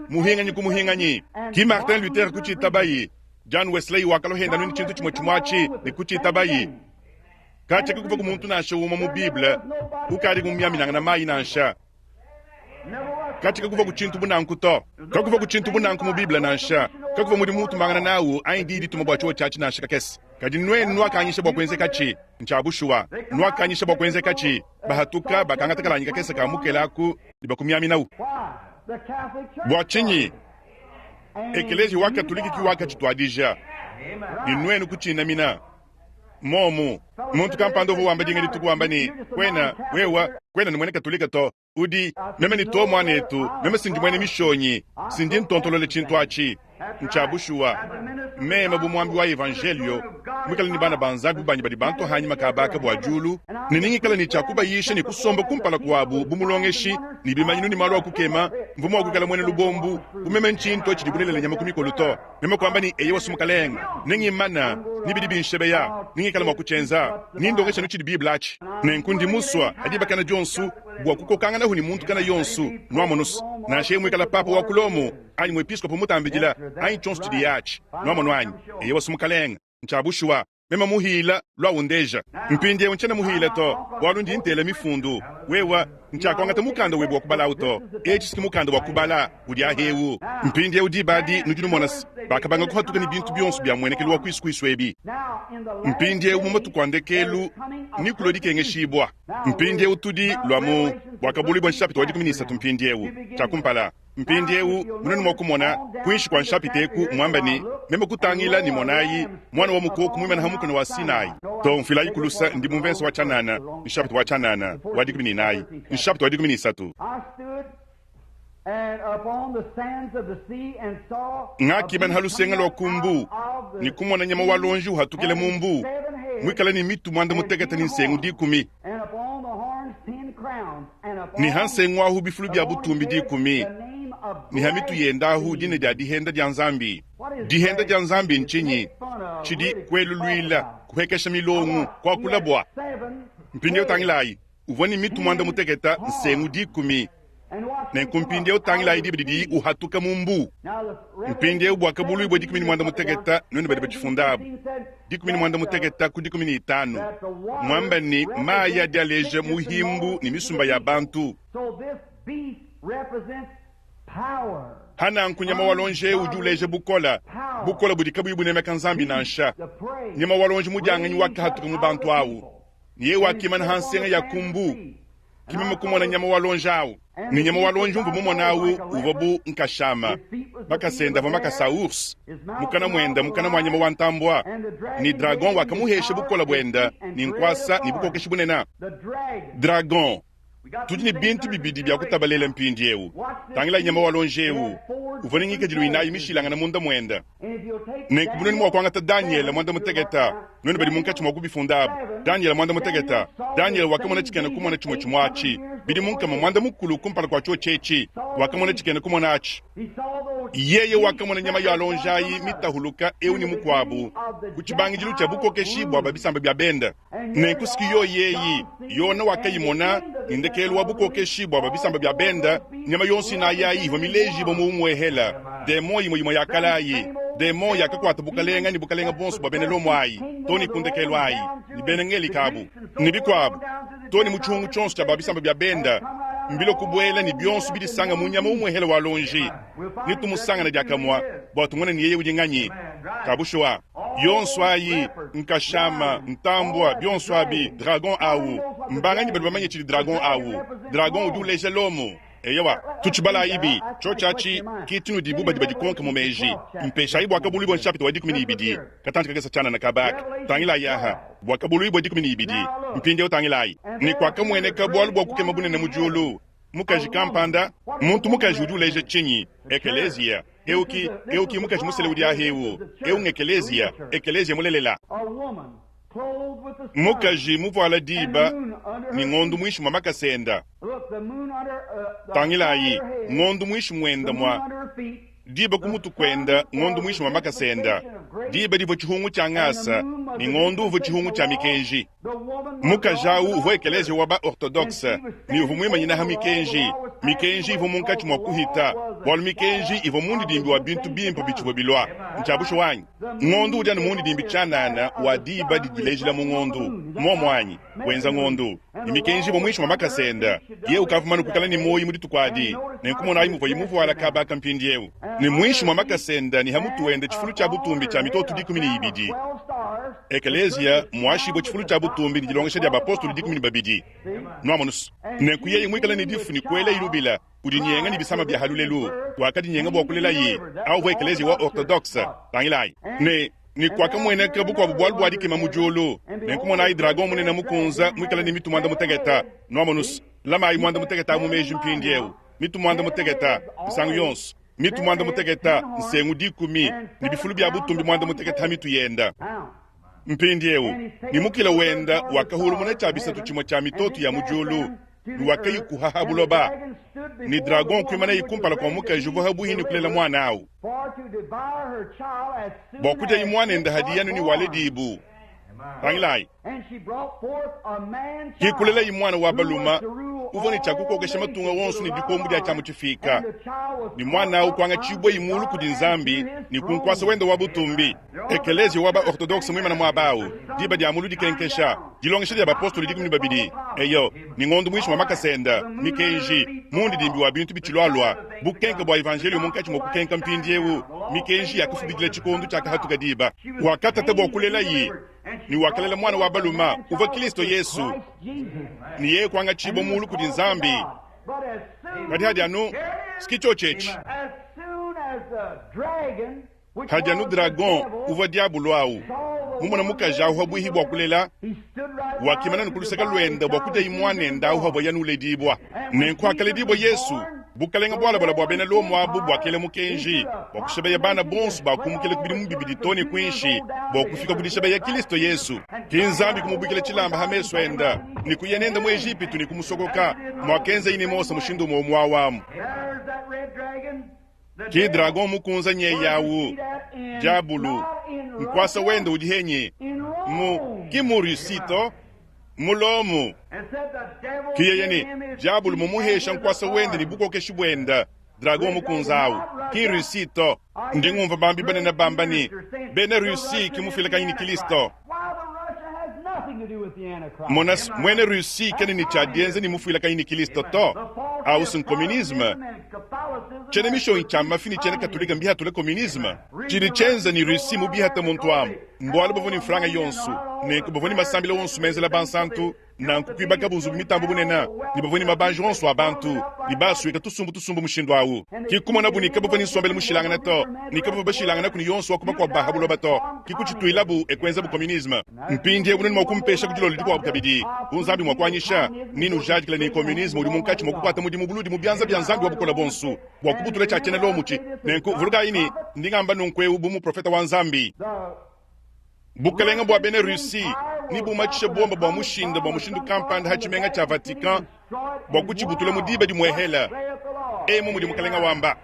muhinganyi ku muhinganyi. Ki Martin Luther kutshitabayi, John Wesley wakalua henda anu ne tshintu tshimue tshimue atshi ne kutshitabayi. Katshia kakuvua muntu nansha umue mu Bible ukadi mumiaminangana mayi nansha. Katshia kakuvua ku tshintu bu nanku to. Kakuvua ku tshintu bu nanku mu Bible nansha. Kakuvua mudimu mutumangana nawu anyi diyi dituma bua tshiotshi atshi nansha kakese. Kadi nuenu nuakanyisha bua kuenzekatshi. Ntshia bushuwa, nuakanyisha bua kuenzekatshi. Bahatuka bakangata kalanyi kakese ka mukela aku ne bakumiaminawu. Bua tshinyi? Ekeleziya wa Katolike ki wakatshituadija, ne nuenu kutshinamina. Momu, muntu kampanda uvua wamba dinga dituku wamba ne, Kuena, wewa, kuena ne muena Katolike to. Udi, meme ne to, muanetu, meme si ndi muena Mishonyi, si ndi ntontolola tshintu atshi. Ntshia bushuwa. Meme bu muambi wa Evanjelio, muikale ne bana ba Nzambi bu banyi badi bantu hanyima kabaka bua diulu, ne ningikala ne tshia kubayisha ne kusomba kumpala kuabu bu mulongeshi ne bimanyinu ne malu a kukema, mvua mua kuikala muena lubombu bu meme ntshintu tshidi bulelela nyama ku mikolo to. Meme kuamba ne, Eyowa, Mukalenge, nengimane, ne bidi binshebeya, nengikale mua kutshienza. Nindongesha anu tshidi Bible atshi. Nenku ndi musua, ha dibakana dionso, bua kukokanganahu ne muntu kana yonso, nwamonu's, nansha yeye muikala papa wa ku Lomo, anyi muepiskopo mutambidila, anyi tshionso tshidiye atshi. Nwamonu anyi? Eyowa, Mukalenge. Ncya bushuwa. Meme muhiila, lwa undeja. Mpindyewu ncyena muhiila to, bwalu ndi nteela Mifundu. Wewe, ncyakwangata mukanda webe wa kubala awu to. Eci s'ki mukanda wa kubala udi aha ewu. Mpindyewu diba adi nudi numona's, baakabanga kuhatuka ne bintu byonso bya mmwenekelu wa kwisu-kwisu ebi. Mpindyewu mu matuku a ndekeelu nekulwe dikengeshiibwa. Mpindyewu tudi lwa mu Bwakabulwibwa nshapita wa 13 mpindyewu, cya kumpala. Mpindiewu munenu mua kumona, kuinshi kua nshapita eku, muamba ne, Meme kutangila, ne monayi, Muana wa Mukoku muimane ha mukuna wa Sinai. To, mfuilayi ku lusa, ndi mu mvensa wa tshianana, nshapita wa tshianana, wa 14, nshapita wa 13. Ngakimana ha lusenga lua ku mbu, ne kumona nyama wa luonji uhatukila mu mbu, muikale ne mitu muanda mutekete ne nsengu dikumi. Ne ha nsengu ahu bifulu bia butumbi dikumi, ne ha mitu yende ahu dina dia dihenda dia Nzambi. Dihenda dia Nzambi ntshinyi? Tshidi kueluluila, kuhekesha milongo, kuakula bua. Mpindieu tangilayi, uvua ne mitu muanda mutekete, nsengu dikumi. Nenku mpindieu tangilayi diba didiyi uhatuka mu mbu. Mpindieu Buakabuluibua 16, nuenu badi batshifunda abu, 16 ku 15, muamba ne, Mayi adi aleja muhimbu ne misumba ya bantu. Ha nanku nyama wa lonji eu udi uleja bukole, bukole budi kabuyi bunemeka Nzambi nansha. Nyama wa lonji mudianganyi wakahatuka mu bantu au, ne yeye wakimana ha nsenga ya ku mbu. Ke meme kumona nyama wa luonji awu. Ne nyama wa luonji umvua mumone awu uvua bu nkashama, makasa ende avua makasa a ours, mukana muende mukana mua nyama wa ntambua, ne dragon wakamuhesha bukole buende ne nkuasa ne bukokeshi bunene. Dragon. Tudi ne bintu bibidi bia kutabalela mpindieu. Tangilayi nyama wa luonji eu. Uvua ne ngikadilu inayi mishilangane munda muende. Nenku bu nuenu mua kuangata Danyele muanda mutekete, nuenu badi munkatshi mua kubifunda abu, Danyele muanda mutekete, Danyele wakamona tshikena kumona tshimue tshimue atshi, bidimu nkama muanda mukulu kumpala kua tshiotshi etshi, wakamona tshikena kumona atshi. Yeye wakamona nyama ya lonji ayi mitahuluka eu ne mukuabu ku tshibangidilu tshia bukokeshi bua ba bisamba bia bende. Nenku siki yoyi eyi, Yona wakayimona, ne ndekelu wa bukokeshi bua ba bisamba bia bende, nyama yonso inayi ayi ivua milejibue mu umuehela, demon imue imue ya kale ayi, demon yakakuata bukalenge ne bukalenge buonso bua bena Lomo ayi, too ne ku ndekelu ayi, ne bena Ngelika abu, ne bikuabu, too ne mu tshihungu tshionso tshia ba bisamba bia bende, mbilue kubuela ne bionso bidisanga mu nyama umuehela wa luonji. Netumusangane diakamue bua tumone ne yeye udi nganyi. Ka bushuwa. Yonso ayi, nkashama, ntambua, bionso abi, dragon awu. Mbanganyi badi bamanye tshidi dragon awu? Dragon udi uleja Lomo. Eyowa, tutshibalayibi. Tshiotshi atshi ki tshinudibu badi badikonka mu meji. Mpeshayi Buakabuluibua nshapita wa 12, katantshi kakese tshianana kaba aka. Tangilayi aha, Buakabuluibua 12. Mpindiewu tangilayi. Ne kuakamueneka bualu bua kukema bunene mu diulu. Mukaji kampanda, muntu mukaji udi uleja tshinyi? Ekeleziya. Eu ki, eu ki mukaji musele udi aha eu. Eu ng'ekeleziya, ekeleziya mulelela. Mukaji muvuala diba ne ngondu muinshi mua makasa enda. Tangilayi, ngondu muinshi muenda mua diba ku mutu kuenda, ngondu muinshi mua makasa enda. Diba divua tshihungu tshia ngasa ne ngondu uvua tshihungu tshia mikenji. Mukaji au uvua ekeleziya wa ba-Ortodokse ne uvua muimanyine ha mikenji. Mikenji ivua munkatshi mua kuhita, bualu mikenji ivua mundidimbi wa bintu bimpe bitshivua bilua. Ntshia bushuwa anyi? Ngondu udi anu mundidimbi tshianana wa diba didi dilejila mu ngondu. Mmuomu anyi? Wenza ngondu, ne mikenji ivua muinshi mua makasa ende. Yeye ukavua mumane kuikala ne muoyo mu dituku adi. Nenku monayi muvuaye muvuala kaba aka mpindieu, ne muinshi mua makasa ende ne ha mutu wende tshifulu tshia butumbi tshia mitoto 12. Ekeleziya mmuashibue tshifulu tshia butumbi ne dilongesha dia bapostolo 12. Nuamonu's? Nenku yeye muikale ne difu ne kuelayi lubila, udinyenga ne bisama bia ha lulelu, wakadinyenga bua kulelaye. Au uvua ekeleziya wa Ortodokse. Tangilayi. Ne, ne kuakamueneka bukuabu bualu bua dikema mu diulu. Nenku monayi dragon munene mukunza muikale ne mitu muanda mutekete. Nuamonu's? Lamayi muanda mutekete mu meji mpindieu. Mitu muanda mutekete, misangu yonso. Mitu muanda mutekete, nsengu dikumi, ne bifulu bia butumbi muanda mutekete ha mitu yenda. Mpindieu, ne mukila wenda wakahulumuna tshia bisatu tshimue tshia mitoto ya mu diulu ne wakayikuha ha buloba. Ne dragon kuimanaye kumpala kua mukaji uvua ha buihi ne kulela muana au, bua kudiaye muanende hadiye anu ne waledibu. Tangilayi. Ke kulelayi mwana wa baluma uvwa ne cya kukookesha matunga wonso ne dikombo dya cyamu cifiika, ne mwana awu kwangaciibweyi muulu kudi Nzambi ne ku nkwasa wende wa butumbi. Ekeleeziya wa ba-Ortodokse mwimane mwaba awu, diba dya mulu dikenkesha, Dilongesha dya bapostolo dikumi ne babidi, eyo, ne ngondo mwinshi mwa makasa enda, mikenji, mundidimbi wa bintu bitshilwalwa, bukenke bwa Evanjeeliyo munkaci mwa kukenka mpindyewu, mikenji yakafubidila cikondo cyakahatuka diba. Wakatata bwa kulelayi, ne wakalela mwana wa baluma, uvwa Kilisto Yesu, ne yeye kwangaciibwa muulu kudi Nzambi. Kadi hadi anu, s'ki cyoci eci. Hadi anu dragon, uvwa dyabulu awu, mumona mukaji awu pabwihi bwa kulela, wakimana anu ku luseke lwende bwa kudyayi mwanende awu pavwaye anu ulediibwa. Nenku hakalediibwa Yesu, bukalenge bwalabala bwa bena Lomo abu bwakela mukenji bwa kushebeya bana bonso bakumukila ku bidimu bibidi too ne kwinshi bwa kufika ku dishebeya Kilisto Yesu. Ki Nzambi kumubwikila cilamba ha mesu ende ne kuya nende mu Ejipitu ne kumusokoka, mwakenzayi ne Mose mushindu umwe umwe awu amu. Ki dragon mukunza nyeyi awu, diabulu, nkwasa wende udi henyi? Mu, ki mu Russie to, mu Lomo. Ki yeye ne, diabulu mumuhesha nkwasa wende ne bukokeshi bwende, dragon mukunza awu, ki Russie to. Ndi ngumva bambi banene bamba ne, Bena Russie ki mufilakanyi ne Kilisto. Mona's, mwena Russie kena ne cya dyenza ne mufilakanyi ne Kilisto to. Awu's n'communisme. Cyena mishonyi cya mafi ne cyena Katolike mbihatule communisme. Cidi cyenza ne Russie mubihate muntu amu mbwalu bavwa ne mfranga yonso, nenku bavwa ne masambila onso menzela bansantu, Nanku kuibakabu nzubu mitambe bunene, ne bavua ne mabanji onso a bantu, ne baasuika tusumbu tusumbu mushindu au. Ke kumonabu ne, kabavua ne nsombelu mushilangane to, ne kabavua bashilanganaku ne yonso wa ku bakuabu ba ha buloba to. Ke kutshituilabu e kuenzabu kominisme. Mpindieu nudi mua kumpeshaku dilolo dikuabu kabidi, bu Nzambi mua kuanyisha, ne nujadikila ne, kominisme udi munkatshi mua kukuata mudimu buludi mu bianza bia Nzambi Wa-Bukole-Buonso bua kubutula tshia tshiena Lomo tshi. Nenku vulukayi ne, ndi ngamba nunku eu bu muprofete wa Nzambi. Bukalenge bua bena Russie nebumatshishe bombe bua mushinda bua mushindu kampanda ha tshimenga tshia Vatican bua kutshibutula mu diba dimuehela. Emu mudi mukalenge wamba.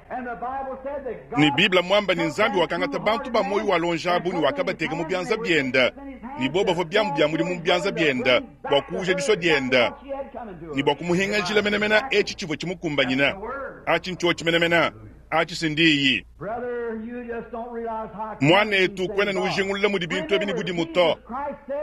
Ne Bible muamba ne Nzambi wakangata bantu ba muoyo wa luonji abu ne wakabateka mu bianza biende, ne bobo bavua biamu bia mudimu mu bianza biende bua kuuja disua diende ne bua kumuhingajila menemene etshi tshivua tshimukumbanyina. Atshi ntshiotshi menemene. Atshi si ndiyi. Muanetu, kuena ne ujingulula mudi bintu ebi ne budimu to.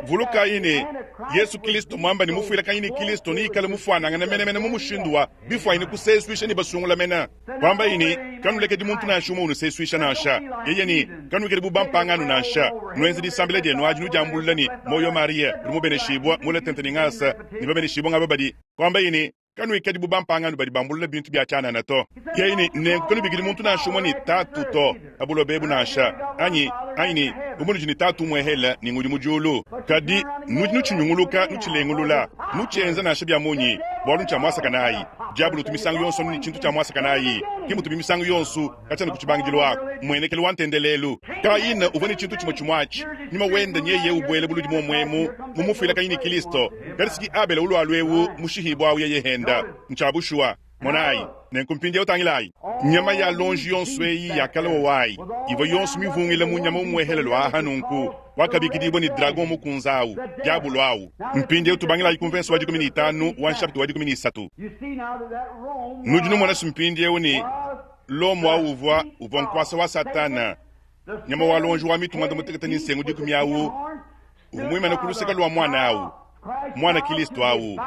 Vulukayi ne, Yesu Kilisto muamba ne mufuilakanyi ne Kilisto neikale mufuanangane menemene mu mushindu wa bifuanyine kusesuisha ne basungula mene. Kuambayi ne, Kanulekedi muntu nansha umue unusesuisha nansha. Yeye ne, Kanuikadi bu bampangano nansha. Nuenze disambila dienu adi nudiambulula ne, Muoyo Mariya, udi mubeneshibua, mule tente ne ngasa, ne babeneshibua ngaba badi. Kuambayi ne, Kanuikadi bu bampangano badi bambulula bintu bia tshianana to. Yeye ne, Nenku kanubikidi muntu nansha umue ne, Tatu to, pa buloba ebu nansha, anyi, anyi ne, bu munudi ne Tatu umuehele, ne ngudi mu diulu. Kadi nudi nutshinyunguluka, nutshilengulula, nutshienza nansha bia munyi, bualu ntshia muasakanayi. Diabolo utu misangu yonso anu ne tshintu tshia muasakanayi. Ke mutubi misangu yonso katshia ne ku tshibangidilu aku, mmuenekelu wa ntendelelu. Kaina uvua ne tshintu tshimue tshimue atshi. Nyuma wende nyeye ubuela buludi muomu emu, mumufuilakanyi ne Kilisto. Kadi siki Abele ulualua ewu mushihibua awu yeye henda. Ntshia bushuwa. Monayi. Nenku mpindiewu tangilayi. Nyama ya lonji yonso eyi ya kale wowayi ivua yonso mivungila mu nyama umuehele luaha nunku, wakabikidibua ne dragon mukunza awu, diabolo awu. Mpindiewu tubangilayi ku mvense wa 15 wa nshapita wa 13. Nudi numona mpindiewu ne Lomo awu uvua, uvua nkuasa wa Satana, nyama wa lonji wa mitu muanda mutekete ne nsengu dikumi awu, uvua muimane ku luseke lua muana awu, muana Kilisto awu,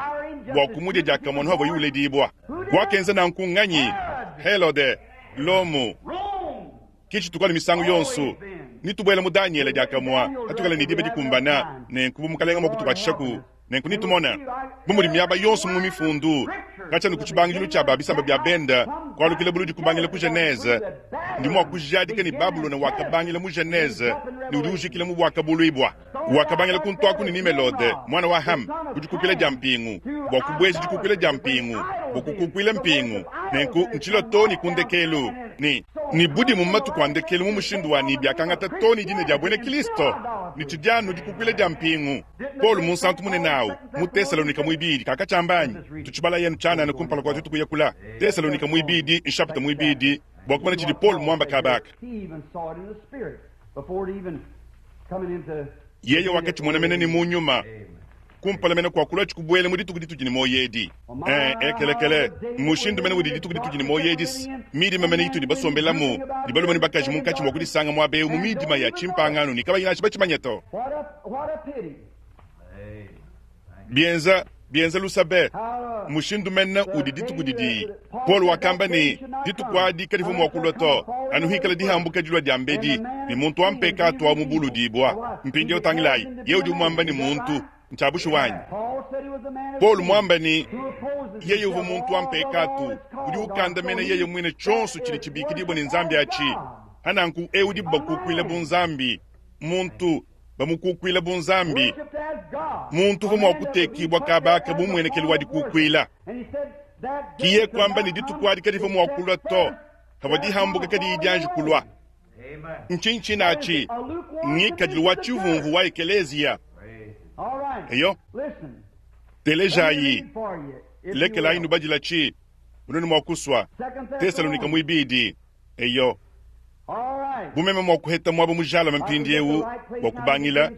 bua kumudia diakamue anu havuaye uledibua. Wakenza nanku nganyi? Helode, Lomo. Ke tshituku anu misangu yonso. Netubuele mu Danyele diakamue patuikala ne diba dikumbana, nenku bu Mukalenge mua kutukuatshishaku. Nenku netumone bu mudi miaba yonso mu Mifundu, katshia anu ku tshibangidilu tshia ba bisamba bia bende kualukila buludi kubangila ku Genese, ndi mua kujadika ne Babulona wakabangila mu Genese ne udi ujikila mu Buakabuluibua. Wakabangila kuntu aku ne Nimelode, muana wa Ham, ku dikukuila dia mpingu, bua kubueja dikukuila dia mpingu, bua kukukuila mpingu. Nenku ntshilua too ne ku ndekelu, ne, ne budimu mu matuku a ndekelu mu mushindu wa ne biakangata too ne dina dia buena Kristo, ne tshidi anu dikukuila dia mpingu. Paulo munsantu munene au mu Tesalonika muibidi kakatshiamba anyi? Tutshibalayi anu tshianana kumpala kua tuetu kuya kula. Tesalonika muibidi, nshapita muibidi, bua kumona tshidi Paulo muamba kaba aka. Yeye wakatshimona mene ne mu nyuma kumpala mene kua kuluatshi kubuela mu dituku ditudi ne muoyo edi. Ee, ekelekele, mmushindu mene udi dituku ditudi ne muoyo edi, midima mene itudi basombelamu, ne balume ne bakaji munkatshi mua kudisanga muaba eu mu midima ya tshimpangano ne kabayi nansha batshimanye to. Bienza, bienza lusa be, mushindu mene udi dituku didi. Paulo wakamba ne, dituku adi kadivua mua kulua to, anu hikala dihambuka dilua diambedi, ne muntu wa mpekatu au mubuludibua. Mpindieu tangilayi, yeye udi umuamba ne muntu, ntshia bushuwa anyi? Paulo muamba ne, yeye uvua muntu wa mpekatu, udi ukandamena yeye muine tshionso tshidi tshibikidibua ne Nzambi atshi. Hananku eu udibu bakukuila bu Nzambi, muntu, bamukukuila bu Nzambi, muntu uvua mua kutekibua kaba aka bu mmuenekelu wa dikukuila. Kiye kuamba ne dituku adi kadivua mua kulua to, pavua dihambuka kadiyi dianji kulua. Ntshinyi tshinatshi? Ngikadilu wa tshivumvu wa ekeleziya. Eyo, telejayi, lekelayi nubadilatshi, munenu mua kusua. Tesalonika muibidi. Eyo, bu meme mua kuheta muaba mujalame mpindieu bua kubangila,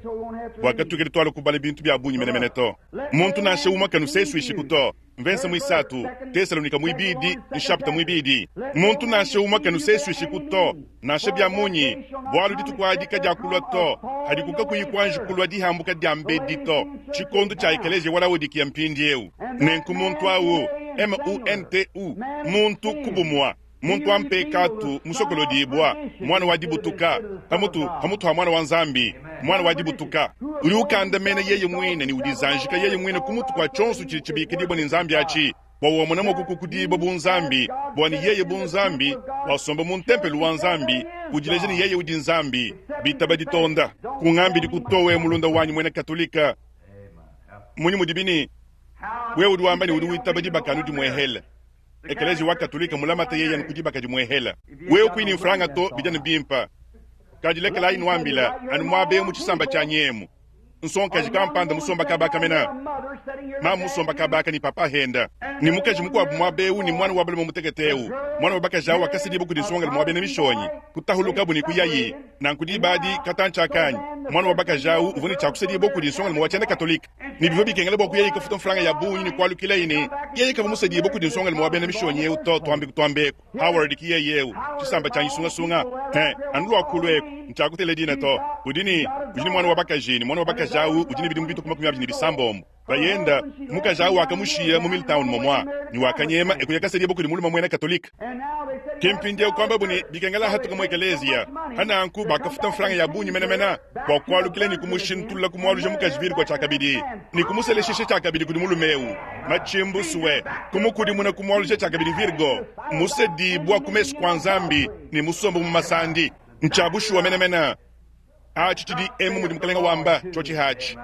bua katukadi tualua kubala bintu bia bungi menemene to. Muntu nansha umue kanusesuishiku to. Mvensa muisatu, Tesalonika muibidi, nshapita muibidi. Muntu nansha umue kanusesuishiku to, nansha bia munyi, bualu dituku adi kadiakulua to, hadiku kakuyi kuanji kulua dihambuka dia mbedi to, tshikondo tshia ekeleziya wa Laodikiya mpindieu. Nenku muntu au, M-u-n-t-u, muntu ku bumua. Muntu wa mpekatu musokolodibua, muana wa dibutuka, pamutu pamutu ha muana wa Nzambi, muana wa dibutuka, udi ukandamena yeye muine ne udizanjika yeye muine ku mutu kua tshionso tshidi tshibikidibua ne Nzambi atshi, bua wamona mua kukukudibua bu Nzambi, bua ne yeye bu Nzambi wasomba mu ntempelo wa Nzambi, udileja ne yeye udi Nzambi. Bitaba ditonda. Kungambidi ku to, wewe mulunda wanyi muena Katolika. Munyi mudibi ne wewe udi wamba ne udi witaba dibaka anu dimuehele? Ekeleziya wa Katolike mulamate yeye anu ku dibaka dimuehela. Wewe kuyi ne mfranga to, bidi anu bimpe. Kadi lekelayi nuambila, anu muaba eu mu tshisamba tshianyi emu, nsongakaji kampanda musomba kaba aka mena, mamu musomba kaba aka ne papa henda, ne mukaji mukuabu muaba eu ne muana wa balume mutekete eu, muana wa bakaji au wakasedibua kudi nsongalume wa bena Mishonyi, kutahulukabu ne kuyayi. Nanku diba adi, katantshi aka anyi, muana wa bakaji au uvua ne tshia kusedibua kudi nsongalume wa tshiena Katolike. Ne bivua bikengela bua kuyaye kafuta mfranga ya bungi ne kualukilaye ne yeye kavua musedibue kudi nsongalume wa bena Mishonyi eu to. Tuambeku tuambeku, Howard ki yeye eu, tshisamba tshianyi sungasunga, he, anu lua kulu eku, ntshiakutela dina to. Udi ne, udi ne muana wa bakaji, ne muana wa bakaji au udi ne bidimu bitue ku 26. Bayenda, mukaji au wakamushiya mu Milltown momua, ne wakanyema e kuya kasedibua kudi mulume muena Katolike. Ke mpindieu kuambabu ne, bikengela ahatuka mu ekeleziya. Pa nanku bakafuta mfranga ya bungi menemene bua kualukila ne kumushintulula kumualuja mukaji Virgo tshiakabidi ne kumuseleshisha tshiakabidi kudi mulume eu matshimbusue, kumukudimuna kumualuja tshiakabidi Virgo, musedibua ku mesu kua Nzambi ne musombe mu masandi. Ntshia bushuwa menemene. Atshi tshidi emu mudi Mukalenga wamba, tshiotshi atshi.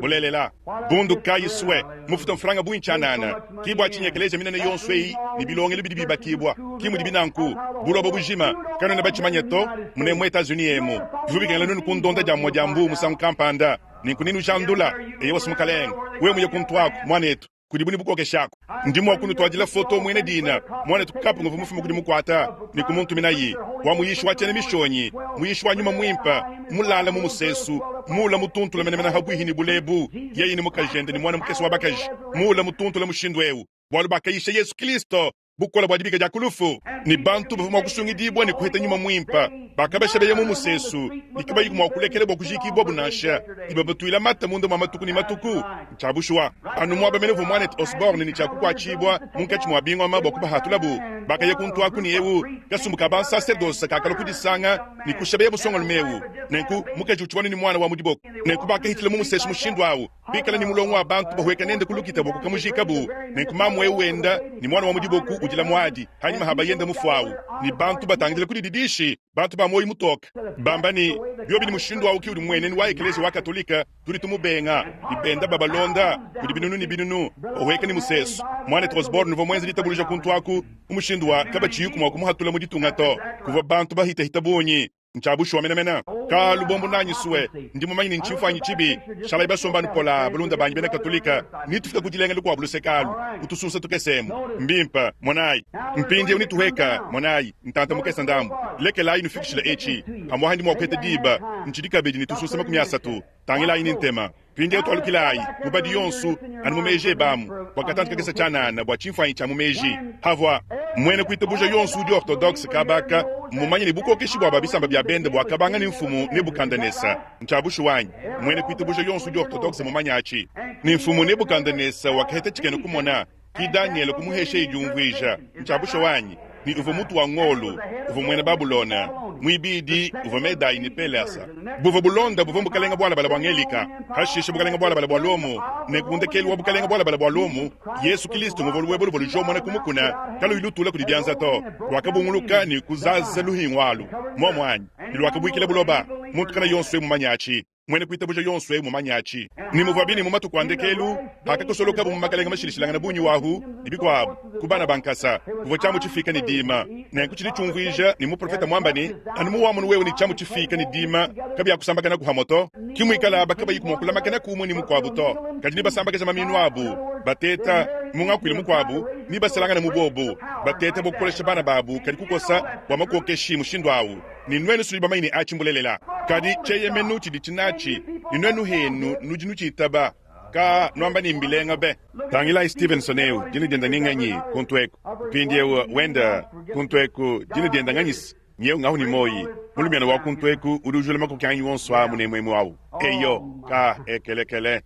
Bulelela, bundu kayi sue, mufuta mfranga bungi tshianana. Ki bua tshinyi ekeleziya minene yonso eyi ne bilongelu bidi bibakibua, ki mudibi nanku, buloba bujima. Kanuena batshimanye to, munemu mu Etats-Unis emu, bivua bikengela nuenu kundonda dia mumue dia mbuu musangu kampanda, nenku nenujandula. Eyowa, Mukalenge, wewe muye kuntu aku, muanetu. Kudibu ne bukokeshi aku, ndi mua kunutuadila foto muena dina, muanetu Kapu nguvua mufume ku dimukuata ne kumuntuminayi, wa muyishi wa tshiena Mishonyi, muyishi wa nyuma muimpe, mulale mu musesu, muula mutuntula menemene habuihi ne bulebu, yeye ne mukajende ne muana mukese wa bakaji, muula mutuntula mushindu eu, bualu bakayisha Yesu Kristo bukole bua dibika dia ku lufu, ne bantu bavua mua kusungidibua ne kuheta nyuma muimpe, bakabasha beya mu musesu, ne kabayiku mua kulekela bua kujikibuabu nansha, ne babatuila mata munda mua matuku ne matuku. Ntshia bushuwa, anu muaba mene uvua muanetu Osborne ne tshia kukuatshibua munkatshi mua bingoma bua kubahatulabu, bakaya kuntu aku ne eu kasumbu ka bansaserdose kakalua kudisanga ne kushabeya busongalume eu. Nenku mukaji utshivua anu ne muana wa mu diboko. Nenku bakahitshila mu musesu mushindu au. Bikala ne mulongo wa bantu bahueka nende ku lukita bua kukamujikabu. Nenku mamu eu wenda ne muana wa mu diboku udila muadi hanyima ha bayende mufuawu, ne bantu batangidila ku dididishi, bantu ba muoyo mutoke, bamba ne, Biobi ne mushindu au ki udi mmuenenu wa Ekeleziya wa Katolike, tudi tumubenga. Ne benda babalonda kudi binunu ne binunu, bahueka ne musesu. Muanetu Osborne uvua muenze ditabuluja kuntu aku mu mushindu wa kabatshiyiku mua kumuhatula mu ditunga to. Kuvua bantu bahitahita bungi. Ncya bushuwa menemene. Kaa, lubombo nanyi swe, ndi mumanye ne ncimfwanyi cibi. Shalayi basomba anu polaa, balunda baanyi beena Katolika, ne tufika ku dilenga lukwabo luseke alu, mu tusunsa tukese emu. Mbimpe. Monaayi. Mpindyewu netuhweka, monaayi, ntanta mukese ndambu. Lekelaayi nufikishile eci. Pamwaha ndi mwa kuheta diba. Ncidi kabidi ne tusunsa 30. Tangilaayi ne ntema. Mpindyewu twalukilaayi, mubadi yonso, anu mu meeji ebe amu, bwa katanci kakese cyanaana, bwa cimfwanyi cya mu meeji. Pavwa mwena kwitabuuja yonso udi orthodoxe kaaba aka mmumanye ne bukookeshi bwa ba-bisamba bya bende bwakabanga ne Mfumu Nebukandanesa. Ncya bushuwa anyi? Mwena kwitabuuja yonso udi orthodoxe mmumanye aci. Ne Mfumu Nebukandanesa wakaheta cikena-kumona. Ki Danyele kumuheshaye diumvuija. Ncya bushuwa anyi? Ne uvua mutu wa ngolo, uvua muena Babulona. Muibidi uvua Medayi ne Pelasa. Buvua bulonda buvua mbukalenge bualabale bua Ngelika, pashishe bukalenge bualabale bua Lomo, ne ku ndekelu wa bukalenge bualabale bua Lomo, Yesu Kilisto nguvua luwebo luvua lujomona ku mukuna kaluyi lutula kudi bianza to, luakabunguluka ne kuzaza luhingu alu, muomu anyi? Ne luakabuikila buloba. Muntu kana yonso eu mumanye atshi. Muena kuitabuja yonso eu mumanye aci, ne muvuabi ne mu matuku a ndekelu, pakakosolokabu mu makalenge mashilashilangane bungi wahu, ne bikuabu, ku bana ba nkasa, kuvua tshiamu tshifiika ne dima. Nenku tshidi tshiumvuija ne muprofete muamba ne, Anu muwamonu wewe ne tshiamu tshifiika ne dima kabiakusambakanaku hamue to, ke muikala aba kabayiku mua kulamakanaku umue ne mukuabu to, kadi nebasambakaje mamiinu abu, bateta, mu ngakuilu mukuabu, nebaselangane mu buobu, bateta bua kukolesha bana babu, kadi kukosa bua makokeshi mushindu au. Ne nuenu nudi bamanye ne atshi mbulelela. Kadi tshieyemenu tshidi natshi, ne nuenu henu nudi nutshitaba. Ka nuamba ne mbilenga be. Tangilayi Stevenson eu, dina dienda ni nganyi kuntu eku? Mpindiewu wenda kuntu eku, dina dienda nganyi-se? Nyeu ngahu ne moyi, mulumiana wa kuntu eku udi ujula makoki anyi wonso aa munemuemu awu. Eyo, ka ekelekele.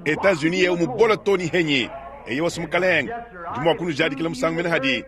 Etats-Unis eu mubola to ni henyi. Eyo se mukalenge, ndi mua kunujadikila musangu mene hadi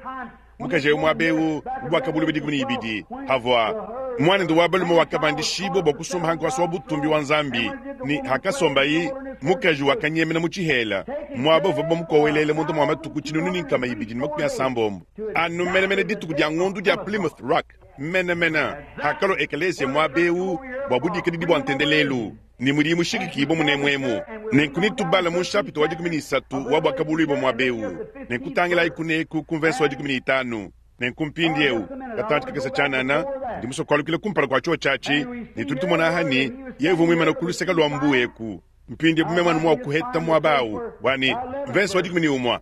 Mukaji eu muaba eu mu 12 havua muanende wa balume wakabandishibua bua kusomba ha nkuasa wa butumbi wa Nzambi, ne hakasombayi, mukaji wakanyemena mu tshihela, muaba uvua bamukowelele munda mua matuku 1260, anu menemene dituku dia ngondu dia Plymouth Rock menemene hakalua ekeleziya muaba eu bua budikadidi bua ntendelelu. Ne mudiyi mushikikibue munemu emu. Nenku netubale mu nshapita wa 13 wa Buakabuluibua muaba eu. Nenku tangilayi kuneku ku mvese wa 15. Nenku mpindiewu, katanci kakese tshianana, ndi musue kualukila kumpala kua cioci aci, ne tudi tumona aha ne, yeye uvua muimane ku luseke lua mbuu eku. Mpindiewu bu meme anu mua kuheta muaba awu, bua ne, mvese wa 11.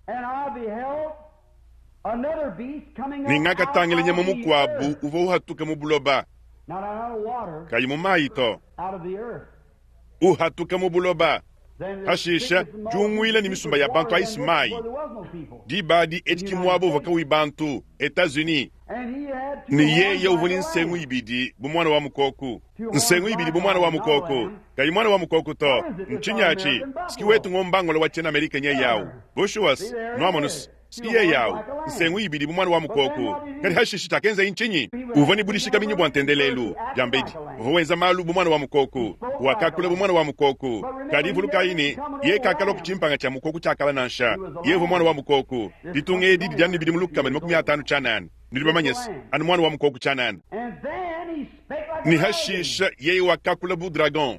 Ne ngakatangila nyama mukuabu uvua uhatuka mu buloba, kayi mu mayi to, uhatuka mu buloba. Hashisha diunguila ne misumba ya bantu ayisi mayi. Diba adi etshi ki muaba uvua kauyi bantu, Etats-Unis. Ne yeye uvua ne nsengu ibidi bu muana wa mukoku, nsengu ibidi bu muana wa mukoku, kayi muana wa mukoku to. Ntshinyi atshi? Ski wetu ngombangola wa tshiena Amerika nyeye awu. Bushuwa-s, nuamonu-s, ski yeye awu, nsengu ibidi bu muana wa mukoku. Kadi hashishe tshiakenzaye ntshinyi? Uvua ne budishikaminyi bua ntendelelu. Diambedi, uvua wenza malu bu muana wa mukoku, wakakula bu muana wa mukoku. Kadi vulukayi ne, yeye kakalua ku tshimpanga tshia mukoku tshiakala nansha. Yeye uvua muana wa mukoku. Ditunga edi didi anu ne bidimu 150 tshianana. Nudi bamanye se, anu muana wa mukoku tshianana. Ne hashisha yeye wakakula bu dragon,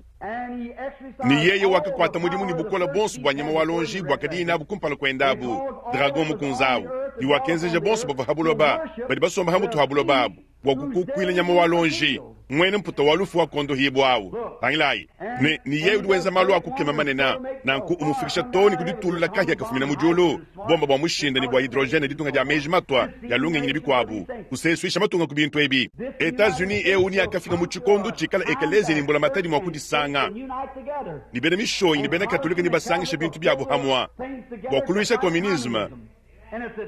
ne yeye wakakuata mudimu ne bukole buonso bua nyama wa luonji buakadiye n'abu kumpala kuende abu, dragon mukunze au, ne wakenzeja bonso bavua ha buloba, badi basomba ha mutu ha buloba abu, bua kukukuila nyama wa luonji, muena mputa wa lufu wakondohibua au. Tangilayi, ne, ne yeye udi wenza malu a kukema manene, nanku umufikisha too ne ku ditulula kahia kafumina mu diulu, bomba bua mushinda ne bua hydrogene, ditunga dia meji matua, dia lungenyi ne bikuabu, kusesuisha matunga ku bintu ebi. Etats-Unis eu neakafika mu tshikondo tshikala ekeleziya ne mbulamatadi mua kudisanga, ne bena mishonyi ne bena Katolike nebasangishe bintu biabu hamua bua kuluisha kominisme.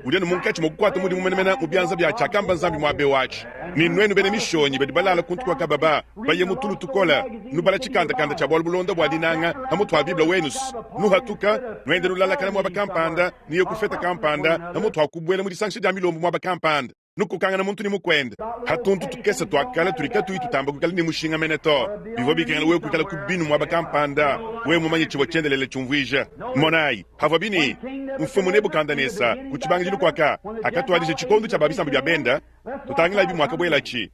Udi anu munkatshi mua kukuata mudimu menemene mu bianza bia tshiakamba Nzambi muaba eu atshi. Ne nuenu bena mishonyi badi balala kuntu kua kababa, baye mu tulu tukole, nubala tshikandakanda tshia bualu bulonda bua dinanga pa mutu ha Bible wenu, nuhatuka, nuenda nulalakana muaba kampanda, nuye ku fete kampanda, pa mutu ha kubuela mu disangisha dia milombu muaba kampanda, nukokangana muntu ne mukuende ha tuntu tukese tua kale tudi katuyi tutamba kuikala ne mushinga mene to. Bivua bikengela wewe kuikala ku binu muaba kampanda, wewe mumanye tshivua tshiendelele tshiumvuija. Monayi, havuabi ne, Mfumu Nebukandanesa ku tshibangidilu kuaka akatuadija tshikondo tshia ba bisamba bia benda, tutangilabi muakabuelatshi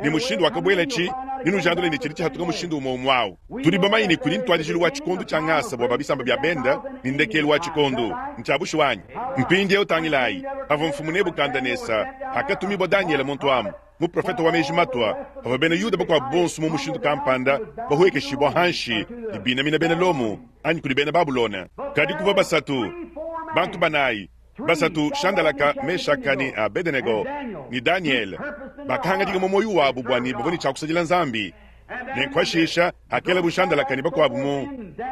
ne mushindu wakabuelatshi, ne nujandule ne tshidi tshihatuka mushindu umue umue au. Tudi bamanye ne kudi ntuadijilu wa tshikondo tshia ngasa bua ba bisamba bia benda ne ndekelu wa tshikondo. Ntshia bushuwa anyi? Mpindieu tangilayi, pavua Mfumu Nebukandanesa, pakatumibua Danyele muntu amu. Muprofete wa meji matua, pavua bena Yuda bakuabu bonso mu mushindu kampanda bahuekeshibua hanshi ne binamina bena Lomo anyi kudi bena Babulona. Kadi kuvua basatu, bantu banayi, basatu Shandalaka, Meshaka ne Abedenego ne Danyele, bakahangadika mu muoyo wabu bua ne bavua ne tshia kusadila Nzambi. Nenku pashisha hakelabu Shandalaka ne bakuabu mu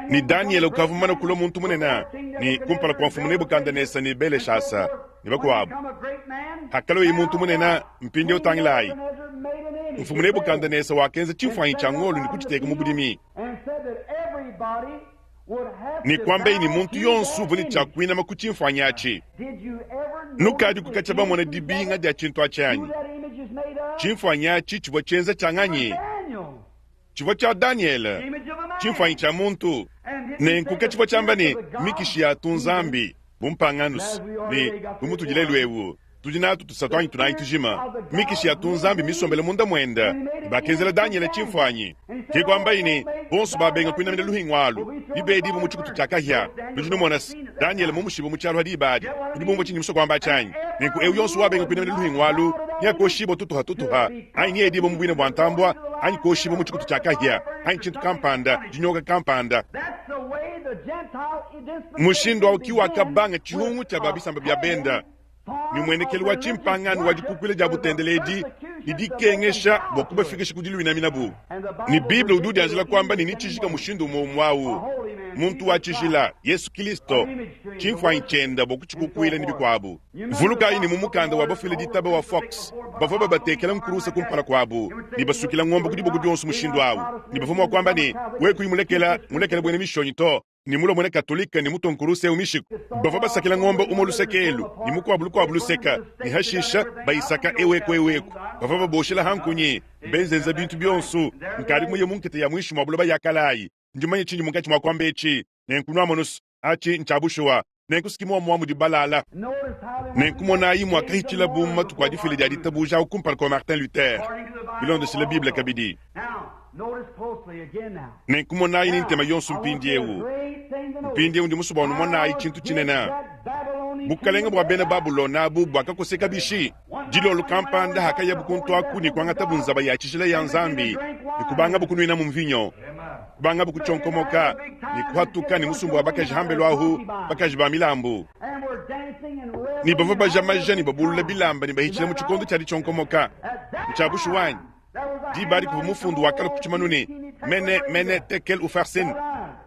ne Danyele ukavua mumane kulua muntu munene ne kumpala kua mfumu Nebukadenesa ne Beleshasa ne bakuabu. Hakaluaye muntu munene, mpindieu tangilayi, mfumu Nebukadenesa wakenza tshimfuanyi tshia ngolo ne kutshiteka mu budimi. Ne kuambaye ne muntu yonso uvua ne tshia kuinama ku tshimfuanyi atshi. Nukadiku katshia bamona dibinga dia tshintu atshi anyi? Tshimfuanyi atshi tshivua tshienza tshia nganyi? Tshivua tshia Danyele, tshimfuanyi tshia muntu. Nenku katshivua tshiamba ne, mikishi ya tunzambi, bumpanganus, ne bu mutudi lelu eu tudi natu tusatu anyi tunayi tujima, mikishi ya tunzambi misombele munda muende. Bakenzela Danyele tshimfuanyi. Ke kuambaye ne, bonso babenga kuinamina luhingu alu, dibedibue mu tshikutu tshia kahia. Nudi numona se, Danyele mumushibue mu tshialu ha diba adi. Nudi bumvua tshindi musue kuamba atshi anyi? Nenku eu yonso wabenga kuinamina luhingu alu neakoshibue tutuha tutuha, anyi needibue mu buina bua ntambua, anyi koshibue mu tshikutu tshia kahia, anyi tshintu kampanda, dinyoka kampanda. Mushindu au ki wakabanga tshihungu tshia ba bisamba bia benda ne muenekelu wa tshimpangano wa dikukuila dia butendeledi ne dikengesha bua kubafikisha ku diluinaminabu. Ne Bible udi udianjila kuamba ne netshijika mushindu umue umue au, muntu wa tshijila, Yesu Kristo, tshimfuanyi tshiende bua kutshikukuila ne bikuabu. Vulukayi ne, mu mukanda wa Bafuile ditaba wa Fox, bavua babatekela nkuruse kumpala kuabu ne basukila ngombe ku diboko dionso mushindu au, ne bavua mua kuamba ne, Wewe kuyi mulekela, mulekela buena Mishonyi to, ne mulue muena Katolike ne mutue nkuruse eu mishiku. Bavua basakila ngombe umue luseke elu ne mukuabu lukuabu luseke, ne hashisha bayisaka eu eku eu eku. Bavua baboshela ha nkunyi, benzenza bintu bionso. Nkadi muye mu nkita ya muinshi mua buloba ya kalayi, ndi mumanye tshindi munkatshi mua kuamba etshi. Nenku nuamonus, atshi ntshia bushuwa. Nenku si muamua mudi balala. Nenku monayi muakahitshilabu mu matuku a difila dia ditabuja au kumpala kua Martin Luther, bilondeshile Bible kabidi. Nenku monayi ne ntema yonso mpindieu. Mpindieu ndi musue bua numonayi tshintu tshinene. Bukalenge bua bena Babulona abu buakakoseka bishi? Dilolo kampanda hakayabu kuntu aku ne kuangatabu nzaba ya tshijila ya Nzambi ne kubangabu kunuinamu mvinyo, kubangabu kutshionkomoka ne kuhatuka ne musumba wa bakaji hambelu ahu, bakaji ba milambu, ne bavua baja maja ne babulula bilamba ne bahitshila mu tshikondo tshia ditshionkomoka. Ntshia bushuwa anyi? Diba adi kuvua mufundu wa kale ku tshimanu ne, Mene, mene, tekel ufarsin.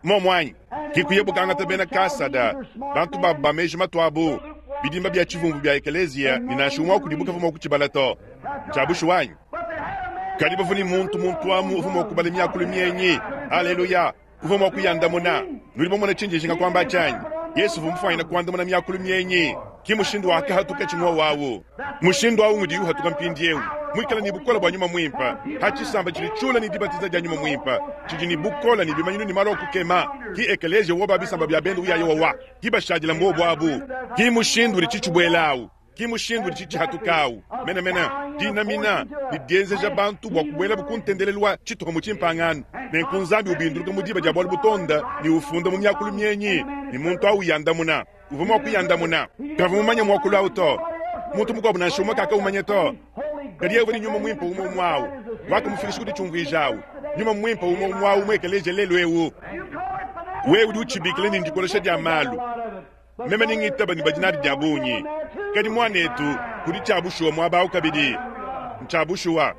Momu anyi? Ke kuyabu kangata bena Kasada, bantu babu ba meji matuabu, bidimba bia tshivumvu bia ekeleziya, ne nansha umue wa kudibu kavua mua kutshibala to. Ntshia bushuwa anyi? Kadi bavua ne muntu muntu amu uvua mua kubala miakulu mienyi. Aleluya! Uvua mua kuyandamuna. Nudi bamona tshindi njinga kuamba atshi anyi? Yesu uvua mufuanyine kuandamuna miakulu mienyi. Ki mushindu wakahatuka tshingua wawu. Mushindu awu ngudiyi uhatuka mpindiewu, muikale ne bukole bua Nyuma Muimpe, ha tshisamba tshidi tshiula ne dibatiza dia Nyuma Muimpe, tshidi ne bukole ne bimanyinu ne malu a kukema. Ki ekeleziya wa ba bisamba bia bende uya Yehowa, ki bashadila mbobu abu. Ki mushindu udi tshitshibuela awu. Ki mushindu udi tshitshihatukau menamena, dinamina ne dienzeja bantu bua kubuelabu ku ntendelelu wa tshituha mu tshimpangano. Nenku Nzambi ubinduluka mu diba dia bualu butonda ne ufunda mu miakulu mienyi, ne muntu au uyandamuna. Uvua mua kuyandamuna. Kavua mumanye muakulu au to. Muntu mukuabu nansha umue kakaumanya to. Kadi yeye uvua ne Nyuma Muimpe umue umue au wakamufikisha ku ditshiumvuija au. Nyuma Muimpe umue umue au mu ekeleziya lelu eu. Wewe udi utshibikila ne ndikolesha dia malu. Meme ne ngitaba ne badi nadi dia bungi. Kadi muanetu, kudi tshia bushuwa muaba au kabidi. Ntshia bushuwa,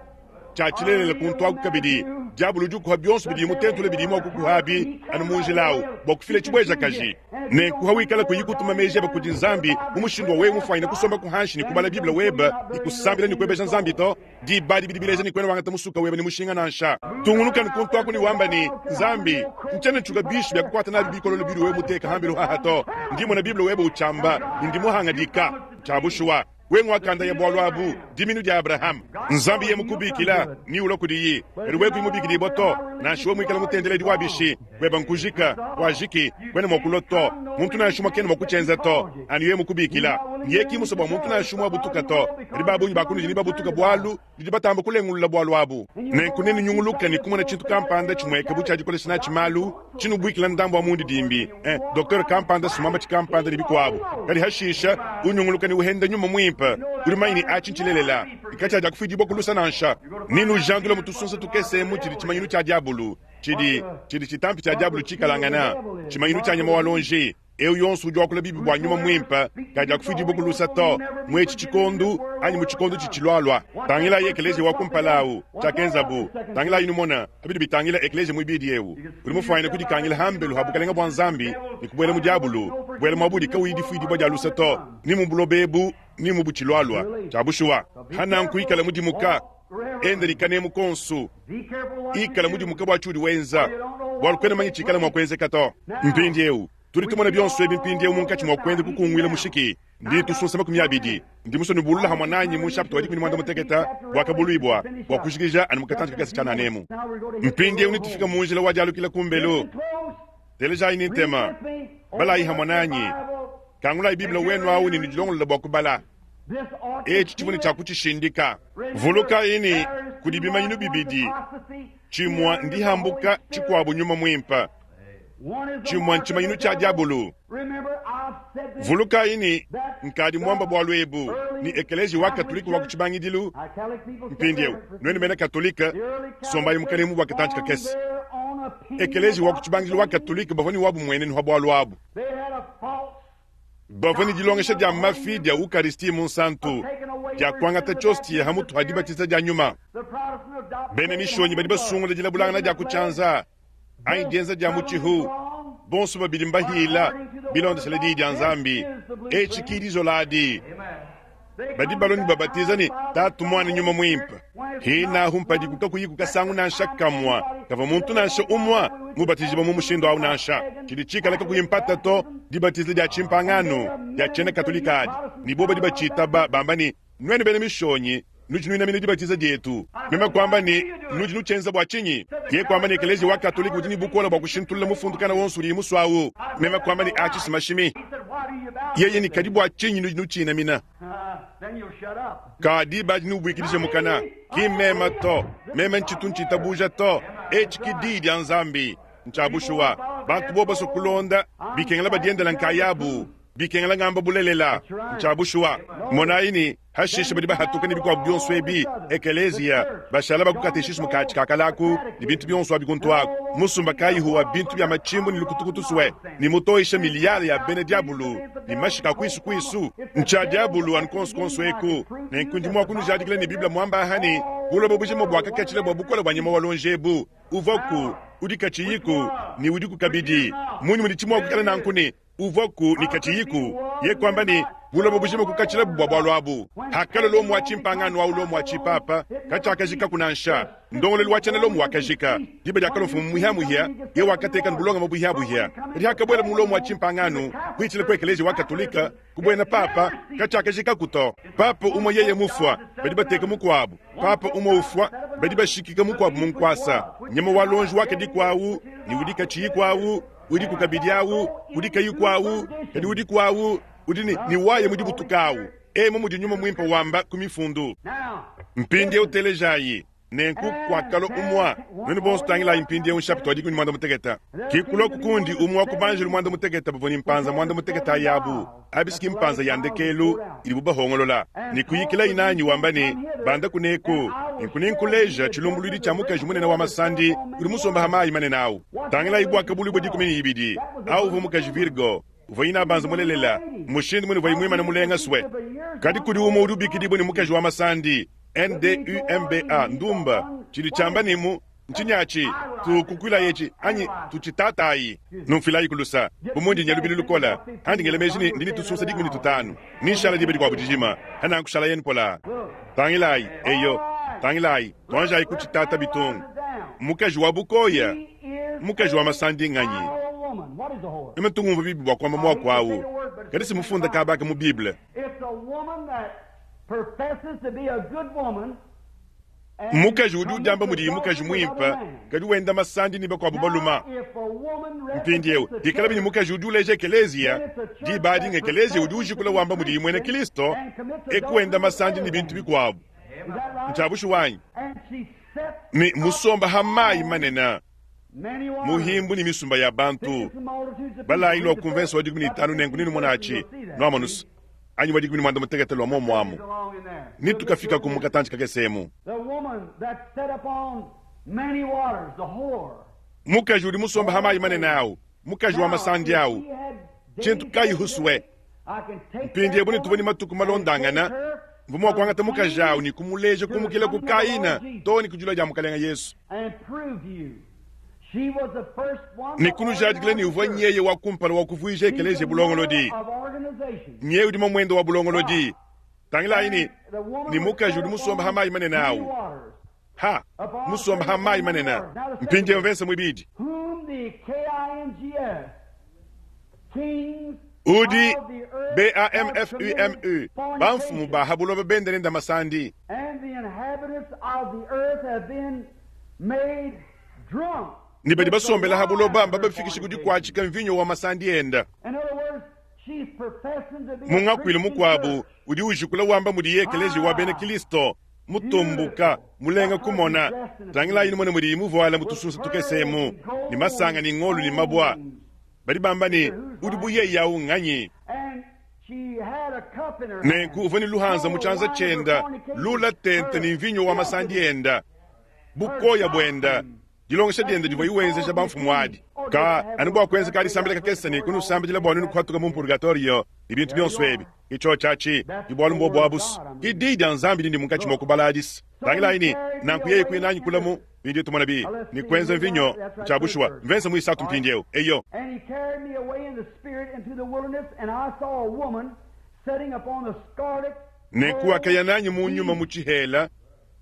tshia tshilelela kuntu aku kabidi. Diabolo udi ukuha bionso bidiye mutentule bidiye mua kukuhabi anu mu njila au bua kufila tshibuejakaji. Nenku hawikala kuyi kutuma meji ebe kudi Nzambi mu mushindu wa wewe mufuanyine kusomba ku hanshi ne kubala Bible webe ne kusambila ne kuebeja Nzambi to, Diba adi bidi bileja ne kuena wangata musuka webe ne mushinga nansha. Tungunuka ne kuntu aku ne wamba ne, Nzambi, ntshiena ntshuka bishi bia kukuata nabi bikololo biudi wewe muteka hambelu haha to. Ndi mmona Bible webe utshiamba ne ndi muhangadika. Ntshia bushuwa, wewe nguakandaya bualu abu, diminu dia Abrahama. Nzambi yeye mukubikila, ne ulua kudiyi. Kadi wewe kuyi mubikidibua to, nansha wewe muikale mutendeledi wa bishi. Kweba nkujika, kwajiki, kwena mwa kulwa to. Muntu nansha umwe kena mwa kutshienza to, anu yeye mukubikila. Nyeye ki musue bua muntu nansha umwe abutuka to. Kadi ba bungi ba kunudi nebabutuka bualu nudi batamba kulengulula bualu abu. Nenku nenunyunguluke ne kumona tshintu kampanda tshimueka bu tshia dikolesha natshi malu, tshinubuikila ndambu wa mundidimbi, eh, doktere kampanda, sumambatshi kampanda ne bikuabu. Kadi hashisha unyunguluka ne uhenda nyuma muimpe, udi mumanye ne atshi ntshilelela, ne katshiadiakufuidibua ku lusa nansha. Nenujandule mu tusunsa tukese emu tshidi tshimanyinu tshia diabulu, tshidi, tshidi tshitampi tshia diabulu tshikalangana, tshimanyinu tshia nyama wa luonji. Eu yonso udi wakula bibi bua nyuma muimpe kadiakufuidibua ku lusa to, mu etshi tshikondu anyi mu tshikondu tshitshilualua. Tangilayi ekeleziya wa kumpala au, tshiakenzabu. Tangilayi numona pa bidi bitangila ekeleziya muibidi eu, udi mufuanyine kudikangila hambelu ha bukelenge bua Nzambi ne kubuela mu diabulu, buela muaba udi kauyi difuidibua dia lusa to, ni mu buloba ebu ni mu butshilualua. Tshia bushuwa, hananku ikala mudimuka, enda ne kanemu konso. Ikala mudimuka bua tshiudi wenza, bualu kuena manya tshikala mua kuenzeka to. Mpindieu tudi tumona bionso ebi mpindieu munkatshi mua kuenda kukunguila mushiki. Ndi tusunsa 20. Ndi musue nubulula hamue nanyi mu nshapita wa 16 Buakabuluibua, bua kujikija anu mu katantshi kakese tshianana emu. Mpindieu netufike mu njila wa dialukila kumbelu. Telejayi ne ntema, balayi hamue nanyi, kangulayi Bible wenu au ne nudilongolole bua kubala. Etshi tshivua ne tshia kutshishindika. Vulukayi ne, kudi bimanyinu bibidi, tshimue ndihambuka, tshikuabu nyuma muimpe. Tshimue ntshimanyinu tshia diabulu. Vulukayi ne, nkadi muamba bualu ebu ne ekeleziya wa Katolike wa ku tshibangidilu. Mpindieu, nuenu bena Katolike, sombayi mu kanemu bua katantshi kakese. Ekeleziya wa ku tshibangidilu wa Katolike bavua ne wabu mmuenenu pa bualu abu. Bavua ne dilongesha dia mafi dia Ukaristie Munsantu, dia kuangata tshiostiye ha mutu ha dibatiza dia nyuma. Bena Mishonyi badi basungula dilabulangana dia ku tshianza anyi dienza dia mutshihu, bonso babidi mbahila bilondeshele Diyi dia Nzambi. Etshi ki dizola adi. Badi balua ne babatiza ne Tatu, Muana, Nyuma Muimpe. Hinahu mpadiku kakuyiku kasangu nansha kamua kavua muntu nansha umua mubatijibua mu mushindu au nansha. Tshidi tshikala kakuyi mpata to, dibatiza dia tshimpangano dia tshiena Katolika adi, ne bobo badi batshitaba bamba ne, Nuenu bena Mishonyi nudi nuinamina dibatiza dietu. Meme kuamba ne, Nudi nutshienza bua tshinyi? Yeye kuamba ne, Ekeleziya wa Katolike udi ne bukole bua kushintulula mufundu kana wonso udiye musue au. Meme kuamba ne, Atshi si mashimi. Yeye ne, Kadi bua tshinyi nudi nutshiinamina? Kadi badi nubuikidija mukana. Ki mmeme to. Meme ntshitu ntshitabuja to. Etshi ki Diyi dia Nzambi. Ntshia bushuwa. Bantu bobu basue kulonda, bikengela badiendela nkayabu. Bikengela ngamba bulelela. Ntshia bushuwa. Monayi ne, Hashishe badi bahatuka ne bikuabu bionso ebi, ekeleziya, bashala ba ku kateshismu ka tshikakala aku ne bintu bionso abi kuntu aku, musumba kayihu wa bintu bia matshimbu ne lukutukutu sue, ne mutoyisha miliyare ya bena diabulu ne mashika a kuisu kuisu. Ntshia diabulu anu kuonso kuonso eku. Nenku ndi mua kunujadikila ne Bible muamba aha ne, buloba bujima buakakatshila bua bukole bua nyama wa luonji ebu, uvuaku, udi katshiyiku, ne udiku kabidi. Mmunyi mudi tshimua kuikala nanku ne Uvuaku ne katshiyiku, ye kuamba ne, Buloba bujima kukatshilabu bua bualu abu. Hakalua Lomo wa tshimpangano au Lomo wa tshipapa, katshiakajikaku nansha. Ndongoluelu wa tshiena Lomo wakajika. Diba diakalua mfumu muhia-muhia, ye wakateka bulongame buhia-buhia. Kadi hakabuela mu Lomo wa tshimpangano, kuitshila ku ekeleziya wa Katolika, ku buena papa, katshiakajikaku to. Papa umue yeye mufua, badi bateka mukuabu. Papa umue ufua, badi bashikika mukuabu mu nkuasa. Nyama wa luonji wakadiku au ne udi katshiyiku au, udiku kabidi awu, udi kayiku awu, kadi udiku awu, udi ne, ne waye mu dibutuka awu. Emu mudi Nyuma Muimpe wamba ku Mifundu. Mpindiewu telejayi. Nenku kuakalua umua, nuenu bonso tangilayi mpindiewu nshapita wa dikumi ne muanda mutekete. Ki kuluaku kundi umue wa ku banjelu muanda mutekete bavua ne mpanza muanda mutekete ayi abu, abi si ki mpanza ya ndekelu idibu bahongolola, ne kuyikilayi nanyi wamba ne, Banda kuneku, nenku nenkuleja tshilumbuluidi tshia mukaji munene wa masandi udi musombe ha mayi manene au. Tangilayi buakabuluibua 12, au uvua mukaji Virgo, uvua inabanza mulelela, mushindu mune uvuaye muimane mulenga sue. Kadi kudi umue udi ubikidibua ne mukaji wa masandi, NDUMBA, ndumba, tshidi tshiamba ne mu Ntshinyi atshi? Tukukuilayi etshi anyi tutshitatayi? Numfuilayiku lusa, bu mundi nya lubilu lukola, andi ngela meji ne ndi ne tusunsa 15, ne nshala diba dikuabu dijima, hananku shalayeni polaa. Tangilayi, eyo, tangilayi, tuanjayi kutshitata bitungu. Mukaji wa bukoya, mukaji wa masandi nganyi? Meme ntu ngumvua bibi bua kuamba muaku au, kadi si mufunda kaba aka mu Bible. Mukaji udi udiamba mudiye mukaji muimpe, kadi wenda masandi ne bakuabu balume. Mpindieu, bikalabi ne mukaji udi uleja ekeleziya, diba adi ng'ekeleziya udi ujikula wamba mudiye muena Kristo, eku wenda masandi ne bintu bikuabu. Ntshia bushuwa anyi? Ne musomba ha mayi manene, muhimbu ne misumba ya bantu, balayi lua ku mvese wa 15 nenku nenumonatshi, nuamonus, anyi wa 16 lua muomuamu, ne tukafikaku mu katantshi kakese emu. Mukaji udi musomba ha mayi manene au, mukaji wa masandi au, tshintu kayi husue. Mpindiebu ne tuvua ne matuku malondangana, mvua mua kuangata mukaji au ne kumuleja kumukila ku Kaina too ne ku dilua dia Mukalenge Yesu. Ne kunujadikila ne uvua nyeye wa kumpala wa kuvuija ekeleziya bulongolodi. Nyeye udi mamuende wa bulongolodi. Tangilayi ne, ne mukaji udi musomba ha mayi manene au. Ha, musomba ha mayi manene. Mpindieu mvese muibidi. Udi BAMFUMU, bamfumu ba ha buloba benda nenda masandi. Ne badi basombela ha buloba mbabafikishe ku dikuatshika mvinyo wa masandi enda. Mu ngakuilu mukuabu, udi ujikula wamba mudiye ekeleziya wa bena Kristo mutumbuka, mulenga kumona. Tangilayi numone mudiyi muvuale mu tusunsa tukese emu, ne masanga ne ngolu ne mabua. Badi bamba ne, Udi bu yeye au nganyi? Nenku uvua ne luhanza mu tshianza tshienda, lula tente ne mvinyo wa masandi enda, bukoya buenda, dilongesha diende divua iwenzeja bamfumu adi. Ka anu bua kuenza ka disambila kakese ne kunusambidila bua nuenu kuhatuka mu mpurgatorio ne bintu bionso ebi. Ke tshiotshi atshi, ke bualu mbuobu abu's. Ke Diyi dia Nzambi dindi munkatshi mua kubala adi's. Tangilayi ne, nanku yeye kuya nanyi kula mu mpindieu tumona bi ne kuenza mvinyo. Ntshia bushuwa, mvensa muisatu mpindieu. Eyo. Nenku wakaya nanyi mu nyuma mu tshihela,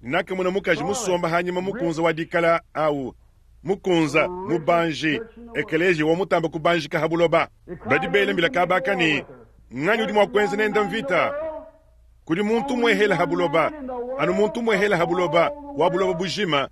ne nakamona mukaji musomba ha nyima mukunza wa dikala au, mukunza, mubanji, ekeleziya wa mutamba kubanjika ha buloba. Badi bela mbila kabaka ne, Nganyi udi mua kuenza nenda mvita? Kudi muntu umuehela ha buloba, anu muntu umuehela ha buloba, wa buloba bujima,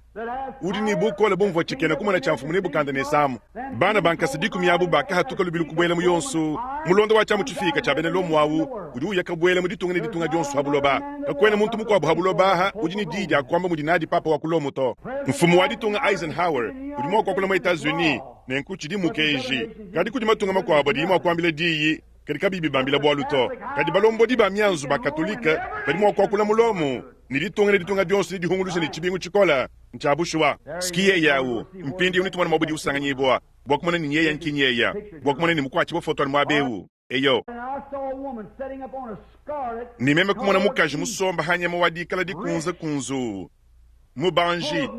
udi ne bukole bumvua tshikena kumona tshia mfumu Nebukadenesa. Bana ba nkasa dikumi abu bakahatuka lubilu kubuela mu yonso mulonda wa tshiamu tshifika tshia bena Lomo au udi uya kabuela mu ditunga ne ditunga dionso ha buloba. Kakuena muntu mukuabu ha buloba aha udi ne diyi dia kuamba mudi nadi papa wa ku Lomo to. Mfumu wa ditunga Eisenhower udi mua kuakula mu Etats-Unis, nenku tshidi mukenji. Kadi kudi matunga makuabu adiyi mua kuambila diyi kadi kabiyi bibambila bualu to. Kadi balombodi ba mianzu ba Katolike badi mua kuakula mu Lomo ne ditunga ne ditunga dionso nedihunguluje ne tshibingu tshikole. Ntshia bushuwa. Ski yeye au. Mpindieu netumone muaba udi usanganyibua bua kumona ni nyeya anyi ki nyeya, bua kumona ni mukuatshibua foto anu muaba eu. Eyo. Ne meme kumona mukaji musomba ha nyama wa dikala dikunze kunzuu. Mubanji,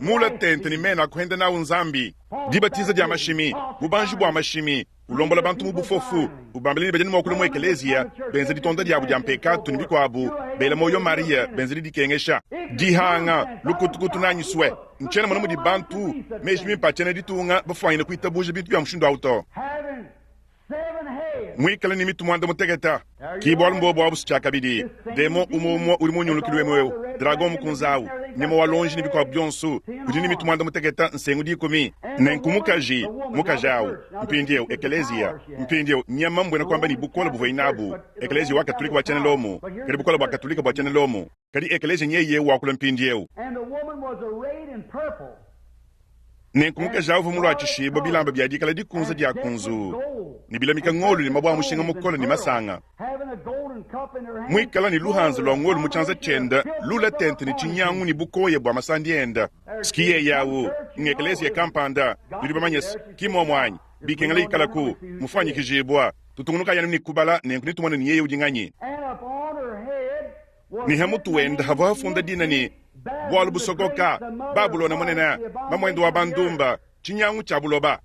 muula tente ne mena a kuhenda n'au Nzambi, dibatiza dia mashimi, bubanji bua mashimi, ulombola bantu mu bufofu, ubambila ne badi ne mua kulua mu ekeleziya, benza ditonda diabo dia mpekatu ne bikuabu, bela muoyo Mariya, benza didikengesha, dihanga, lukutukutu nanyi sue. Ntshiena mona mudi bantu, meji mimpe a tshiena ditunga, bafuanyine kuitabuja bintu bia mushindu au to. Muikale ne mitu muanda mutekete. Ki bualu mbuobu abu tshiakabidi, demon umue umue udi mu nyungulukilu emu eu, dragon mukunze au, nyama wa luonji ne bikuabu bionso, udi ne mitu muanda mutekete, nsengu dikumi. Nenku mukaji, mukaji au, mpindieu ekeleziya, mpindieu nyama, mbuena kuamba ne bukole buvuaye nabu, ekeleziya wa Katolike wa tshiena Lomo, kadi bukole bua Katolike bua tshiena Lomo, kadi ekeleziya nyeye eu wakula mpindieu. Nenku mukaji awu uvua muluatshishibue bilamba bia dikala dikunze dia kunzuu, ne bilamika ngolo ne mabue a mushinga mukole ne masanga, muikale ne luhanza lua ngolo mu tshianza tshiende lula tente ne tshinyangu ne bukoya bua masandi ende. Ski yeye awu ng'ekeleziya kampanda, nudi bamanye se, ki mmuomu anyi? Bikengela ikalaku mufuanyikijibua. Tutungunukayi anu ne kubala, nenku netumone ne yeye udi nganyi. Ne ha mutu wende havua hafunda dina ne, Bualu busokoka, Babulona Munene, mamuende wa bandumba, tshinyangu tshia buloba.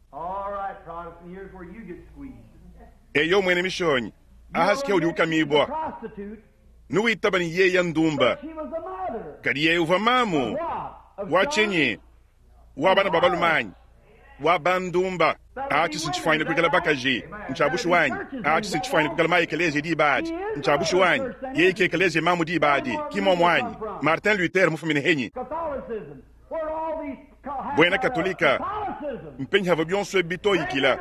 Eyo, muena mishonyi Ahasi ke udi ukamibua. Nuwitaba ne yeya ndumba, kadi yeye uvua mamu wa tshinyi? Wa bana ba balume anyi? Wa bandumba. Aci si ncifwanyine kwikala bakaji. Ncya bushuwa anyi? Aci si ncifwanyine kwikala ma ekeleeziya diba adi. Ncya bushuwa anyi? Yeye ki ekeleeziya maamu diba adi, ki mmwomo anyi? Martin Luther mufumine henyi? Bwena Katolika, mpenyi havwa byonso ebi bitoyikila?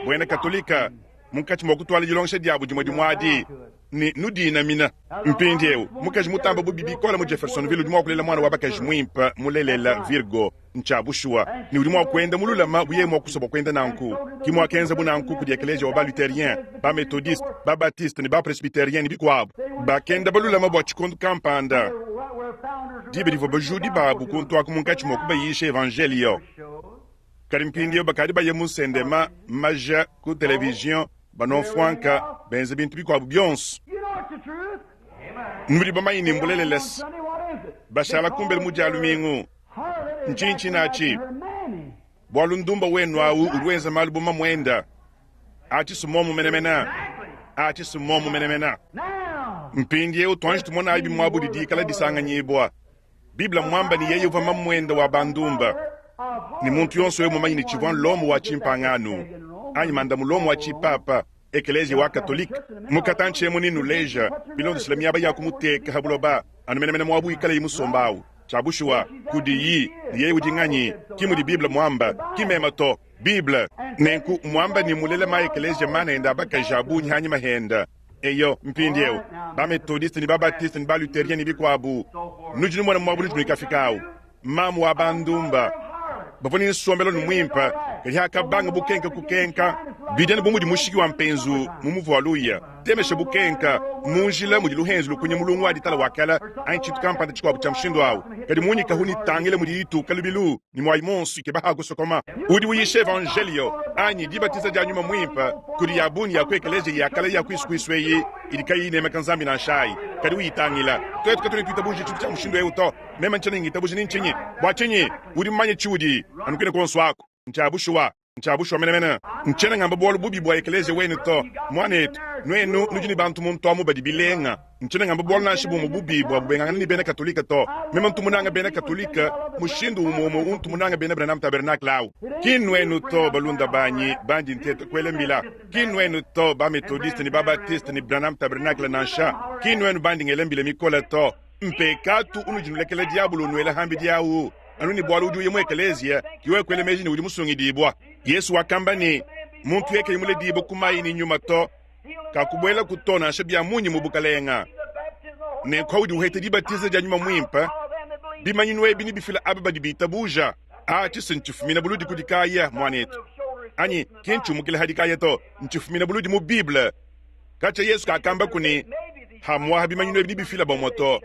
Bwena Katolika, munkaci mwa kutwala dilongesha dyabo dimwe dimwe adi, ne nudiinamina. Mpindyewu, mukaji mutamba bubi bikole mu Jeffersonville udi mwa kulela mwana wa bakaji mwimpe, mulelela, virgo. Ncya bushuwa. Ne udi mwa kwenda mululama bu yeye mwa kuswa bwa kwenda nanku. Ki mwakenzabu nanku kudi ekeleeziya wa ba-Lutherien, ba-Methodiste, ba-Baptiste, ne ba-Presbyterien, ne bikwabo. Bakenda balulama bwa cikondo kampanda, diba divwa bajuudi baabu kuntwaku munkaci mwa kubayiisha Evanjeeliyo. Kadi mpindyewu bakaadi baya mu nsendema, maja, ku television, banwa mfwanka, benza bintu bikwabo byonso. Nudi bamanye ne mbulelela's. Bashala kumbelu mu Dya lumingu. Ntshinyi tshinatshi? Bualu ndumba wenu awu udi wenza malu bu mamuenda. Atshi si muomu menemene. Atshi si muomu menemene. Mpindiewu tuanji tumonayi bimuabu budi dikala disanganyibua. Bible mmuamba ne yeye uvua mamuenda wa bandumba, ne muntu yonso eu mumanye ne tshivua Lomo wa tshimpangano anyi mandamu Lomo wa tshipapa, Ekeleziya wa Katolike. Mu katantshi emu nenuleja bilondeshile miaba ya kumuteka ha buloba anu menemene muabu wikalayi musomba awu. Tshia bushuwa, kudiyi, ne yeye udi nganyi? Ki mudi Bible muamba, ki meme to, Bible. Nenku muamba ne mulela ma ekeleziya mana ende a bakaji a bungi hanyima henda. Eyo, mpindiewu, ba-Methodiste ne ba-Baptiste ne ba-Lutherien ne bikwabu, nudi numona mwabo ludi nwikafika awu. Maamu wa bandumba bavwa ne nsombelu anu mwimpe, kadi hakabanga bukenka kukenka, bidi anu bu mudi mushiki wa mpenzu mu muvu wa luya temesha bukenka mu njila mudi luhenzu lukunya mulungu wa ditala wa kale anyi tshintu kampanda tshikuabu tshia mushindu awu. Kadi munyikahu ne tangila mudiyi ituka lubilu ne muayi muonso ikeba ha kusokoma. Udi uyisha evanjeliyo anyi dibatiza dia Nyuma Muimpe kudi ya bungi ya ku ekeleziya ya kale ya kuisu kuisu eyi idi kayiyi inemeka Nzambi nansha ayi, kadi uyitangila. Tuetu katuena tuitabuja tshintu tshia mushindu eu to. Meme ntshiena ngitabuja ni ntshinyi? Bua tshinyi? Udi mumanye tshiudi anu kuine kuonso aku. Ntshia bushuwa. Ntshia bushuwa menemene. Ntshiena ngamba bualu bubi bua ekeleziya wenu to, muanetu. Nuenu nudi ne bantu muntu amu badi bilenga. Ntshiena ngamba bualu nansha bumue bubi bua bubengangana ne bena Katolike to. Meme ntu munange bena Katolike mushindu umue umue untu munange bena Branham Tabernacle awu. Ki nnuenu to, balunda banyi bandi nteta kuela mbila. Ki nnuenu to, ba-Methodiste ne ba-Baptiste ne Branham Tabernacle nansha. Ki nnuenu bandi ngela mbila mikole to. Mpekatu unudi nulekela Diabolo unuela hambidi awu, anu ne bualu udi uya mu ekeleziya, ke wewe kuela meji ne udi musungidibua. Yesu wakamba ne, Muntu yeye kayi muledibue ku mayi ne nyuma to, kakubuelaku to nansha bia munyi mu bukalenga. Nenku paudi uheta dibatiza dia Nyuma Muimpe, bimanyinu ebi nebifila aba badi bitabuja. Atshi si ntshifumina buludi ku dikaya, muanetu, anyi ki ntshiumukila ha dikaya to, ntshifumina buludi mu Bible. Katshia Yesu kakambaku ne, Hamuaha bimanyinu ebi nebifila bamue to.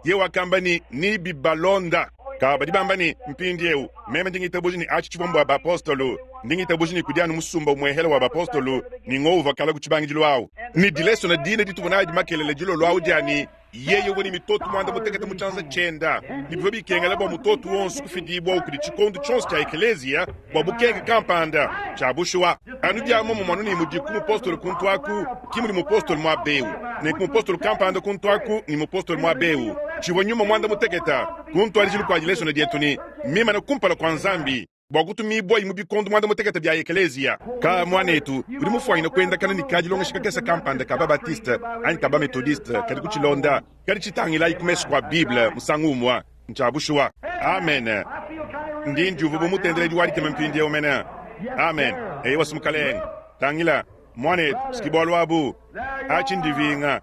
Yeye wakamba ne, Nebibalonda. Ka badi bamba ne, Mpindieu, meme ndi ngitabuja ne atshi tshivua mbua bapostolo. Ndi ngitabuja ne kudi anu musumba umuehele wa bapostolo, ne ngowu uvua kale ku tshibangidilu awu. Ne dilesona dine dituvua nadi makelela dilolo awu dia ne, Yeye uvua ne mitoto muanda-mutekete mu tshianza tshienda, ne bivua bikengela bua mutoto wonso kufidibuawu kudi tshikondo tshionso tshia ekeleziya bua bukenke kampanda. Tshia bushuwa, anu bia muomumue anu ne mudiku mupostolo kuntu aku, ki mudi mupostolo muaba eu, nenku mupostolo kampanda kuntu aku ne mupostolo muaba eu. Tshivua nyuma muanda-mutekete ku ntuadijilu kua dilesona dietu ne mimane kumpala kua Nzambi. bua kutumibuayi mu bikondo muanda-mutekete bia ekeleziya. Ka, muanetu, udi mufuanyine kuendakana ne ka-dilongesha kakese kampanda ka ba-Baptiste anyi ka ba-Methodiste kadi kutshilonda, kadi tshitangilayi ku mesu kua Bible musangu umue. Ntshia bushuwa. Amen. Ndi ndiumvua bu mutendeledi wa dikema mpindieu mene. Amen. Eyowa, Mukalenge. Tangila, muanetu, si bualu abu. Atshi ndivinga.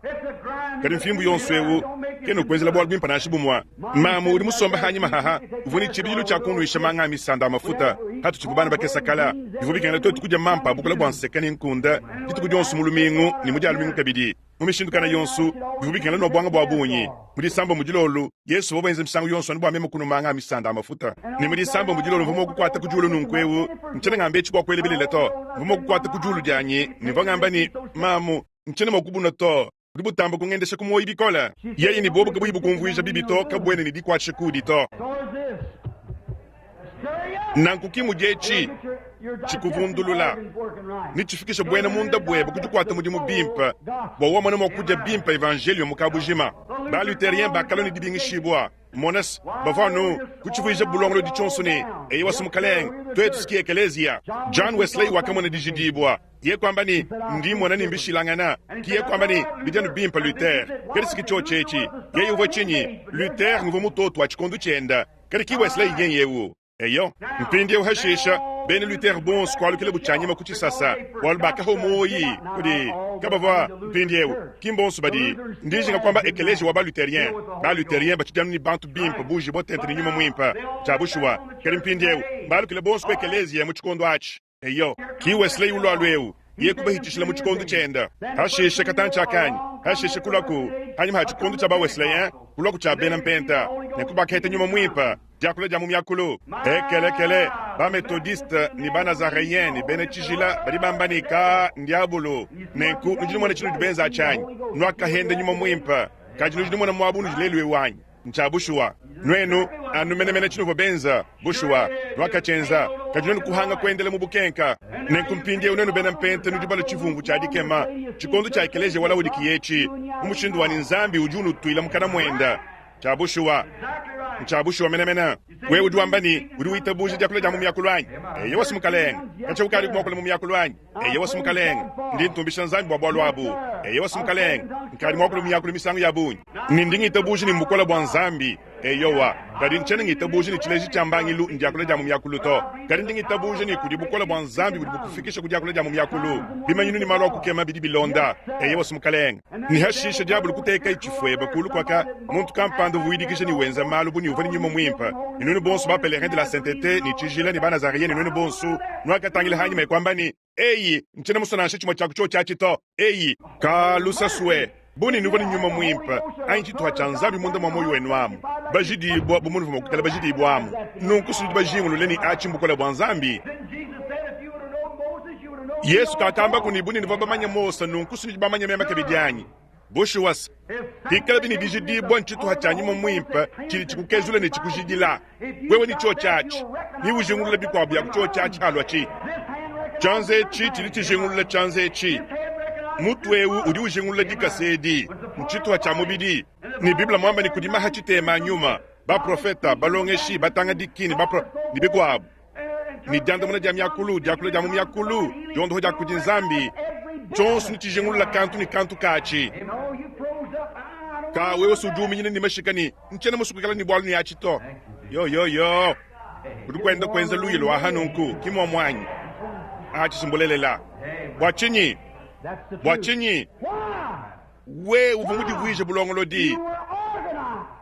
Kadi mfimbu yonso eu kena ukuenzela bualu buimpe nansha bumue. Mamu udi musombe hanyima haha uvua ne tshibidilu tshia kunuisha manga a misanda a mafuta hatutshivua bana bakese kala. Bivua bikengela tuetu kudia mampa a bukula bua nseka ne nkunda dituku dionso mu lumingu ne mu dia lumingu kabidi. Mu mishindu kana yonso, bivua bikengela nua buanga bua bungi. Mu disambombo dilolo, Yesu uvua wenza misangu yonso anu bua meme kunua manga a misanda a mafuta. Ne mu disambombo dilolo mvua mua kukuata ku diulu nunku eu, ntshiena ngamba etshi bua kuela bilele to, mvua mua kukuata ku diulu dianyi ne mvua ngamba ne, Mamu, ntshiena mua kubunua to, budi butamba kungendesha ku muoyo bikole. Yeye ne buobu kabuyi bukumvuija bibi to, kabuena ne dikuatshisha kuudi to. Nanku ki mudi etshi tshikuvundulula ne tshifikisha buena munda buebe ku dikuata mudimu bimpe bua wamona mua kudia bimpe evanjeliyo mu kabujima. Ba-Lutherien bakalua ne dibingishibua. Mona's, bavwa anu kucivwija bulongolodi cyonso ne, Eyowa's, mukalenge, twetu's ki ekeleeziya. John Wesley wakamona dijidiibwa. Yeye kwamba ne, Ndi mmona ne mbishilangana. Ki yeye kwamba ne, Bidi anu bimpe, Luther. Kadi s'ki cyoci eci. Yeye uvwa cinyi? Luther nguvwa mutootu wa cikondo cyenda. Kadi ki Wesley nyeye ewu. Eyo. Mpindyewu hashiisha, beena Luther bonso kwalukilabu cyanyima ku cisasa, bwalu baakaha mwoyi kudi. Kabavwa, mpindyewu, ki mbonso badi, ndi njinga kwamba ekeleeziya wa ba-Lutherien. Ba-Lutherien bacidi anu ne bantu bimpe buujibwa tente ne Nyuma Mwimpe. Cya bushuwa. Kadi mpindyewu mbaalukile bonso ku ekeleeziya mu cikondo aci. Eyo, ki Wesley ulwalwa ewu, yeye kubahitshishila mu tshikondo tshienda. Hashishe katantshi akanyi, hashishe kulaku hanyima ha tshikondo tshia ba-Wesleyen, kulaku tshia bena Mpenta, nenku bakaheta Nyuma Muimpe, diakula dia mu miakulu. Ekelekele, ba-Methodiste ne ba-Nazareyen ne bena tshijila badi bamba ne, Ka ndiabulu. Nenku nudi numona tshinudi benza atshi anyi? Nuakahenda Nyuma Muimpe, kadi nudi numona muaba unudi lelu eu anyi? Ntshia bushuwa. Nuenu, anu menemene tshinuvua benza, bushuwa, nuakatshienza, kadi nuenu kuhanga kuendela mu bukenka. Nenku mpindieu nuenu bena Mpenta nudi balue tshivumvu tshia dikema, tshikondo tshia ekeleziya wa Laodikiya etshi, mu mushindu wa ne Nzambi udi unutuila mukana muenda. Tshia bushuwa. Ntshia bushuwa menemene. Wewe udi wamba ne, udi witabuja diakula dia mu miakulu anyi? Eyowa, si Mukalenge. Katshia ukadiku muakule mu miakulu anyi? Eyowa, si Mukalenge. Ndi ntumbisha Nzambi bua bualu abu. Eyowa, si Mukalenge. Nkadi muakule mu miakulu misangu ya bungi. Ne ndi ngitabuja ne mbukole bua Nzambi. Eyowa. Kadi ntshiena ngitabuja ne tshileji tshia mbangilu ndiakula dia mu miakulu to. Kadi ndi ngitabuja ne kudi bukole bua Nzambi budi bukufikisha ku diakula dia mu miakulu. Bimanyinu ne malu a kukema bidi bilonda. Eyowa, si Mukalenge. Ne hashishe diabolo kutekaye tshifueba kulu kuaka muntu kampanda uvua widikija ne wenza malu bu ne uvua ne nyuma muimpe. Ne nuenu bonso ba Pèlerins de la Sainteté ne tshijila ne ba Nazareens ne nuenu bonso nuakatangila hanyima e kuamba ne, Eyi, ntshiena musue nansha tshimue tshia ku tshiotshi atshi to. Eyi, ka lusasue, bu ne nuvua ne nyuma muimpe anyi tshituha tshia Nzambi munda mua muoyo wenu amu, bajidibua bu munuvua mua kuikala bajidibua amu nunku, si nudi bajingulule ne atshi mbukole bua Nzambi. Yesu kakambaku ne, Bu ne nuvua bamanye Mose, nunku si nudi bamanye meme kabidi anyi? Bushuwa se, pikalabi ne dijidibua ntshituha tshia nyuma muimpe tshidi tshikukezula ne tshikujidila, wewe ne tshiotshi atshi, neujingulule bikuabu bia ku tshiotshi atshi halua tshi. Tshianza etshi tshidi tshijingulula tshianza etshi, mutu eu udi ujingulula dikasa edi, ntshituha tshia mubidi. Ne Bible muamba ne kudi maha tshitema a nyuma, baprofeta, balongeshi, batangadiki ne bapro ne bikuabu. Ne diandamuna dia miakulu, diakula dia mu miakulu, diondoha dia kudi Nzambi, tshionso ne tshijingulula kantu ne kantu katshi. Ka wewe si udi uminyina ne mashika ne ntshiena musue kuikala ne bualu ne atshi to. Yo yo yo, udi kuenda kuenza luyi lua ha nunku ki muomu anyi? Atshi si mbulelela. Bua tshinyi? Bua tshinyi? We uvua mudivuije bulongolodi.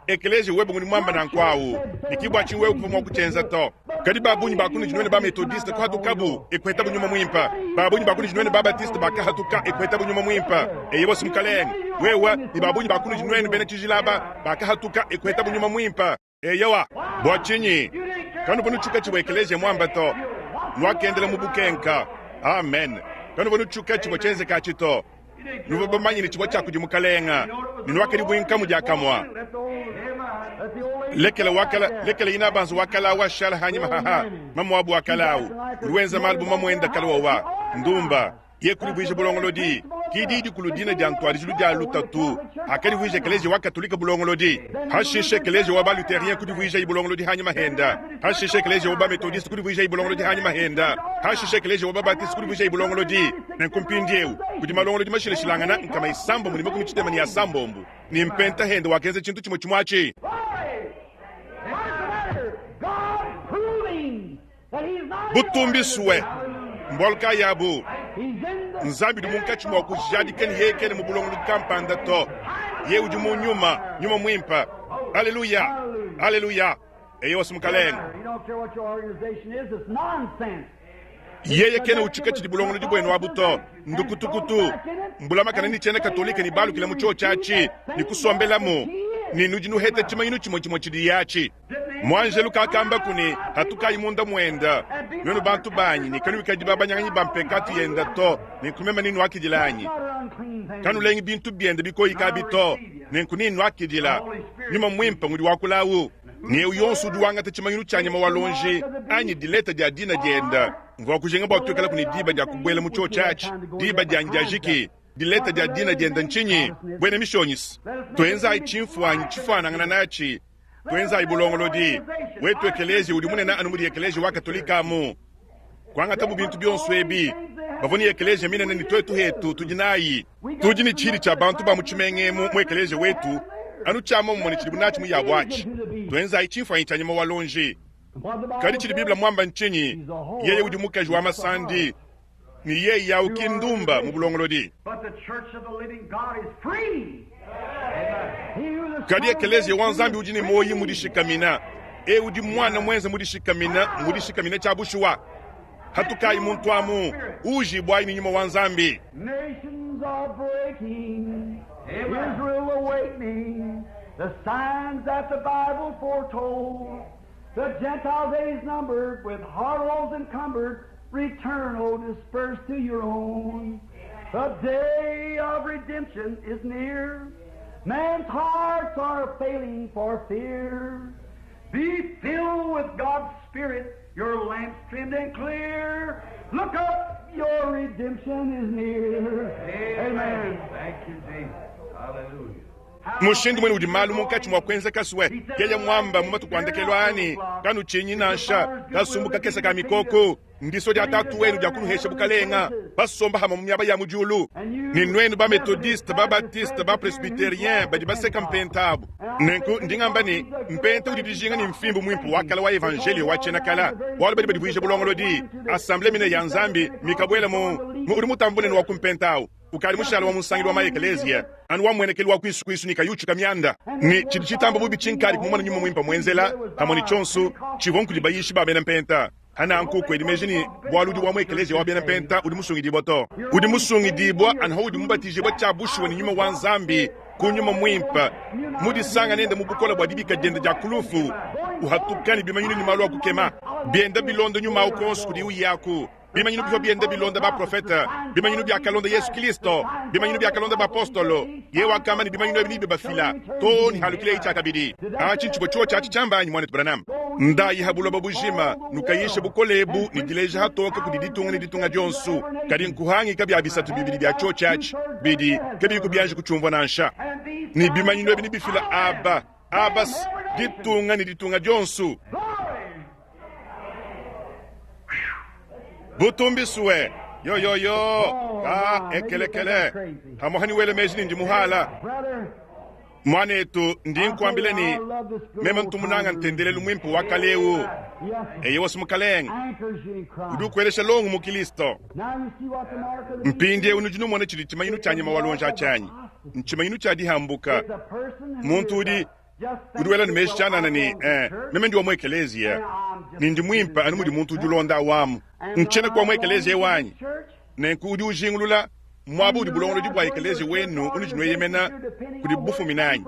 Ekeleziya webe ngudi muamba nanku awu, ne ki bua tshinyi wewe kuvua mua kutshienza to. Kadi ba bungi ba kunudi nuenu ba Methodiste kuhatukabu e kuhetabu Nyuma Muimpe. Ba bungi ba kunudi nuenu ba Baptiste bakahatuka e kuhetabu Nyuma Muimpe. Eyowa, si Mukalenge. Wewe ne ba bungi ba kunudi nuenu bena tshijila aba bakahatuka e kuhetabu Nyuma Muimpe. Eyowa, bua tshinyi kanuvua nutshuka tshivua ekeleziya muamba to? Nuakendela mu bukenka. Amen. Kanuvua nutshuka tshivua tshienzeka atshi to. Nuvua bamanye ne tshivua tshia kudi Mukalenga, ne nuakadibuinkamu diakamua. Lekela wakala, lekela inabanza wakala awu ashala hanyima haha. Mamuabu wakala awu udi wenza malu bu mamuenda kala wawa ndumba. Ye kudivuija bulongolodi ki diyi dikulu dina dia ntuadijilu dia lutatu akadivuija ekeleziya wa Katolike bulongolodi, hashishe ekeleziya wa ba-Lutherien kudivuijayi bulongolodi hanyima henda, hashishe ekeleziya wa ba-Methodiste kudivuijayi bulongolodi hanyima henda, hashishe ekeleziya wa ba-Baptiste kudivuijayi bulongolodi. Nenku mpindieu kudi malongolodi mashilashilangana 660 ne asambombo, ne Mpenta henda wakenza tshintu tshimue tshimue atshi. Butumbisue! Mbualu kayi abu? Nzambi udi munkatshi mua kujadika ne yeye kena mu bulongolodi kampanda to. Yeye udi mu Nyuma, Nyuma Muimpe. Aleluya! Aleluya! Eyowa, Mukalenge. Yeye kena utshuka tshidi bulongolodi buenu abu to. Ndukutukutu, mbulamakana ne tshiena Katolike ne balukila mu tshiotshi atshi ne kusombelamu, ne nudi nuheta tshimanyinu tshimue tshimue tshidiye atshi. Muanjelu kakambaku ne, Hatukayi munda muenda, nuenu bantu banyi, ne kanuikadi babanyanganyi ba mpekatu yenda to, nenku meme nenuakidila anyi? Kanulengi bintu biende bikoyika abi to, nenku nennuakidila. Nyuma Muimpe ngudi wakula awu. Ne eu yonso udi wangata tshimanyinu tshia nyama wa luonji anyi dileta dia dina dienda, mvua kujinga bua tuikalaku ne diba dia kubuela mu tshiotshi atshi, diba dianyi diajiki. Dileta dia dina dienda ntshinyi? Buena mishonyisi. Tuenzayi tshimfuanyi tshifuanangana natshi. Tuenzayi bulongolodi. Wetu ekeleziya udi munene anu mudi ekeleziya wa Katolika amu. Kuangatabu bintu bionso ebi. Bavua ne ekeleziya minene ne tuetu hetu tudi nayi. Tudi ne tshidi tshia bantu ba mu tshimenga emu mu ekeleziya wetu anu tshia muomumue ne tshidibu natshi mu yabu atshi. Tuenzayi tshimfuanyi tshia nyama wa luonji. Kadi tshidi Bible muamba ntshinyi? Yeye udi mukaji wa masandi, ne yeye au ki ndumba mu bulongolodi. Kadi ekeleziya wa Nzambi udi ne muoyo mudishikamina. Eu udi muana muenza mudishikamina, mudishikamina tshia bushuwa. Hatukayi muntu amu, uujibuayi ne nyuma wa Nzambi. Nations are breaking, Israel awakening, the signs that the Bible foretold. The Gentile days numbered, with harlots encumbered, return, O dispersed to your own. The day of redemption is near. Man's hearts are failing for fear. Be filled with God's Spirit, your lamps trimmed and clear. Look up, your redemption is near. Amen. Thank you, Jesus. Hallelujah. Mushindu mwene udi malu munkatshi mua kuenzeka sue, yeye muamba mu matuku a ndekelu anyi, kanutshinyi nansha, kasumbu kakese ka mikoko, ndisua dia Tatu wenu dia kunuhesha bukalenga, basomba hamue mu miaba ya mu diulu. Ne nuenu ba Methodiste, ba Baptiste, ba Presbyterien badi baseka mpenta abu. Nenku ndi ngamba ne, mpenta udi dijinga ne mfimbu muimpe wa kala wa Evanjeliyo wa tshiena kala, bualu badi badivuija bulongolodi, assemblee minene ya Nzambi mikabuela mu, mu udi mutambe bunene wa ku mpenta awu. Ukadi mushale wa mu nsangilu wa ma-ekeleziya anu wa mmuenekelu wa kuisukuisu ne kayi utshuka mianda. Ne tshidi tshitamba bubi tshinkadi kumumona nyuma muimpe muenzela pamue ne tshionso tshivua nkudi bayishi ba bena mpenta. Pa nanku kuedi meji ne, bualu udi wa mu ekeleziya wa bena mpenta udi musungidibua to. Udi musungidibua anu paudi mubatijibua tshia bushuwa ne nyuma wa Nzambi ku nyuma muimpe, mudisanga nende mu bukole bua dibika diende dia ku lufu, uhatuka ne bimanyinu ne malu a kukema bienda bilonda nyuma au kuonso kudiye uyaku. Bimanyinu bivua bienda bilonda baprofete, bimanyinu biakalonda Yesu Kilisto, bimanyinu biakalonda bapostolo. Yeye wakamba ne bimanyinu ebi nebibafila too ne halukileye tshiakabidi. Atshi ntshivua tshiotshi atshi tshiamba anyi, muanetu Branham? Ndayi ha buloba bujima, nukayishe bukole ebu ne dileja hatoke kudi ditunga ne ditunga dionso. Kadi nkuhangika bia bisatu bibidi bia tshiotshi atshi bidi kabiyi kubianji kutshiumvua nansha. Ne bimanyinu ebi nebifila aba, abas, ditunga ne ditunga dionso. Butumbisue yoyoyo ka ekelekele hamuha ni wele meji ni ndi muhala muanetu ndi nkuambila ne meme ntu munanga ntendelelu muimpe wa kale eu eye wasi mukalenge udi ukuelesha longo mu Kilisto. Mpindieu nudi numona tshidi tshimanyinu tshia nyama wa luonji atshi anyi? Ntshimanyinu tshia dihambuka. Muntu udi Udi wela ne meji tshianana ne, eh, meme ndi wa mu ekeleziya ne ndi muimpe anu mudi muntu udi ulonda awamu. Ntshiena ku wa mu ekeleziya wanyi. Nenku udi ujingulula muaba udi bulongolodi bua ekeleziya wenu unudi nueyemena kudi bufumine anyi?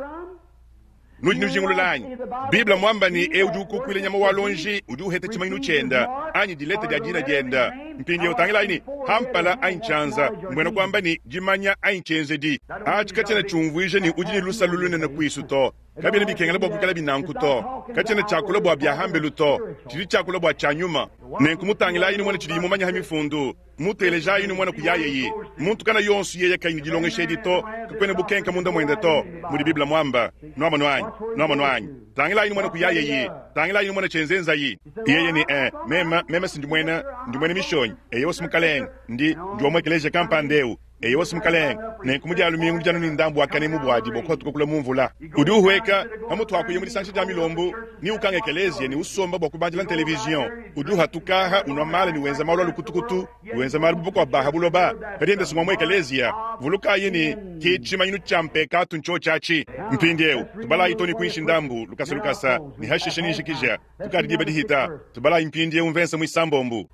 Nudi nujingulula anyi? Bible muamba ne, eu udi ukukuila nyama wa luonji udi uheta tshimanyinu tshienda anyi dileta dia dina dienda. Mpindieu tangilayi ne, ha mpala anyi tshianza, mbuena kuamba ne, dimanya anyi tshienzedi. Atshi katshiena tshiumvuija ne, udi ne lusalu lunene kuisu to. Kabiena bikengela bua kuikalabi nanku to. Katshiena tshiakula bua bia hambelu to. Tshidi tshiakula bua tshia nyuma. Nenku mutangilayi numone tshidiyi mumanya ha mifundu. Mutelejayi numone kuyayeyi. Muntu kana yonso yeye kayi ne dilongesha edi to, kakuena bukenke munda muende to, mudi Bible muamba. Nuamonu anyi? Nuamonu anyi? Tangilayi numone kuyayeyi. Tangilayi numone tshienzenzayi. Yeye ne, Eh, meme, meme si ndi muena, ndi muena mishonyi. Eyowa, mukalenge. Ndi, ndi wa mu ekeleziya kampanda eu. Eyowa, mukalenge. Nenku mu Dia lumingu ndi anu ne ndambu wa kanemu buadi bua kuhatuka kule mu mvula. Udi uhueka, pamutu ha kuya mu disangisha dia milombu, ne ukanga ekeleziya ne usomba bua kubandila television. Udi uhatuka aha unua mala ne wenza malu a lukutukutu, wenza malu bu bakuabu ba ha buloba, kadi enda sungua mu ekeleziya. Vulukayi ne, ke tshimanyinu tshia mpekatu ntshiotshi atshi. Mpindieu, tubalayi too ne kuinshi ndambu, lukasa lukasa, ne hashishe ninjikija. Tukadi diba dihita, tubalayi mpindieu mvensa muisambombu.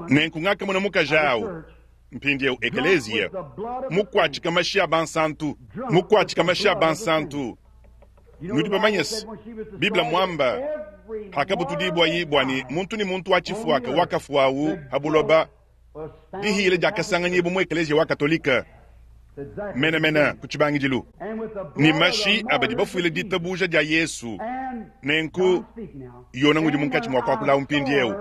Nenku ngakamona mukaji au. Mpindieu ekeleziya mukuatshika mashi a bansantu, mukuatshika mashi a bansantu. Nudi bamanye se, Bible muamba hakabutudibuayi bua ne muntu ne muntu wa tshifuaka wakafuawu ha buloba, dihila diakasanganyibua mu ekeleziya wa Katolike menemene ku tshibangidilu, ne mashi a badi bafuile ditabuja dia Yesu. Nenku Yona ngudi munkatshi mua kuakulawu mpindieu.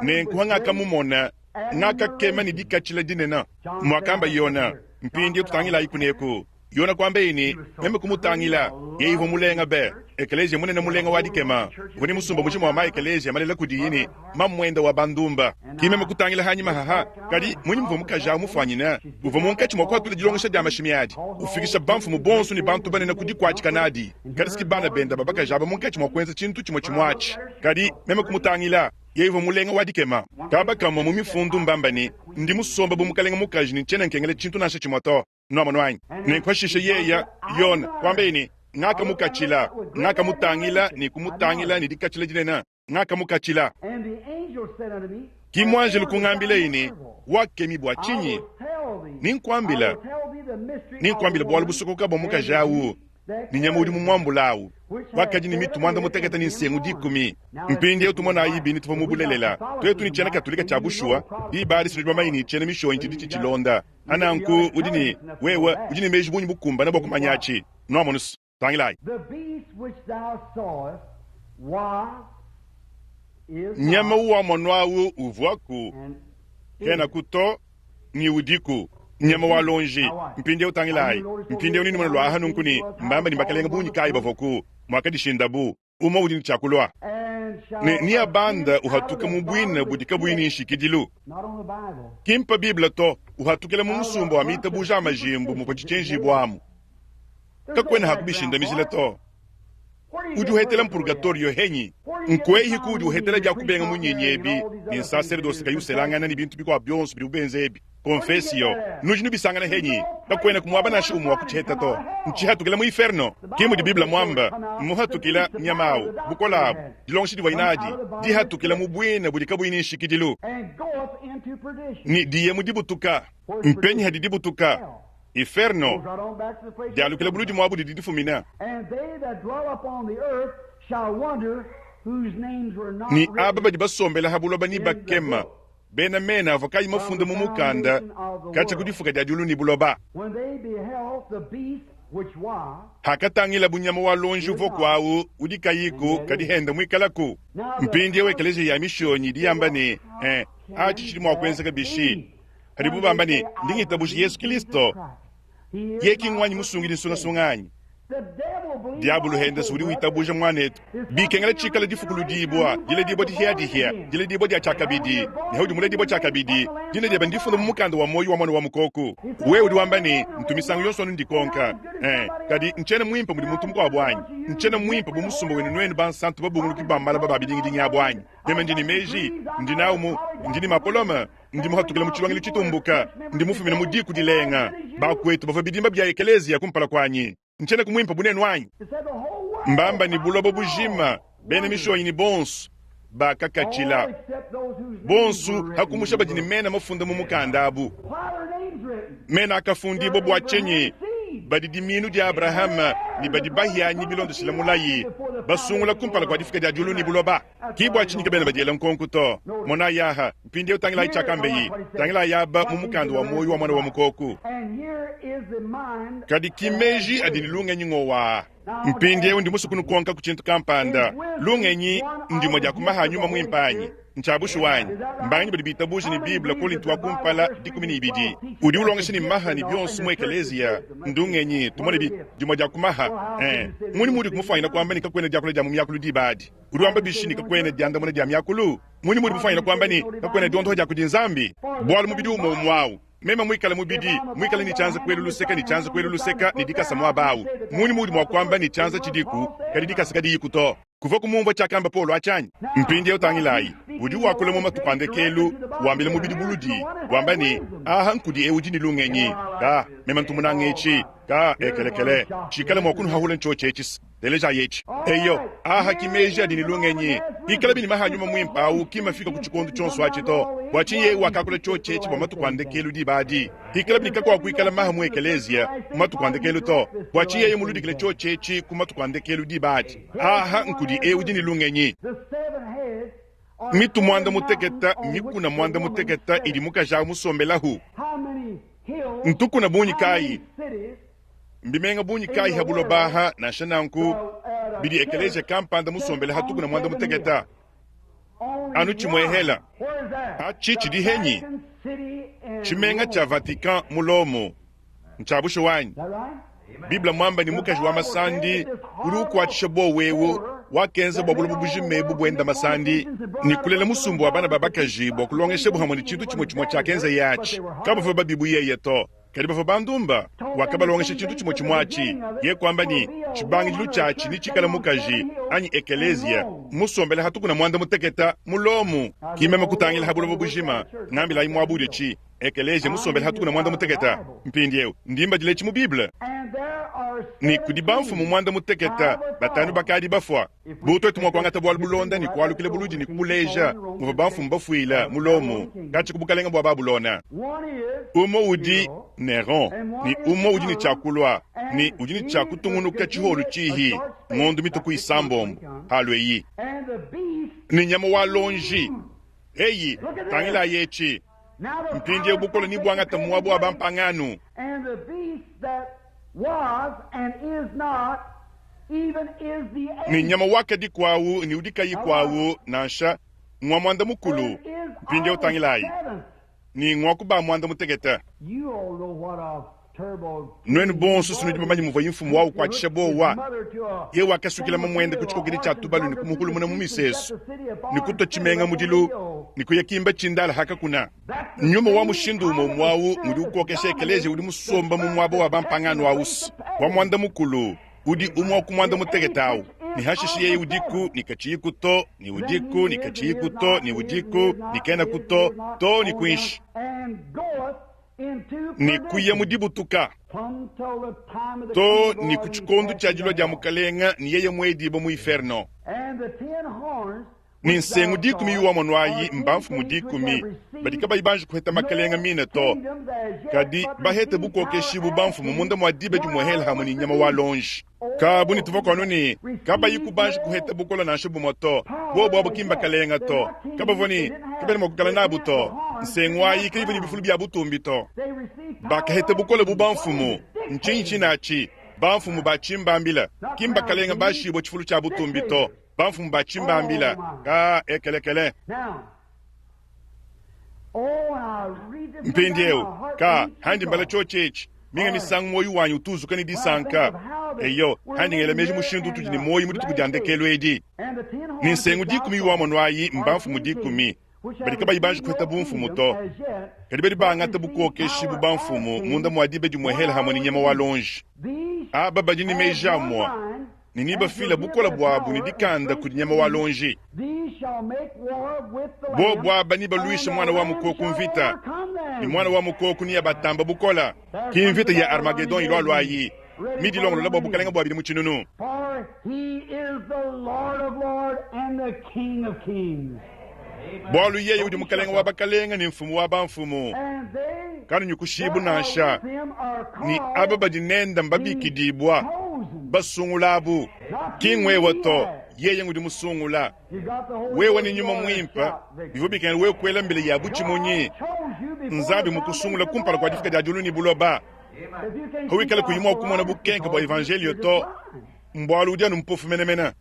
Nenku hangakamumona ngakakema ne dikatshila dinene, muakamba Yona. Mpindieu tutangilayi kuneku. Yona kuambaye ne, Meme kumutangila, yeye uvua mulenga be, ekeleziya munene mulenga wa dikema, uvua ne musumba mujima wa maekeleziya malela kudiye ne mamuende wa bandumba. Ki meme kutangila hanyima haha, kadi munyi muvua mukaji awu mufuanyine? Uvua munkatshi mua kuhatula dilongesha dia mashimi adi, ufikisha bamfumu bonso ne bantu banene ku dikuatshika nadi. Kadi si bana bende ba bakaji aba munkatshi mua kuenza tshintu tshimue tshimue atshi. Kadi meme kumutangila, yeye uvua mulenga wa dikema. Kaba kamue mu Mifundu mbamba ne, Ndi musombe bu mukalenge mukaji ne ntshiena nkengela tshintu nansha tshimue to. Nwamonu anyi? Nenku pashishe yeye, Yona, kuambaye ne, Ngakamukatshila. Ngakamutangila ne kumutangila ne dikatshila dinene. Ngakamukatshila. Ki muanjelu kungambilaye ne, Wakemi bua tshinyi? Nenkuambile, nenkuambile bualu busokoka bua mukaji awu ne nyama udi mumuambula awu, wakadi ne mitu muanda-mutekete ne nsengu dikumi. Mpindieu tumonayibi ni tuvua mu bulelela, tuetu ne tshiena Katolika tshia bushuwa, diba adi si nudi bamanye ne tshiena Mishonyi tshidi tshitshilonda. Nanku udi ne, wewe udi ne meji bungi bukumbane bua kumanyatshi. Nwamonu's? Tangilayi. Nyama uwamonu awu uvuaku, kenaku to, ne udiku. Nyama wa luonji. Mpindieu tangilayi. Mpindieu ne numone lua aha nunku ne, mbambe ne mbakalenge bungi kayi bavuaku, muakadishindabu. Umue udi ne tshia kulua, ne neabande uhatuka mu buina budi kabuyi ne nshikidilu. Ki mpa Bible to, uhatukila mu musumba wa mitabuja a majimbu muvua tshitshienjibuamu. Kakuena ha kubishindamijila to. Udi uhetela mpurgatorio henyi? Nkuehi kuudi uhetela dia kubenga munyinyi ebi ne nsaserdose kayi uselangana ne bintu bikuabu bionso bidibu benza ebi? Konfesio, nudi nubisangana henyi? Kakuenaku muaba nansha umue wa kutshiheta to. Ntshihatukila mu iferno, ke mudi Bible muambe. Mmuhatukila nyama au, bukole abu, dilongesha divuaye nadi, dihatukila mu buina budi kabuyi ne nshikidilu, ne diye mu dibutuka. Mpenyi hadi dibutuka? Iferno, dialukila buludi muabu didi difumina. Ne aba badi basombela ha buloba nebakema bena mena avua kayi mafunda mu mukanda katshia ku difuka dia diulu ne buloba. Hakatangilabu nyama wa luonji uvuaku au udi kayiku kadi henda muikalaku. Mpindieu ekeleziya ya Mishonyi idi yamba ne, Eh, atshi tshidi mua kuenzeka bishi? Padibu bamba ne, Ndi ngitabuja Yesu Kilisto, yeye ki nguanyi musungidi nsungasunga anyi? Diabolo Henderson udi witabuja muanetu. Bikengela tshikala difukuludibua, diledibua dihiadihia, diledibua dia tshiakabidi, ne haudi muledibua tshiakabidi, dina diebe ndifunda mu mukanda wa muoyo wa Muana wa Mukoko. Wewe udi wamba ne, Ntu misangu yonso anu ndikonka. Eh, kadi ntshiena muimpe mudi muntu mukuabu anyi? Ntshiena muimpe bu musumba wenu nuenu bansantu babunguluki ba malaba ba bidingidingi abu anyi? Meme ndi ne meji, ndi nawu mu, ndi ne mapolome, Ndi muhatukile mu tshilongelu tshitumbuka, ndi mufumine mu diku dilenga. Bakuetu bavua bidimba bia ekeleziya kumpala kuanyi. Ntshienaku muimpe bu nenu anyi? Mbamba ne buloba bujima, bena mishonyi ne bonso bakakatshila. Bonso ha kumusha badi ne mena mafunda mu mukanda abu. Mena akafundibua bua tshinyi? Badi dimiinu dia Abrahama ne badi bahianyi bilondeshile mulayi, basungula kumpala kua difika dia diulu ne buloba. Ki bua tshinyi kabena badiela nkonko to. Monayi aha, mpindieu tangilayi tshiakambeyi. Tangilayi aba mu mukanda wa muoyo wa Muana wa Mukoku. Kadi ki meji adi ne lungenyi ngowaa. Mpindieu ndi musue kunukonkaku tshintu kampanda. Lungenyi ndimue dia ku maha a nyuma muimpe anyi? Ntshia bushuwa anyi? Mbanganyi badi bitabuja ne Bible, Kolinto wa kumpala 12, udi ulongesha ne maha ne bionso mu ekeleziya ndungenyi? Tumone bi, dimue dia ku maha. Ee, mmunyi muudi kumufuanyina kuamba ne kakuena diakula dia mu miakulu diba adi? Udi wamba bishi ne kakuena diandamuna dia miakulu? Mmunyi muudi mufuanyina kuamba ne kakuena diondoha dia kudi Nzambi? Bualu mubidi umue umue au, meme muikale mubidi, muikale ne tshianza kuelu luseke ne tshianza kuelu luseke ne dikasa muaba au, mmunyi muudi mua kuamba ne tshianza tshidiku kadi dikasa kadiyiku to? Kuvuaku mumvue tshiakamba Paulo atshi anyi? Mpindieu tangilayi, udi wakula mu matuku a ndekelu, wambila mubidi buludi, wamba ne, Aha nkudi eu udi ne lungenyi, ka meme ntu munange etshi, ka ekelekele, tshikale mua kunuhahula ntshiotshi etshi. Telejayi etshi. Eyo, aha ki meji adi ne lungenyi. Pikalabi ne maha a nyuma muimpe au ki mafika ku tshikondo tshionso atshi to, bua tshinyi yeye wakakula tshiotshi etshi bua matuku a ndekelu diba adi? Pikalabi ne kakuakuikala maha mu ekeleziya mu matuku a ndekelu to, bua tshinyi yeye muludikile tshiotshi etshi ku matuku a ndekelu diba adi? Aha nkudi eu udi ne lungenyi. Mitu muanda mutekete mmikuna muanda mutekete idi mukaji au musombelahu. Ntukuna bungi kayi? Mbimenga bungi kayi ha buloba aha, nansha nanku, bidi ekeleziya kampanda musombele ha tukuna muanda mutekete? Anu tshimuehela. Atshi tshidi henyi? Tshimenga tshia Vatican mu Lomo. Ntshia bushuwa anyi? Bible mwamba ne mukaji wa masandi udi ukwatshisha buowa ewu wakenza bua buloba bujima ebu buenda masandi ne kulela musumba wa bana ba bakaji bua kulongeshabu hamwe ne tshintu tshimue tshimue tshiakenzaye atshi. Kabavua babi bu yeye to, kadi bavua bandumba. Wakabalongesha tshintu tshimue tshimue atshi, ye kuamba ne, tshibangidilu tshiatshi netshikale mukaji, anyi ekeleziya, musombele ha tukuna muanda mutekete mu Lomo. Ki meme kutangila ha buloba bujima, ngambilayi muaba udi tshi Ekeleziya musombele ha tukuna muanda mutekete. Mpindieu ndi mbadila etshi mu Bible. Ne kudi bamfumu muanda mutekete, batanu bakadi bafua. Bu tuetu mua kuangata bualu bulonda ne kualukila buludi ne kubuleja muvua bamfumu bafuila mu Lomo katshia ku bukalenge bua Babulona. Umue udi Neron, ne umue udi ne tshia kulua, ne udi ne tshia kutungunuka tshiholu tshihi ngondo mitue ku isambombo halueyi. Ne nyama wa luonji eyi, tangilayi etshi. Mpindieu bukole nebuangate muaba wa bampangano. Ne nyama wakadiku au ne udi kayiku au nansha, ngua muanda mukulu. Mpindieu tangilayi, ne ngua ku ba muanda mutekete. Nuenu bonso sinudi bamanye muvua mfumu wa ukuatshisha buowa. Yeye wakasukila mamuende ku tshikokedi tshia tubalu ne kumuhulumuna mu misesu ne kutua tshimenga mudilu ne kuya kimba tshindala ha kakuna. Nyuma wa mushindu umue umue au ngudi ukokesha ekeleziya udi musomba mu muaba wa bampangano aus wa muanda mukulu udi umue wa ku muanda mutekete au, ne hashishe yeye udiku ne katshiyiku to, ne udiku ne katshiyiku to, ne udiku ne kenaku to, to ne kuinshi. Ne kuya mu dibutuka to ne ku tshikondo tshia dilua dia Mukalenga, ne yeye muedibue mu iferno. Ne nsengu dikumi iwamonu ayi mbamfumu dikumi badi kabayi banji kuheta makalenga mine to, kadi bahete bukokeshi bu bamfumu munda mua diba dimue hela hamue ne nyama wa lonji. Kabu ne tuvua kuanu ne kabayi kubanji kuheta bukole nansha bumue to. Bobu abu ki mbakalenga to, kabavua ne kabena mua kuikala nabu to. Nsengu ayi kayivua ne bifulu bia butumbi to. Bakaheta bukole bu bamfumu. Ntshinyi tshinatshi? Bamfumu ba tshimbambila ki mbakalenga bashibue tshifulu tshia butumbi to. Bamfumu ba tshimbambila ka ekelekele. Mpindieu, ka handi mbala tshiotshi etshi, minga misangu muoyo wanyi utu uzuka ne disanka. Eyo, handi ngela meji mushindu utudi ne muoyo mu dituku dia ndekelu edi. Ne nsengu dikumi iwamonu ayi mbamfumu dikumi badi kabayi banji kuheta bumfumu to, kadi badi bangata bukokeshi bu bamfumu munda mua diba dimue hela hamue ne nyama wa luonji. Aba badi ne meji amue ne nebafile bukole buabu ne dikanda kudi nyama wa luonji. Bobu aba nebaluishe muana wa mukoko mvita, ne muana wa mukoko neabatamba bukole. Ki mvita ya Armagedon ilualua ayi midilongolola bua bukalenge bua bidimu tshinunu. Bualu yeye udi Mukalenge wa bakalenge ne Mfumu wa bamfumu. Kanunyukushibu nansha, ne aba badi nende mbabikidibua, basungulabu. Ki ngwewe to, yeye ngudi musungula. Wewe ne nyuma muimpe, bivua bikengela wewe kuela mbila ya butshimunyi. Nzambi mukusungula kumpala kua difika dia diulu ne buloba. Pawikala kuyi mua kumona bukenke bua evanjeliyo to, mbualu udi anu mpofu menemene.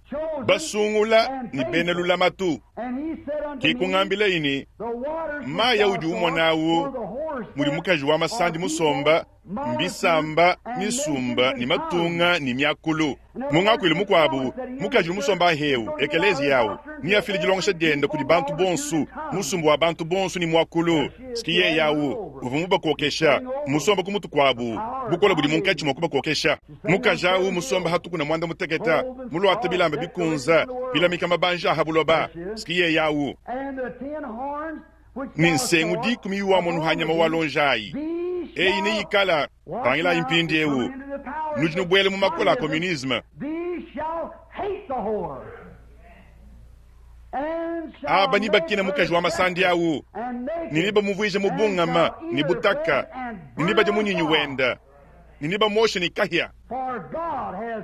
Basungula ne bena lulamatu. Ke kungambilaye ne, Mayi audi umona awu, mudi mukaji wa masandi musomba, mbisamba, misumba, ne matunga, ne miakulu. Mu ngakuilu mukuabu, mukaji udi musomba ahewu, ekeleziya awu, neafile dilongesha diende kudi bantu bonsu, musumba wa bantu bonsu ne muakulu. Ski yeye awu uvua mubakokesha, musomba ku mutu kuabu, bukole budi munkatshi mua kubakokesha. Mukaji awu musomba ha tukuna muanda mutekete, muluate bilamba bikunze, bilamika mabanji a ha buloba, ski yeye awu. Ne nsengu dikumi iwamonu ha nyama wa luonji ayi, eyi neyikala. Tangilayi mpindiewu, nudi nubuela mu makole a communisme. Aba nebakine mukaji wa masandi awu, ne nebamuvuije mubungama ne butaka, ne nebadie munyinyi wende, ne nebamuoshe ne kahia.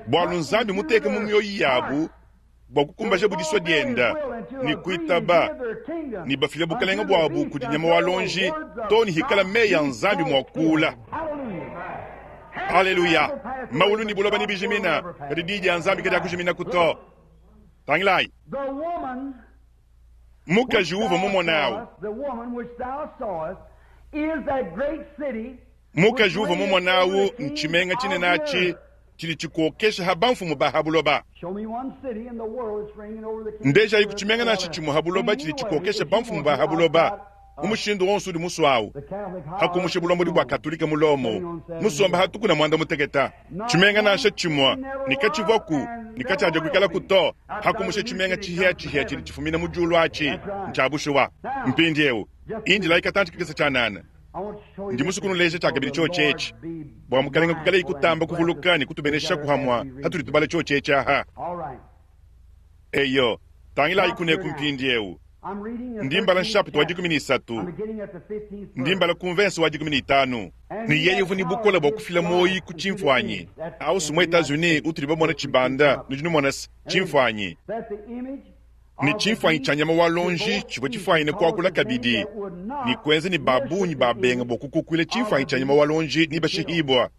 Bualu Nzambi muteke mu mioyo yabu bua kukumbajabu disua diende ne kuitaba ne bafile bukalenge buabu kudi nyama wa luonji too ne hikala meyi a Nzambi mua kuula. Aleluya! Mawulu ne buloba nebijimina, kadi diyi dia Nzambi kadiakujiminaku to. Tangilayi, mukaji uuvua mumone au. Mukaji uvwa mumona awu ntshimenga tshinene atshi tshidi tshikokesha ha bamfumu ba ha buloba. Ndejayiku tshimenga nansha tshimwe ha buloba tshidi tshikokesha bamfumu ba ha buloba mu mushindu wonso udi musue awu, ha kumusha bulombodi bua Katolike mu Lomo musomba ha tukuna muanda-muteketa. Tshimenga nansha tshimue ne katshivuaku ne katshiadia kuikalaku to, ha kumusha tshimenga tshihiatshihia tshidi tshifumina mu diulu atshi. Ntshia bushuwa. Mpindieu, indilayi katantshi kakese tshianana. Ndi musue kunuleja tshiakabidi tshiotshi etshi, bua Mukelenge kuikalayi kutamba kuvuluka ne kutubeneshaku hamua hatudi tubala tshiotshi etshi aha. Eyo, tangilayi kuneku mpindieu. Ndi mbala nshapita wa 13, ndi mbala ku mvense wa 15. Ne yeye uvua ne bukole bua kufila muoyi ku tshimfuanyi. Au si mu Etats-Unis utudi bamona tshibanda, nudi numona se, tshimfuanyi. Ne tshimfuanyi tshia nyama wa luonji tshivua tshifuanyine kuakula kabidi ne kuenza ne ba bungi babenga bua kukukuila tshimfuanyi tshia nyama wa luonji ne bashihibua.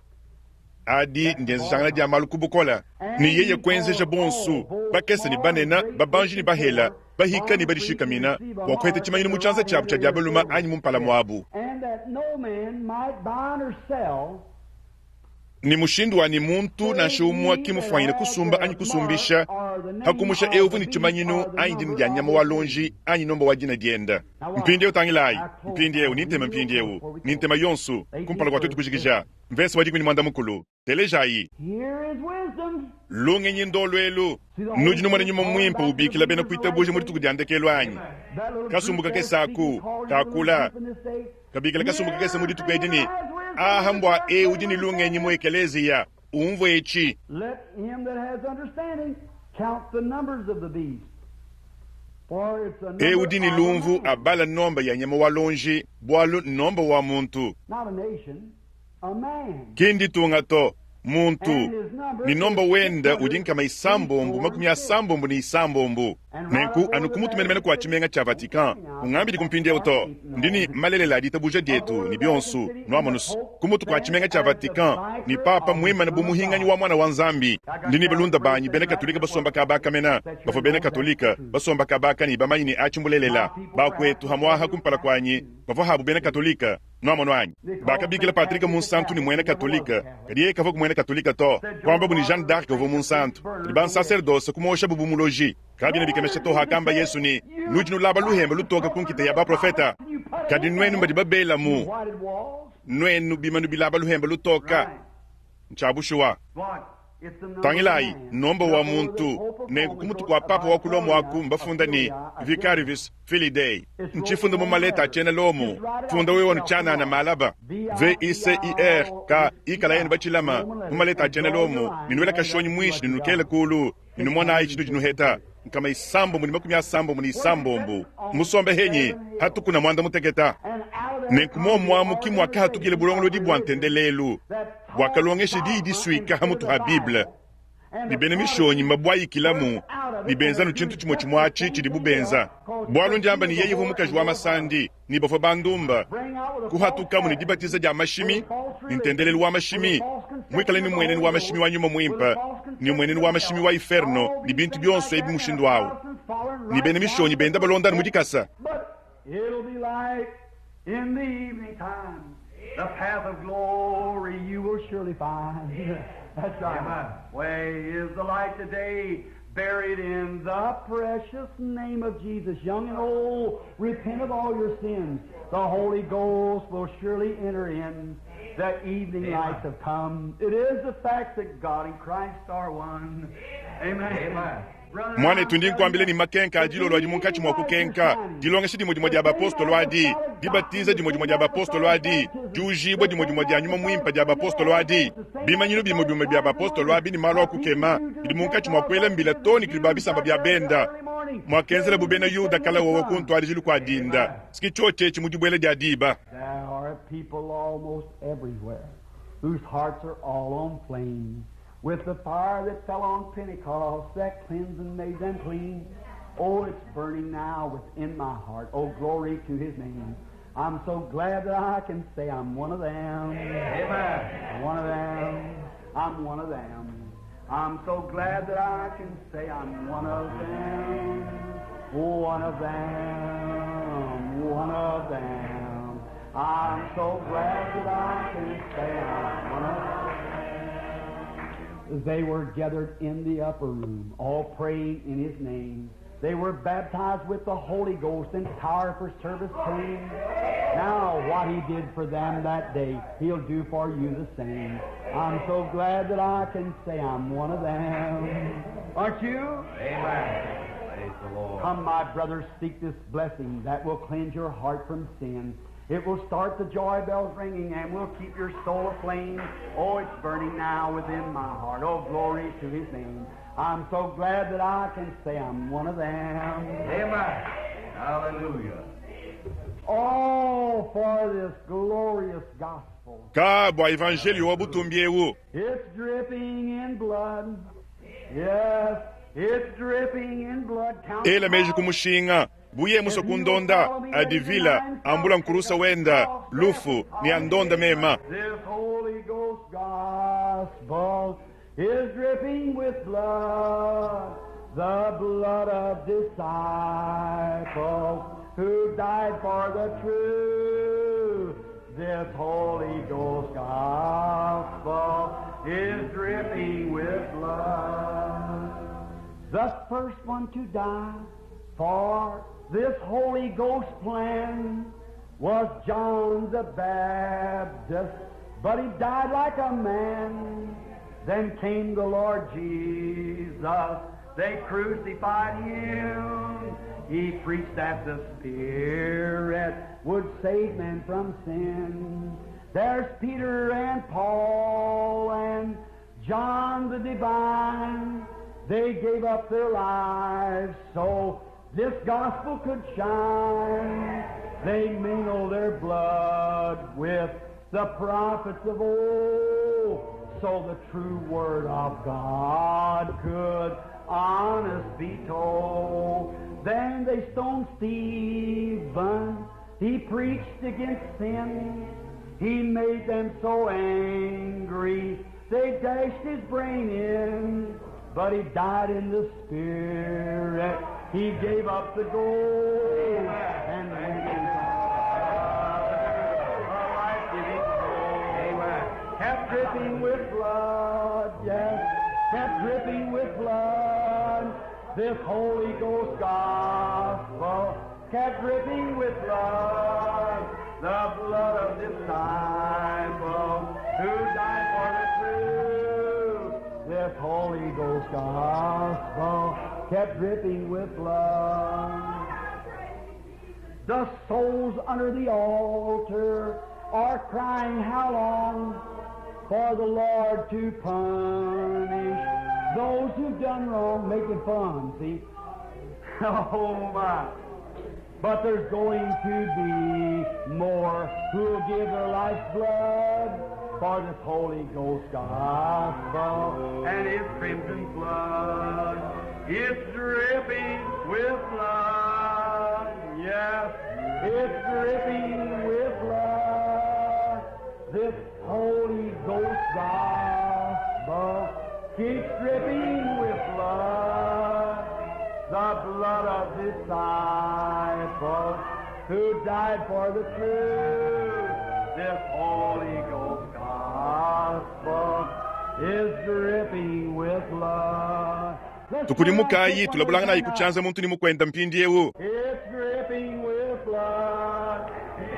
Adi ndienzejangana dia malu ku bukole. Ne yeye kuenzeja bonso, bakese ne banene, babanji ne bahela, bahika ne badishikamina, bua kuheta tshimanyinu mu tshianza tshiabo tshia dia balume anyi mu mpala muabu. Ne mushindu wa ne muntu nansha umue ki mufuanyine kusumba anyi kusumbisha, pa kumusha eu uvua ne tshimanyinu anyi dina dia nyama wa luonji anyi nomba wa dina diende. Mpindieu tangilayi, mpindieu, ne ntema mpindieu, ne ntema yonso, kumpala kua tuetu kujikija, mvese wa 15. Telejayi. Lungenyi ndolu elu. Nudi numona Nyuma Muimpe ubikila bena kuitabuja mu dituku dia ndekelu anyi? Kasumbu kakese aku kakula, kabikila kasumbu kakese mu dituku edi ne, Aha mbua eu udi ne lungenyi mu ekeleziya, umvue etshi. Eu udi ne lumvu abala nomba ya nyama wa luonji, bualu nnomba wa muntu. Ki nditunga to, muntu, ne nomba wende udi 666. Nenku, anu ku mutu menemene kua tshimenga tshia Vatican, ungambidiku mpindieu to, ndi ne malelela a ditabuja dietu ne bionso, nwamonu's, ku mutu kua tshimenga tshia Vatican, ne papa muimane bu muhinganyi wa Mwana wa Nzambi. Ndi ne balunda banyi bena Katolike basomba kaba aka mena, bavua bena Katolike, basomba kaba aka ne bamanye ne aci mbulelela. Bakwetu hamwaha kumpala kuanyi bavua habu bena Katolike. Nwamonu anyi? Bakabikila Patrick Munsantu ne muena Katolike, kadi yeye kavuaku muena Katolike to. Kuambabu ne Jeanne d'Arc uvua munsantu, kadi bansaserdose kumuoshabu bu muloji. Kabiena bikemesha to hakamba Yesu ne, Nudi nulaba luhemba lutoke ku nkita ya baprofeta, kadi nuenu mbadi babelamu, nuenu bimanu bilaba luhemba lutoka. Ntshia bushuwa. Tangilayi, nomba wa muntu. Nenku ku mutu kua papa wa ku Lomo aku mbafunda ne, Vicarius Filii Dei. Ntshifunda mu maleta a tshiena Lomo. Funda wewe anu tshianana malaba. V-I-C-I-R, ka, ikalayi anu batshilama mu maleta a tshiena Lomo, ne nuela kashonyi muinshi ne nukela kulu, ne numonayi tshinudi nuheta. 651. Musombe henyi ha tukuna muanda muteketa. Nenku muomu amu ki muakahatukile bulongolodi bua ntendelelu buakalongesha diyi disuika ha mutu ha Bible, ne bena mishonyi mbabuayikilamu ne benza anu tshintu tshimue tshimue atshi tshidibu benza. Bualu ndiamba ne yeye uvua mukaji wa masandi ne bavua bandumba, kuhatukamu ne dibatiza dia mashimi ne ntendelelu wa mashimi, muikale ne muenenu wa mashimi wa Nyuma Muimpe ne muenenu wa mashimi wa iferno ne bintu bionso ebi mushindu au, ne bena mishonyi benda balonda anu mu dikasa. It'll be light in the evening time. The path of glory you will surely find. That's right. Amen. Way is the light today, buried in the precious name of Jesus. Young and old, repent of all your sins. The Holy Ghost will surely enter in. The evening Amen. Lights have come. It is the fact that God and Christ are one. Amen. Amen. Muanetu, ndi nkuambila ne, makenka a dilolo adi munkatshi mua kukenka. Dilongesha dimue dimue dia bapostolo adi, dibatiza dimue dimue dia bapostolo adi, diujibua dimue dimue dia Nyuma Muimpe dia bapostolo adi, bimanyinu bimue bimue bia bapostolo abi ne malu a kukema bidi munkatshi mua kuela mbila too ne kudi ba bisamba bia benda, muakenzelabu bena Yuda kale wowo ku ntuadijilu kua dinda, ski tshiotshi etshi mu dibuela dia diba. There are people almost everywhere whose hearts are all on flame. With the fire that fell on Pentecost that cleansed and made them clean. Oh, it's burning now within my heart. Oh, glory to His name. I'm so glad that I can say I'm one of them. Amen. One of them. I'm one of them. I'm so glad that I can say I'm one of them. One of them. One of them. I'm so glad that I can say I'm one of them. They were gathered in the upper room, all praying in His name. They were baptized with the Holy Ghost and power for service came. Now, what He did for them that day, He'll do for you the same. I'm so glad that I can say I'm one of them. Aren't you? Amen. Praise the Lord. Come, my brothers, seek this blessing that will cleanse your heart from sin. It will start the joy bells ringing and will keep your soul aflame. Oh, it's burning now within my heart. Oh, glory to His name. I'm so glad that I can say I'm one of them. Amen. Hallelujah. Oh, for this glorious gospel. Ka bua evanjeliyo wa butumbi eu. It's dripping in blood. Yes, it's dripping in blood. Count Ela meji ku mushinga bu yeye musue kundonda, adivila, ambula nkurusa wenda, lufu, ne andonda mema. This Holy Ghost gospel is dripping with blood, the blood of disciples who died for the truth. This Holy Ghost gospel is dripping with blood. The first one to die for this Holy Ghost plan was John the Baptist, but he died like a man. Then came the Lord Jesus. They crucified him. He preached that the Spirit would save men from sin. There's Peter and Paul and John the Divine. They gave up their lives so this gospel could shine. They mingled their blood with the prophets of old so the true word of God could honest be told. Then they stoned Stephen. He preached against sin. He made them so angry they dashed his brain in. But he died in the spirit. He gave up the ghost and went into a life-giving soul. Kept dripping with blood, yes, kept dripping with blood. This Holy Ghost gospel kept dripping with blood, the blood of disciple who died for the truth. This Holy Ghost gospel kept dripping with blood. The souls under the altar are crying, How long for the Lord to punish those who've done wrong, making fun, see? Oh my. But there's going to be more who'll give their life's blood for this Holy Ghost gospel and His crimson flood. It's dripping with blood. Yes, it's dripping with blood. This Holy Ghost gospel keeps dripping with blood. The blood of disciples who died for the truth. This Holy Ghost gospel is dripping with blood. Let's Tukudimukayi, tulabulanganayi ku tshianza muntu ne mukuende mpindieu. It's dripping with blood.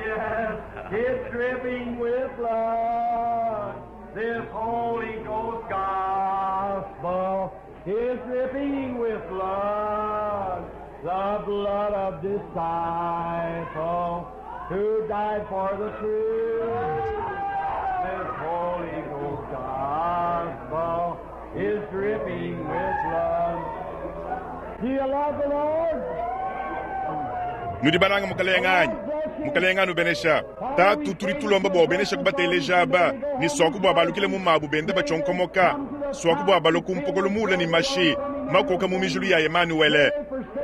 Yes, it's dripping with blood. This Holy Ghost gospel is dripping with blood. The blood of disciple who died for the truth. This Holy Ghost gospel is dripping with blood. Do you love the Lord? Nudi bananga Mukalenga anyi? Mukalenga anubenesha. Tatu, tudi tulomba bua ubenesha kubateleja aba, ne suaku bua balukile mu mabu benda batshionkomoka, suaku bua balue ku mpokolo muule ne mashi makoka mu mijulu ya Emanuele,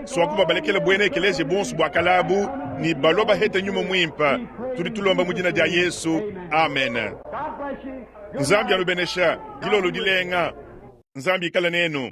suaku bua balekele buena ekeleziya buonso bua kale abu ne balua bahete nyuma muimpe. Tudi tulomba mu dina dia Yesu. Amen. God bless you. Nzambi anubenesha. Dilolo dilenga. Nzambi ikale nenu.